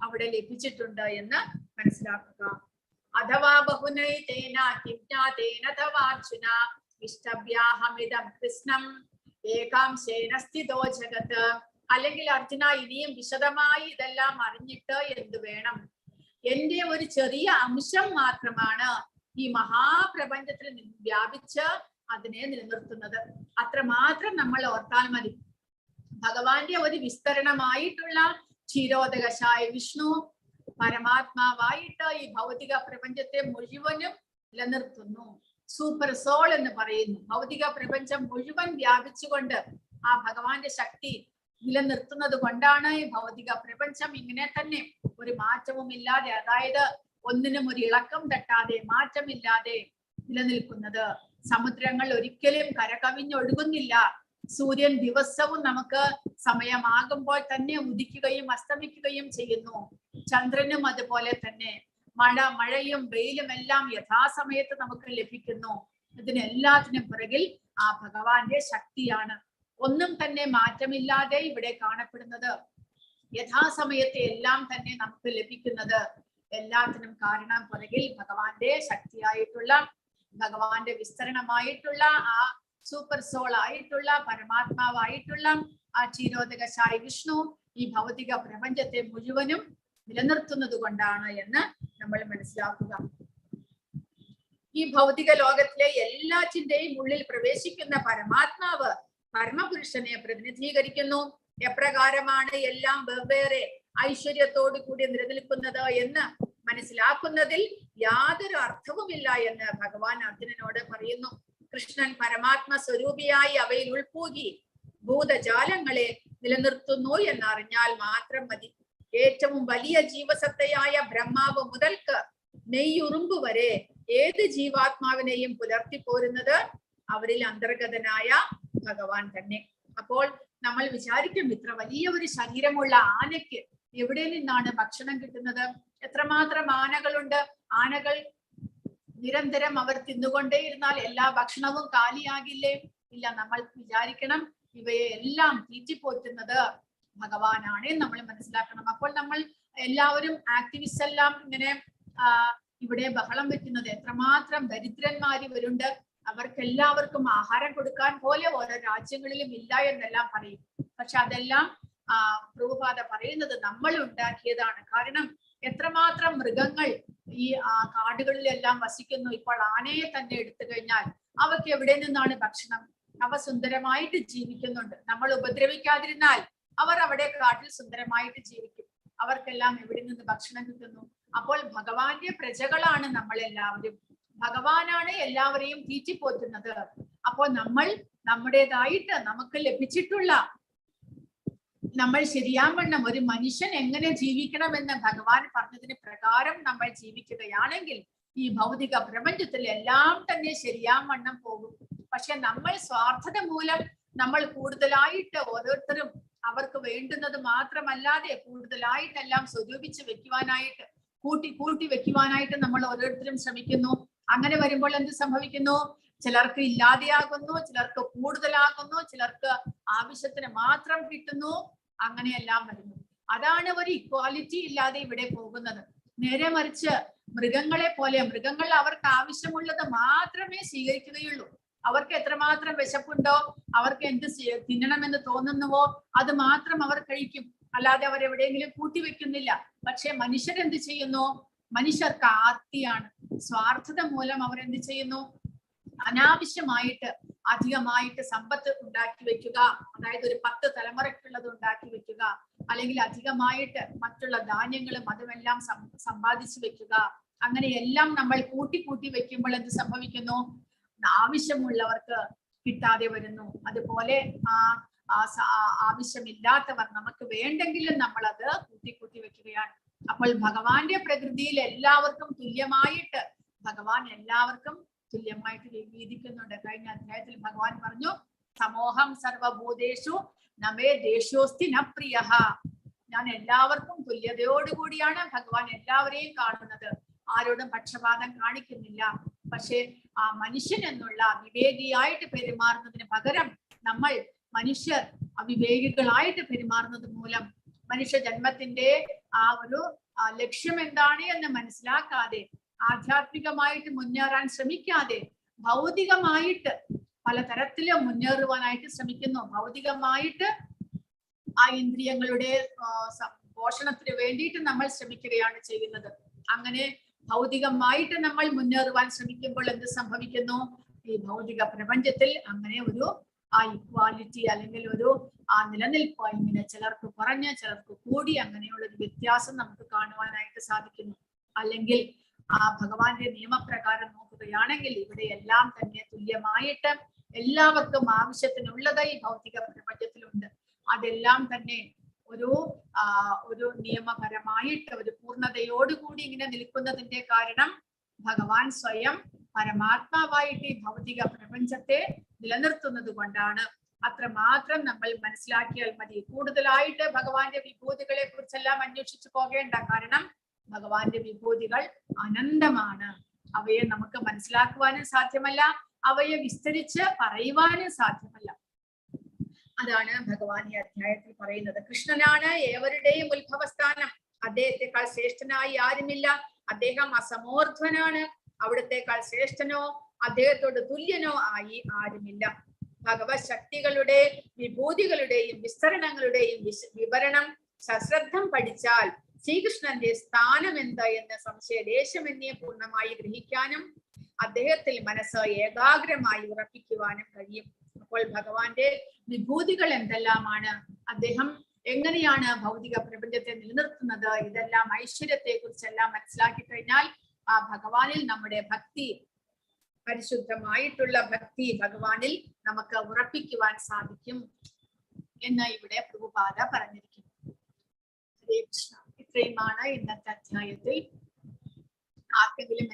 അവിടെ ലഭിച്ചിട്ടുണ്ട് എന്ന് മനസ്സിലാക്കുക. അഥവാ ബഹുനൈതേന കിം ജ്ഞാതേന തവാർജുന വിഷ്ടവ്യാഹമിദം കൃഷ്ണം ഏകാംശേന സ്ഥിതോ ജഗത്. അല്ലെങ്കിൽ അർജുന, ഇനിയും വിശദമായി ഇതെല്ലാം അറിഞ്ഞിട്ട് എന്തു വേണം? എന്റെ ഒരു ചെറിയ അംശം മാത്രമാണ് ഈ മഹാപ്രപഞ്ചത്തിൽ വ്യാപിച്ച് അതിനെ നിലനിർത്തുന്നത്. അത്രമാത്രം നമ്മൾ ഓർത്താൽ മതി. ഭഗവാന്റെ ഒരു വിസ്തരണമായിട്ടുള്ള ക്ഷീരോദകശായ വിഷ്ണു പരമാത്മാവായിട്ട് ഈ ഭൗതിക പ്രപഞ്ചത്തെ മുഴുവനും നിലനിർത്തുന്നു. സൂപ്പർ സോൾ എന്ന് പറയുന്നു. ഭൗതിക പ്രപഞ്ചം മുഴുവൻ വ്യാപിച്ചുകൊണ്ട് ആ ഭഗവാന്റെ ശക്തി നിലനിർത്തുന്നത് കൊണ്ടാണ് ഈ ഭൗതിക പ്രപഞ്ചം ഇങ്ങനെ തന്നെ ഒരു മാറ്റവും ഇല്ലാതെ, അതായത് ഒന്നിനും ഒരു ഇളക്കം തട്ടാതെ മാറ്റമില്ലാതെ നിലനിൽക്കുന്നത്. സമുദ്രങ്ങൾ ഒരിക്കലും കരകവിഞ്ഞൊഴുകുന്നില്ല. സൂര്യൻ ദിവസവും നമുക്ക് സമയമാകുമ്പോൾ തന്നെ ഉദിക്കുകയും അസ്തമിക്കുകയും ചെയ്യുന്നു. ചന്ദ്രനും അതുപോലെ തന്നെ. മഴയും വെയിലും എല്ലാം യഥാസമയത്ത് നമുക്ക് ലഭിക്കുന്നു. ഇതിനെല്ലാത്തിനും പിറകിൽ ആ ഭഗവാന്റെ ശക്തിയാണ്. ഒന്നും തന്നെ മാറ്റമില്ലാതെ ഇവിടെ കാണപ്പെടുന്നത്, യഥാസമയത്ത് എല്ലാം തന്നെ നമുക്ക് ലഭിക്കുന്നത്, എല്ലാത്തിനും കാരണം പുറകിൽ ഭഗവാന്റെ ശക്തിയായിട്ടുള്ള, ഭഗവാന്റെ വിസ്തരണമായിട്ടുള്ള ആ സൂപ്പർ സോൾ ആയിട്ടുള്ള പരമാത്മാവായിട്ടുള്ള ആ ക്ഷീരോദകശായി വിഷ്ണു ഈ ഭൗതിക പ്രപഞ്ചത്തെ മുഴുവനും നിലനിർത്തുന്നത് കൊണ്ടാണ് എന്ന് നമ്മൾ മനസ്സിലാക്കുക. ഈ ഭൗതിക ലോകത്തിലെ എല്ലാറ്റിന്റെയും ഉള്ളിൽ പ്രവേശിക്കുന്ന പരമാത്മാവ് പരമപുരുഷനെ പ്രതിനിധീകരിക്കുന്നു. എപ്രകാരമാണ് എല്ലാം വെവ്വേറെ ഐശ്വര്യത്തോടു കൂടി നിലനിൽക്കുന്നത് എന്ന് മനസ്സിലാക്കുന്നതിൽ യാതൊരു അർത്ഥവുമില്ല എന്ന് ഭഗവാൻ അർജുനനോട് പറയുന്നു. കൃഷ്ണൻ പരമാത്മ സ്വരൂപിയായി അവയിൽ ഉൾപൂകി ഭൂതജാലങ്ങളെ നിലനിർത്തുന്നു എന്നറിഞ്ഞാൽ മാത്രം മതി. ഏറ്റവും വലിയ ജീവസത്തയായ ബ്രഹ്മാവ് മുതൽക്ക് നെയ്യുറുമ്പ് വരെ ഏത് ജീവാത്മാവിനെയും പുലർത്തിപ്പോരുന്നത് അവരിൽ അന്തർഗതനായ ഭഗവാൻ തന്നെ. അപ്പോൾ നമ്മൾ വിചാരിക്കും, ഇത്ര വലിയ ഒരു ശരീരമുള്ള ആനയ്ക്ക് എവിടെ നിന്നാണ് ഭക്ഷണം കിട്ടുന്നത്? എത്രമാത്രം ആനകളുണ്ട്. ആനകൾ നിരന്തരം അവർ തിന്നുകൊണ്ടേയിരുന്നാൽ എല്ലാ ഭക്ഷണവും കാലിയാകില്ലേ? ഇല്ല, നമ്മൾ വിചാരിക്കണം ഇവയെ എല്ലാം തീറ്റിപ്പോറ്റുന്നത് ഭഗവാനാണ് എന്ന് നമ്മൾ മനസ്സിലാക്കണം. അപ്പോൾ നമ്മൾ എല്ലാവരും ആക്ടിവിസ്റ്റ് എല്ലാം ഇങ്ങനെ ഇവിടെ ബഹളം വെക്കുന്നത് എത്രമാത്രം ദരിദ്രന്മാർ ഇവരുണ്ട്, അവർക്കെല്ലാവർക്കും ആഹാരം കൊടുക്കാൻ പോലെ ഓരോ രാജ്യങ്ങളിലും ഇല്ല എന്നെല്ലാം പറയും. പക്ഷെ അതെല്ലാം പ്രഭുപാദ പറയുന്നത് നമ്മൾ ഉണ്ടാക്കിയതാണ്. കാരണം എത്രമാത്രം മൃഗങ്ങൾ ഈ കാടുകളിലെല്ലാം വസിക്കുന്നു. ഇപ്പോൾ ആനയെ തന്നെ എടുത്തു കഴിഞ്ഞാൽ അവക്ക് എവിടെ നിന്നാണ് ഭക്ഷണം? അവ സുന്ദരമായിട്ട് ജീവിക്കുന്നുണ്ട്. നമ്മൾ ഉപദ്രവിക്കാതിരുന്നാൽ അവർ അവിടെ കാട്ടിൽ സുന്ദരമായിട്ട് ജീവിക്കും. അവർക്കെല്ലാം എവിടെ നിന്ന് ഭക്ഷണം കിട്ടുന്നു? അപ്പോൾ ഭഗവാന്റെ പ്രജകളാണ് നമ്മളെല്ലാവരും. ഭഗവാനാണ് എല്ലാവരെയും തീറ്റിപ്പോറ്റുന്നത്. അപ്പോൾ നമ്മൾ നമ്മുടേതായിട്ട് നമുക്ക് ലഭിച്ചിട്ടുള്ള, നമ്മൾ ശരിയാവണ്ണം ഒരു മനുഷ്യൻ എങ്ങനെ ജീവിക്കണമെന്ന് ഭഗവാൻ പറഞ്ഞതിന് പ്രകാരം നമ്മൾ ജീവിക്കുകയാണെങ്കിൽ ഈ ഭൗതിക പ്രപഞ്ചത്തിൽ എല്ലാം തന്നെ ശരിയാവണ്ണം പോകും. പക്ഷെ നമ്മൾ സ്വാർത്ഥത മൂലം നമ്മൾ കൂടുതലായിട്ട് ഓരോരുത്തരും അവർക്ക് വേണ്ടുന്നത് മാത്രമല്ലാതെ കൂടുതലായിട്ടെല്ലാം സ്വരൂപിച്ച് വെക്കുവാനായിട്ട്, കൂട്ടി കൂട്ടി വെക്കുവാനായിട്ട് നമ്മൾ ഓരോരുത്തരും ശ്രമിക്കുന്നു. അങ്ങനെ വരുമ്പോൾ എന്ത് സംഭവിക്കുന്നു? ചിലർക്ക് ഇല്ലാതെയാകുന്നു, ചിലർക്ക് കൂടുതലാകുന്നു, ചിലർക്ക് ആവശ്യത്തിന് മാത്രം കിട്ടുന്നു, അങ്ങനെയെല്ലാം വരുന്നു. അതാണ് ഒരു ഇക്വാലിറ്റി ഇല്ലാതെ ഇവിടെ പോകുന്നത്. നേരെ മറിച്ച് മൃഗങ്ങളെ പോലെ, മൃഗങ്ങൾ അവർക്ക് ആവശ്യമുള്ളത് മാത്രമേ സ്വീകരിക്കുകയുള്ളൂ. അവർക്ക് എത്രമാത്രം വിശപ്പുണ്ടോ, അവർക്ക് എന്ത് തിന്നണമെന്ന് തോന്നുന്നുവോ അത് മാത്രം അവർ കഴിക്കും. അല്ലാതെ അവർ എവിടെയെങ്കിലും കൂട്ടിവെക്കുന്നില്ല. പക്ഷെ മനുഷ്യരെന്ത് ചെയ്യുന്നു? മനുഷ്യർക്ക് ആർത്തിയാണ്. സ്വാർത്ഥത മൂലം അവരെന്ത് ചെയ്യുന്നു? അനാവശ്യമായിട്ട് അധികമായിട്ട് സമ്പത്ത് ഉണ്ടാക്കി വെക്കുക, അതായത് ഒരു 10 തലമുറയ്ക്കുള്ളത് ഉണ്ടാക്കി വെക്കുക, അല്ലെങ്കിൽ അധികമായിട്ട് മറ്റുള്ള ധാന്യങ്ങളും അതുമെല്ലാം സമ്പാദിച്ചു വെക്കുക. അങ്ങനെയെല്ലാം നമ്മൾ കൂട്ടി കൂട്ടി വെക്കുമ്പോൾ എന്ത് സംഭവിക്കുന്നു? ആവശ്യമുള്ളവർക്ക് കിട്ടാതെ വരുന്നു. അതുപോലെ ആവശ്യമില്ലാത്തവർ നമുക്ക് വേണ്ടെങ്കിലും നമ്മളത് കൂട്ടി കൂട്ടി വെക്കുകയാണ്. അപ്പോൾ ഭഗവാന്റെ പ്രകൃതിയിൽ എല്ലാവർക്കും തുല്യമായിട്ട് ഭഗവാൻ എല്ലാവർക്കും തുല്യമായിട്ട് വീതിക്കുന്നുണ്ട്. കഴിഞ്ഞ അധ്യായത്തിൽ ഭഗവാൻ പറഞ്ഞു, സമോഹം സർവഭൂതേഷു നമേ ദേഷ്യോസ്തി ന പ്രിയഃ. ഞാൻ എല്ലാവർക്കും തുല്യതയോടുകൂടിയാണ് ഭഗവാൻ എല്ലാവരെയും കാണുന്നത്, ആരോടും പക്ഷപാതം കാണിക്കുന്നില്ല. പക്ഷെ ആ മനുഷ്യൻ എന്നുള്ള വിവേകിയായിട്ട് പെരുമാറുന്നതിന് പകരം നമ്മൾ മനുഷ്യർ അവിവേകികളായിട്ട് പെരുമാറുന്നത് മൂലം മനുഷ്യ ജന്മത്തിന്റെ ആ ഒരു ലക്ഷ്യം എന്താണ് എന്ന് മനസ്സിലാക്കാതെ, ആധ്യാത്മികമായിട്ട് മുന്നേറാൻ ശ്രമിക്കാതെ, ഭൗതികമായിട്ട് പലതരത്തിലും മുന്നേറുവാനായിട്ട് ശ്രമിക്കുന്നു. ഭൗതികമായിട്ട് ആ ഇന്ദ്രിയങ്ങളുടെ പോഷണത്തിന് വേണ്ടിയിട്ട് നമ്മൾ ശ്രമിക്കുകയാണ് ചെയ്യുന്നത്. അങ്ങനെ ഭൗതികമായിട്ട് നമ്മൾ മുന്നേറുവാൻ ശ്രമിക്കുമ്പോൾ എന്ത് സംഭവിക്കുന്നു? ഈ ഭൗതിക പ്രപഞ്ചത്തിൽ അങ്ങനെ ഒരു ആ ഇക്വാലിറ്റി അല്ലെങ്കിൽ ഒരു ആ നിലനിൽപ്പ് ഇങ്ങനെ ചിലർക്ക് കുറഞ്ഞ് ചിലർക്ക് കൂടി അങ്ങനെയുള്ള ഒരു വ്യത്യാസം നമുക്ക് കാണുവാനായിട്ട് സാധിക്കുന്നു. അല്ലെങ്കിൽ ആ ഭഗവാന്റെ നിയമപ്രകാരം നോക്കുകയാണെങ്കിൽ ഇവിടെ എല്ലാം തന്നെ തുല്യമായിട്ട് എല്ലാവർക്കും ആവശ്യത്തിനുള്ളത് ഈ ഭൗതിക പ്രപഞ്ചത്തിലുണ്ട്. അതെല്ലാം തന്നെ ഒരു ഒരു നിയമപരമായിട്ട് ഒരു പൂർണ്ണതയോടുകൂടി ഇങ്ങനെ നിൽക്കുന്നതിന്റെ കാരണം ഭഗവാൻ സ്വയം പരമാത്മാവായിട്ട് ഈ ഭൗതിക പ്രപഞ്ചത്തെ നിലനിർത്തുന്നത് കൊണ്ടാണ്. അത്രമാത്രം നമ്മൾ മനസ്സിലാക്കിയാൽ മതി. കൂടുതലായിട്ട് ഭഗവാന്റെ വിഭൂതികളെ കുറിച്ചെല്ലാം അന്വേഷിച്ചു പോകേണ്ട, കാരണം ഭഗവാന്റെ വിഭൂതികൾ അനന്തമാണ്. അവയെ നമുക്ക് മനസ്സിലാക്കുവാനും സാധ്യമല്ല, അവയെ വിസ്തരിച്ച് പറയുവാനും സാധ്യമല്ല. അതാണ് ഭഗവാൻ ഈ അധ്യായത്തിൽ പറയുന്നത്. കൃഷ്ണനാണ് ഏവരുടെയും ഉത്ഭവസ്ഥാനം. അദ്ദേഹത്തെക്കാൾ ശ്രേഷ്ഠനായി ആരുമില്ല. അദ്ദേഹം അസമോർധ്വനാണ്. അവിടത്തെക്കാൾ ശ്രേഷ്ഠനോ അദ്ദേഹത്തോട് തുല്യനോ ആയി ആരുമില്ല. ഭഗവത് ശക്തികളുടെ വിഭൂതികളുടെയും വിസ്തരണങ്ങളുടെയും വിവരണം സശ്രദ്ധം പഠിച്ചാൽ ശ്രീകൃഷ്ണന്റെ സ്ഥാനം എന്ത് എന്ന സംശയലേശമന്യേ പൂർണ്ണമായി ഗ്രഹിക്കാനും അദ്ദേഹത്തിൽ മനസ്സ് ഏകാഗ്രമായി ഉറപ്പിക്കുവാനും കഴിയും. അപ്പോൾ ഭഗവാന്റെ വിഭൂതികൾ എന്തെല്ലാമാണ്, അദ്ദേഹം എങ്ങനെയാണ് ഭൗതിക പ്രപഞ്ചത്തെ നിലനിർത്തുന്നത്, ഇതെല്ലാം ഐശ്വര്യത്തെ കുറിച്ചെല്ലാം മനസ്സിലാക്കി കഴിഞ്ഞാൽ ആ ഭഗവാനിൽ നമ്മുടെ ഭക്തി, പരിശുദ്ധമായിട്ടുള്ള ഭക്തി ഭഗവാനിൽ നമുക്ക് ഉറപ്പിക്കുവാൻ സാധിക്കും എന്ന് ഇവിടെ പ്രഭുപാദ പറഞ്ഞിരിക്കുന്നു. ഹരേ കൃഷ്ണ. ഇത്രയുമാണ് ഇന്നത്തെ അധ്യായത്തിൽ. ആർക്കെങ്കിലും